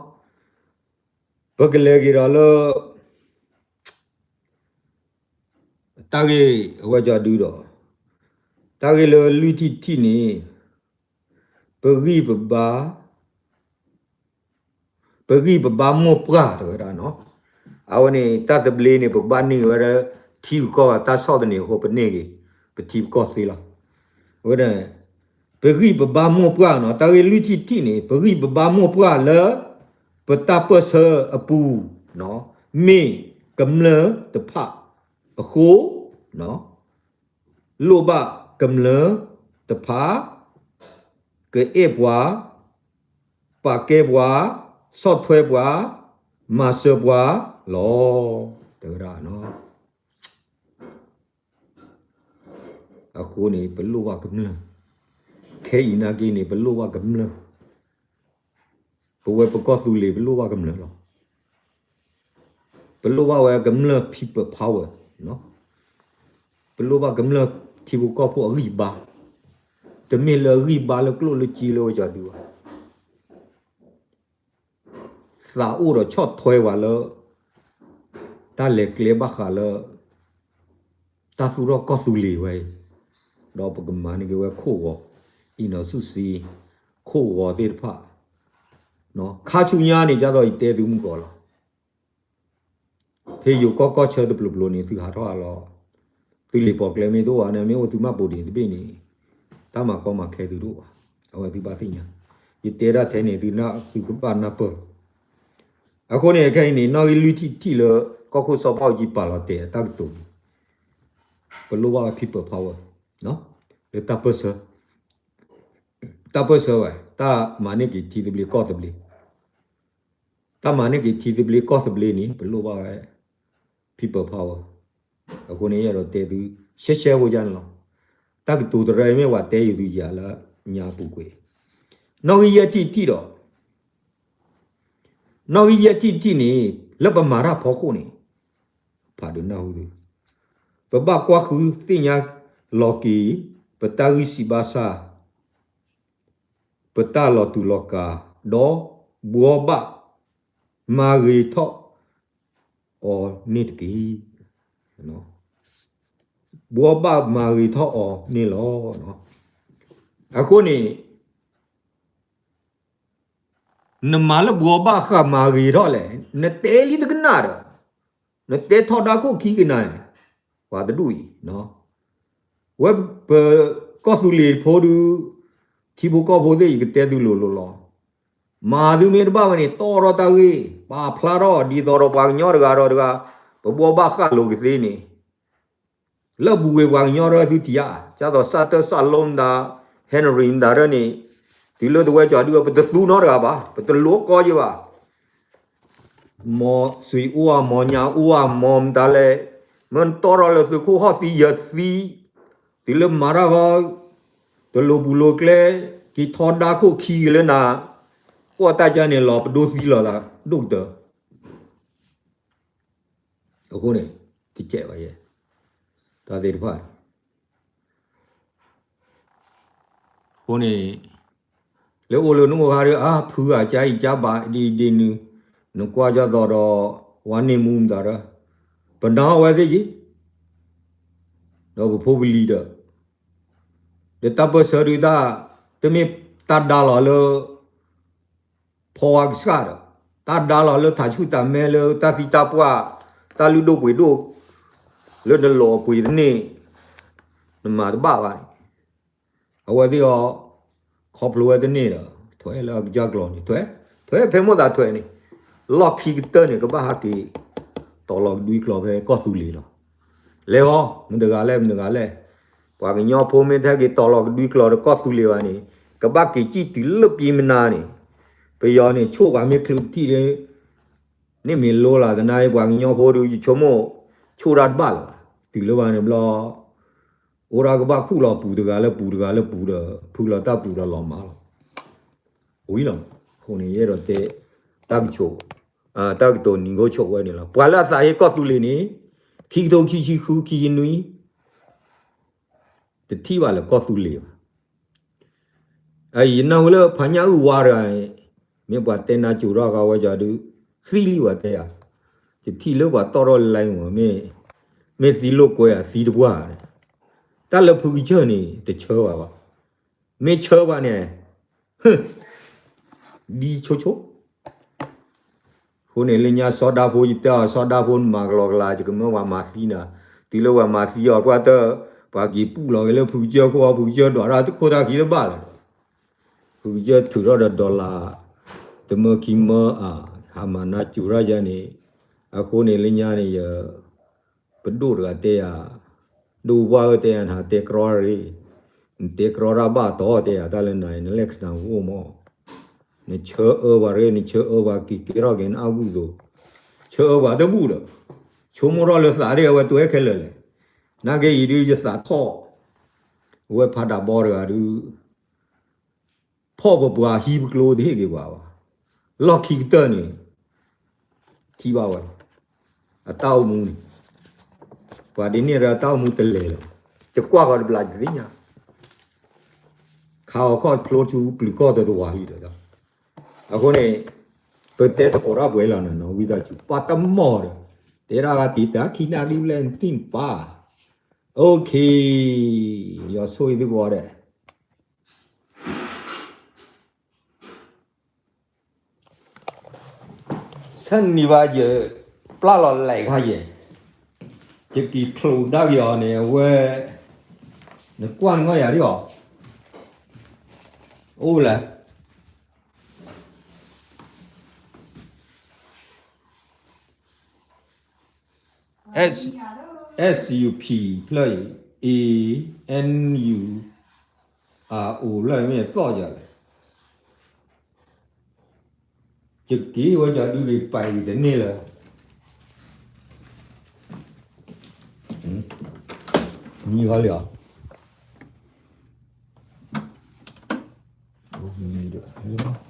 ပကလဲၤက့ၤဒီးလၢ တၢ်ဂ့ၢ်အဝဲကၠီဒုဒီး တၢ်ဂ့ၢ်လၢလွံၢ်ထံၣ်တထံၣ်န့ၣ် ပဂံၢ်ပဘါ ပဂံၢ်ပဘါမိၢ်ပှၢ်တဝဲဒၣ်နီၤ, အဝဲန့ၣ် တၢ်သဘျ့န့ၣ် ပကဘၣ်န့ၢ်က့ၤဝဲဒၣ် ထံဂုၤကီၢ်ဂၤတၢ်ဆီၣ်သနံးအဃိ ပန့ၢ်က့ၤ ပထံပကီၢ်သ့လီၤ. အဝဲဒၣ် ပဂံၢ်ပဘါမိၢ်ပှၢ်နီၤ, တၢ်ဂ့ၢ်လွံၢ်ထံၣ်တထံၣ်န့ၣ် ပဂံၢ်ပဘါမိၢ်ပှၢ်လၢ ပတၢ်ပၢၢ်ဆၢအပူၤ မ့ၢ်ကမျၢၢ်တဖၣ်အဃိ လိၣ်ဘၣ်ကမျၢၢ်တဖၣ် ကအဲၣ်ပှၤ, ပာ်ကဲပှၤ, ဆီၣ်ထွဲပှၤ, မၤစၢၤပှၤလီၤ. တဲဝဲဒၣ်နီၤ. အဃိန့ၣ် ပလိၣ်ဘၣ်ကမျၢၢ်, ခဲအံၤနာ်က့န့ၣ် ပလိၣ်ဘၣ်ကမျၢၢ်, ပဝဲပကီၢ်သူလ့ၤ ပလိၣ်ဘၣ်ကမျၢၢ်လီၤ. ပလိၣ်ဘၣ်ဝဲကမျၢၢ် people power, ပလိၣ်ဘၣ်ကမျၢၢ်ထံဖိကီၢ်ဖိအဂံၢ်ဘါ, တမ့ၢ်လၢအဂံၢ်ဘါလၢကျိၣ်လၢစ့လၢဝဲကီၤဒုးဘၣ်. သးအိၣ်ဒီးဆီၣ်ထွဲပှၤလၢ တၢ်လဲၤကျဲဘၣ်ဃးလၢ တၢ်သူၣ်ထီၣ်ကီၢ်သူလ့ၤဝဲအံၤ, ဒီးပကမၤန့ၢ်က့ၤဝဲခိၣ်ဂီၤ, အံၤနီၤဆူၣ်စံ, ခိၣ်ဂီၤသ့ၣ်တဖၣ်, ခါဆူညါန့ၣ် ဒ်သိးယတဲသုမုၢ်ကီးလီၤ. ဖဲယိၤကီၢ်ကီၢ်ဆၢတပျိၤပျိၤန့ၣ် သုဟးထီၣ်အလီၤ, သုလ့ၤပိာ်ကျဲမ့ၢ်တအိၣ်ဘၣ်န့ၣ် မ့ၢ်အိၣ်သုမၢ်ပိာ်ဒ့ၣ်တဘ့ၣ်န့ၣ် တၢ်မၤကီမၤခဲသုတအိၣ်ဘၣ်, အဝဲသုဘၣ်သ့ၣ်ညါ, ယတဲဒၣ်ထဲန့ၣ် သုကဘၣ်နၢ်ပၢၢ်. အဃိန့ၣ် ခဲအံၤန့ၣ် နီၣ်ဂံၢ်လွံၢ်ထံၣ်တထံၣ်လၢ ကီၢ်ခိၣ်စီၤဘၣ်အူကၠံပာ်လီၤတဲာ်အတၢ်ကတိၤန့ၣ် ပလိၣ်ဘၣ်ဝဲ people power လၢတၢ်ပၢၢ်ဆၢ, တၢ်ပၢၢ်ဆၢဝဲ တၢ်မၤန့ၢ်က့ၤထံသဘျ့ကီၢ်သဘျ့, တၢ်မၤန့ၢ်က့ၤထံသဘျ့ကီၢ်သဘျ့န့ၣ် ပလိၣ်ဘၣ်ဝဲ people power. အဃိန့ၣ် ယအဲၣ်ဒိးတဲသု ရှဲရှဲဖိယါန့ၣ်လီၤ. တၢ်ကတိၤတရၢအံၤမ့ၢ်ပှၤတဲယုာ်သုယၤလၢညါအပူၤကွံာ်, နီၣ်ဂံၢ်ယဲၢ်ထံၣ်တထံၣ်ဒီး နီၣ်ဂံၢ်ယဲၢ်ထံၣ်တထံၣ်န့ၣ် လၢပမၤတၢ်ဖီခိၣ်န့ၣ် ဖးဒုးနၢ်ဟူသု, ပဘၣ်ကွၢ်ဃုသ့ၣ်ညါလီၤက့ၤ ပတၢ်ဂံၢ်စၢ်ဘါစၢ်, ပတၢ်လီၤတူာ်လီၤကာ်, ဒီးဘှီဘၣ်မၤဂ့ၤထီၣ်အီၤန့ၣ်တက့ၢ်. ဘှီဘၣ်မၤဂ့ၤထီၣ်အီၤန့ၣ်လီၤ. အဃိန့ၣ် နမၤလၢဘှီဘၣ်ဃၣ်မၤဂ့ၤထီၣ်လဲၣ်, နတဲလံတကနၣ်ဒီး နတဲထီဒါခိၣ်ခံကနၤ, ပှၤတဒူၣ်အံၤ, ဝဲပကီၢ်သူလ့ၤဖိဒုး, ထံဖိကီၢ်ဖိသ့ၣ် ယကတဲသုလိၤလိၤလီၤ. မၤသုမ့ၢ်တဘၣ်ဝဲန့ၣ် တီၣ်ထီၣ်တၢ်ဂ့ၢ်, ပာ်ဖျါထီၣ်ဒ်သိးဒီးပှၤကညီတဂၤဒီးတဂၤ, ပဘှီဘၣ်ဃၣ်လိာ်ကသ့န့ၣ် လၢပူၤကွံာ်ပှၤကညီတၢ်သုထံၣ်ဧါ, ဒ်သိးစးတၢ်စးလိမတၤ, Henry မတၤဒၢန့ၣ်, တုၤလၢတဝဲကီၤဒုး ပတသူနီတဂၤဘၣ်, ပတလိၣ်ကီယဲဘၣ်. မ်စွ့ၤအိၣ်ဧါ, မ်ညါအိၣ်ဧါ, မ်မတၤလဲၣ်, မ့ၢ်နတီၣ်ထီၣ်လၢသုးခိၣ်ဟီၣ်သံယၢၤသံ, တုၤလၢမၤတၢ်ဃီ, တလိၤပူၤလိၤကျဲ, က့ၤထီဒါခိၣ်ခံက့ၤလၢနၤ, ကွၢ်တၢ်ကါန့ၣ်လီၤပဒိသံလီၤသးဒိၣ်ကတၢၢ် အဃိန့ၣ် တကဲးဘၣ်ယဲ, တၢ်သ့ၣ်တဖၣ်န့ၣ်, အဃိန့ၣ် လၢအိၣ်လၢနအိၣ်ခါဒီး အါ ဖုဂၤကါအံၤကါဘၣ်ဒ်အံၤဒ်နုၤ, နကွၢ်ကၢ်သိးဒီး ဝါန့ၢ်မူမတၤဒီး ပနာ်အဝဲသ့ၣ်က့ၤ, ဒီးပဖိပလံၤဒီး ဒီးတၢ်ပၢၢ်ဆၢဒုးတၢ် တမ့ၢ်တၢ်ဒါလီၤလၢ ဖီဝါကဆှၣ်ဒီး တၢ်ဒါလီၤလၢထးဆူၣ်တၢ်မဲလၢတၢ်သံတၢ်ပှၢ် တၢ်လုၢ်ဒိၣ်ပှ့ၤဒိၣ် လၢနလီၤပှ့ၤတန့ၢ် နမၤတဘၣ်ဘၣ်န့ၣ် အဝဲသ့ၣ်အီၤ ခီဖျိဝဲတန့ၢ်ဒီး ထွဲလၢအကစၢ်ကျီၤန့ၣ် ထွဲ ထွဲဖဲမိၣ်သးထွဲန့ၣ် လီၢ်ခံကတၢၢ်န့ၣ် ကဘၣ်ဟးက့ၤ တီၤလီၤကဒွံကျီၤဖဲကီၢ်သူလ့ၤလီၤ. လဲၤဟီ မတဂၤလဲၣ် မတဂၤလဲၣ် ပှၤကညီဖိမ့ၢ်တဟဲက့ၤတီၤလီၤကဒွံကျီၤဒီးကီၢ်သူလ့ၤဘၣ်န့ၣ် ကဘၣ်က့ၤစံၣ်တုၤလၢပျံၤမနၤန့ၣ် ပယီၤန့ၣ် ဆိၣ်ပှၤမ့ၢ်ချုးတထံၣ်ဒီး န့ၣ်မ့ၢ်လိလၢသနာ် ပှၤကညီဖိဒီး ယဆိကမိၣ် ဆိၣ်တၢ်တဘၣ်လၢၤဘၣ်. တုၤလၢဘၣ်န့ၣ်ဘျီ အိၣ်ဒၣ်ကဘၣ်ခူၣ်လီၤပူၤတဂၤလၢပူၤတဂၤလၢပူၤဒီး ဖုလီၤတၢ်ပူၤဒီးလီၤမၢ်လီၤ. ဝံၤလီၤ. အဃိန့ၣ် ယအဲၣ်ဒိးတဲ တၢ်ကဆိး တၢ်ကတိၤနံၤခိၣ်ဆိးဝဲန့ၣ်လီၤ. ပှၤလၢအသးဟ့ကီၢ်သူလ့ၤန့ၣ် ခံကထိခံဆံဃု ခံဆံနွံ တထံၣ်ဘၣ်လၢကီၢ်သူလ့ၤဘၣ်. ယနၢ်ဟူလၢဖါညၣ်အုၣ်ဝါတဂၤန့ၣ် မ့ၢ်ပှၤတဲနါစိၤထီၣ်ဃာ်ဝဲကီၤဒုး သံလံဝဲတဲယၤ, ယထံၣ်လၢပှၤတီၣ်ထီၣ်လၢ line မ့ၢ် မ့ၢ်သံလိာ်ကွဲဧါ သံတပှၢ်န့ၣ်, တၢ်လၢဖုကစၢၢ်န့ၣ် တဆၢဘၣ်ဘၣ်. မ့ၢ်ဆၢဘၣ်န့ၣ် ဒ်ဆိဆိ အဃ အဃိန့ၣ်လၢညါစီၤဒၤဖိ ယတဲအီၤ စီၤဒၤဖိနမၤကလီကလီ ယကမၢပှၤမၤသံနၤ, တုၤလၢပှၤမၤသံအီၤ ပှၤတ ပှၤက့ၤပူၣ်လီၤက့ၤလၢဖုကစၢၢ်ခိၣ်အီၤ ဖုကစၢၢ်ဒွးတၢ်တခိၣ်တၢ်ခံတဘၣ်လၢၤ, ဖုကစၢၢ်ထုးထီၣ်ဒီး dollar တမၢခံမၢ ဟးမၤနါစူၤထီၣ်ယၤန့ၣ်, အဃိန့ၣ်လၢညါန့ၣ်ယ ပဒိၣ်တဂၤတဲယၤ, ဒိၣ်ပှၢ်ဧၢတဲယၤ နဟးတဲကြီရ့ၣ်, နတဲကြီတၢ်ဘၣ်တီတဲယၤ တၢ်လၢနၤအံၤ နလဲၤခနၢ်ဟူအိၣ်မး, နဆၢအၢပှၤရ့ၣ် နဆၢအၢပှၤက့ၤကဲထီၣ်က့ၤနအါဂုၢ်သိး, ဆၢအၢပှၤတဘူၣ်ဒီး, ဆိကမိၣ်ထီၣ်လၢသးဒၣ်အဝဲတွဲခဲလၢာ်လဲၣ်, နာ်က့အံၤဒုးယသးထီၣ်, အဝဲဖးဒးဘီတဂၤဒုး ဖီၣ်ပပှၤဟံးပကျိတဟ့ၣ်က့ၤပှၤဘၣ်, လီၢ်ခံကတၢၢ်န့ၣ် ထံၣ်ဘၣ်ဝဲ, အတၢ်အိၣ်မူန့ၣ်, ပှၤဒ်န့ၣ်ဒီးတၢ်အိၣ်မူတလဲၤလီၤ, ယကွၢ်ဃီၤတဘျီယသ့ၣ်ညါ, ခးအီၤခီၣ်ဖျိဆူပျုၤကီၢ်တတဝၤလံဒီး, အဃိန့ၣ်, ပတဲသကိးတၢ်ပှဲၤလီၤနၤနီၤ ဝံသးစူၤ ပာ်တမီၢ်ဒီး, တဲဒၣ်ဂၤတံာ်တာ်ခံနၣ်ရံၣ်ဘျဲၣ်နသ့ၣ်နပၢ်, အိၣ်ခ့, ယွၤဆိၣ်ဂ့ၤသုကိးဂၤဒဲး ဆၢနံၤဘၣ်ယပျၢ်လီၤလဲၤခါယဲၢ်, ယက့ၤချိးဒၣ်က့ၤအီၤန့ၣ် အဝဲ, နကွၢ်နငီၢ်ယၤဒ်အီၤ, အိၣ်လဲၣ် S, SUP ဖျၢၣ်အံၤ, ANURO လၢမ့ၢ်သီၣ်ယၤလဲၣ်, ယက့ၤဝဲယဒုးဂ့ၤပာ်အံၤတန့ၢ်လၢၤ, မံဟီလံအီၤ, မံဒီး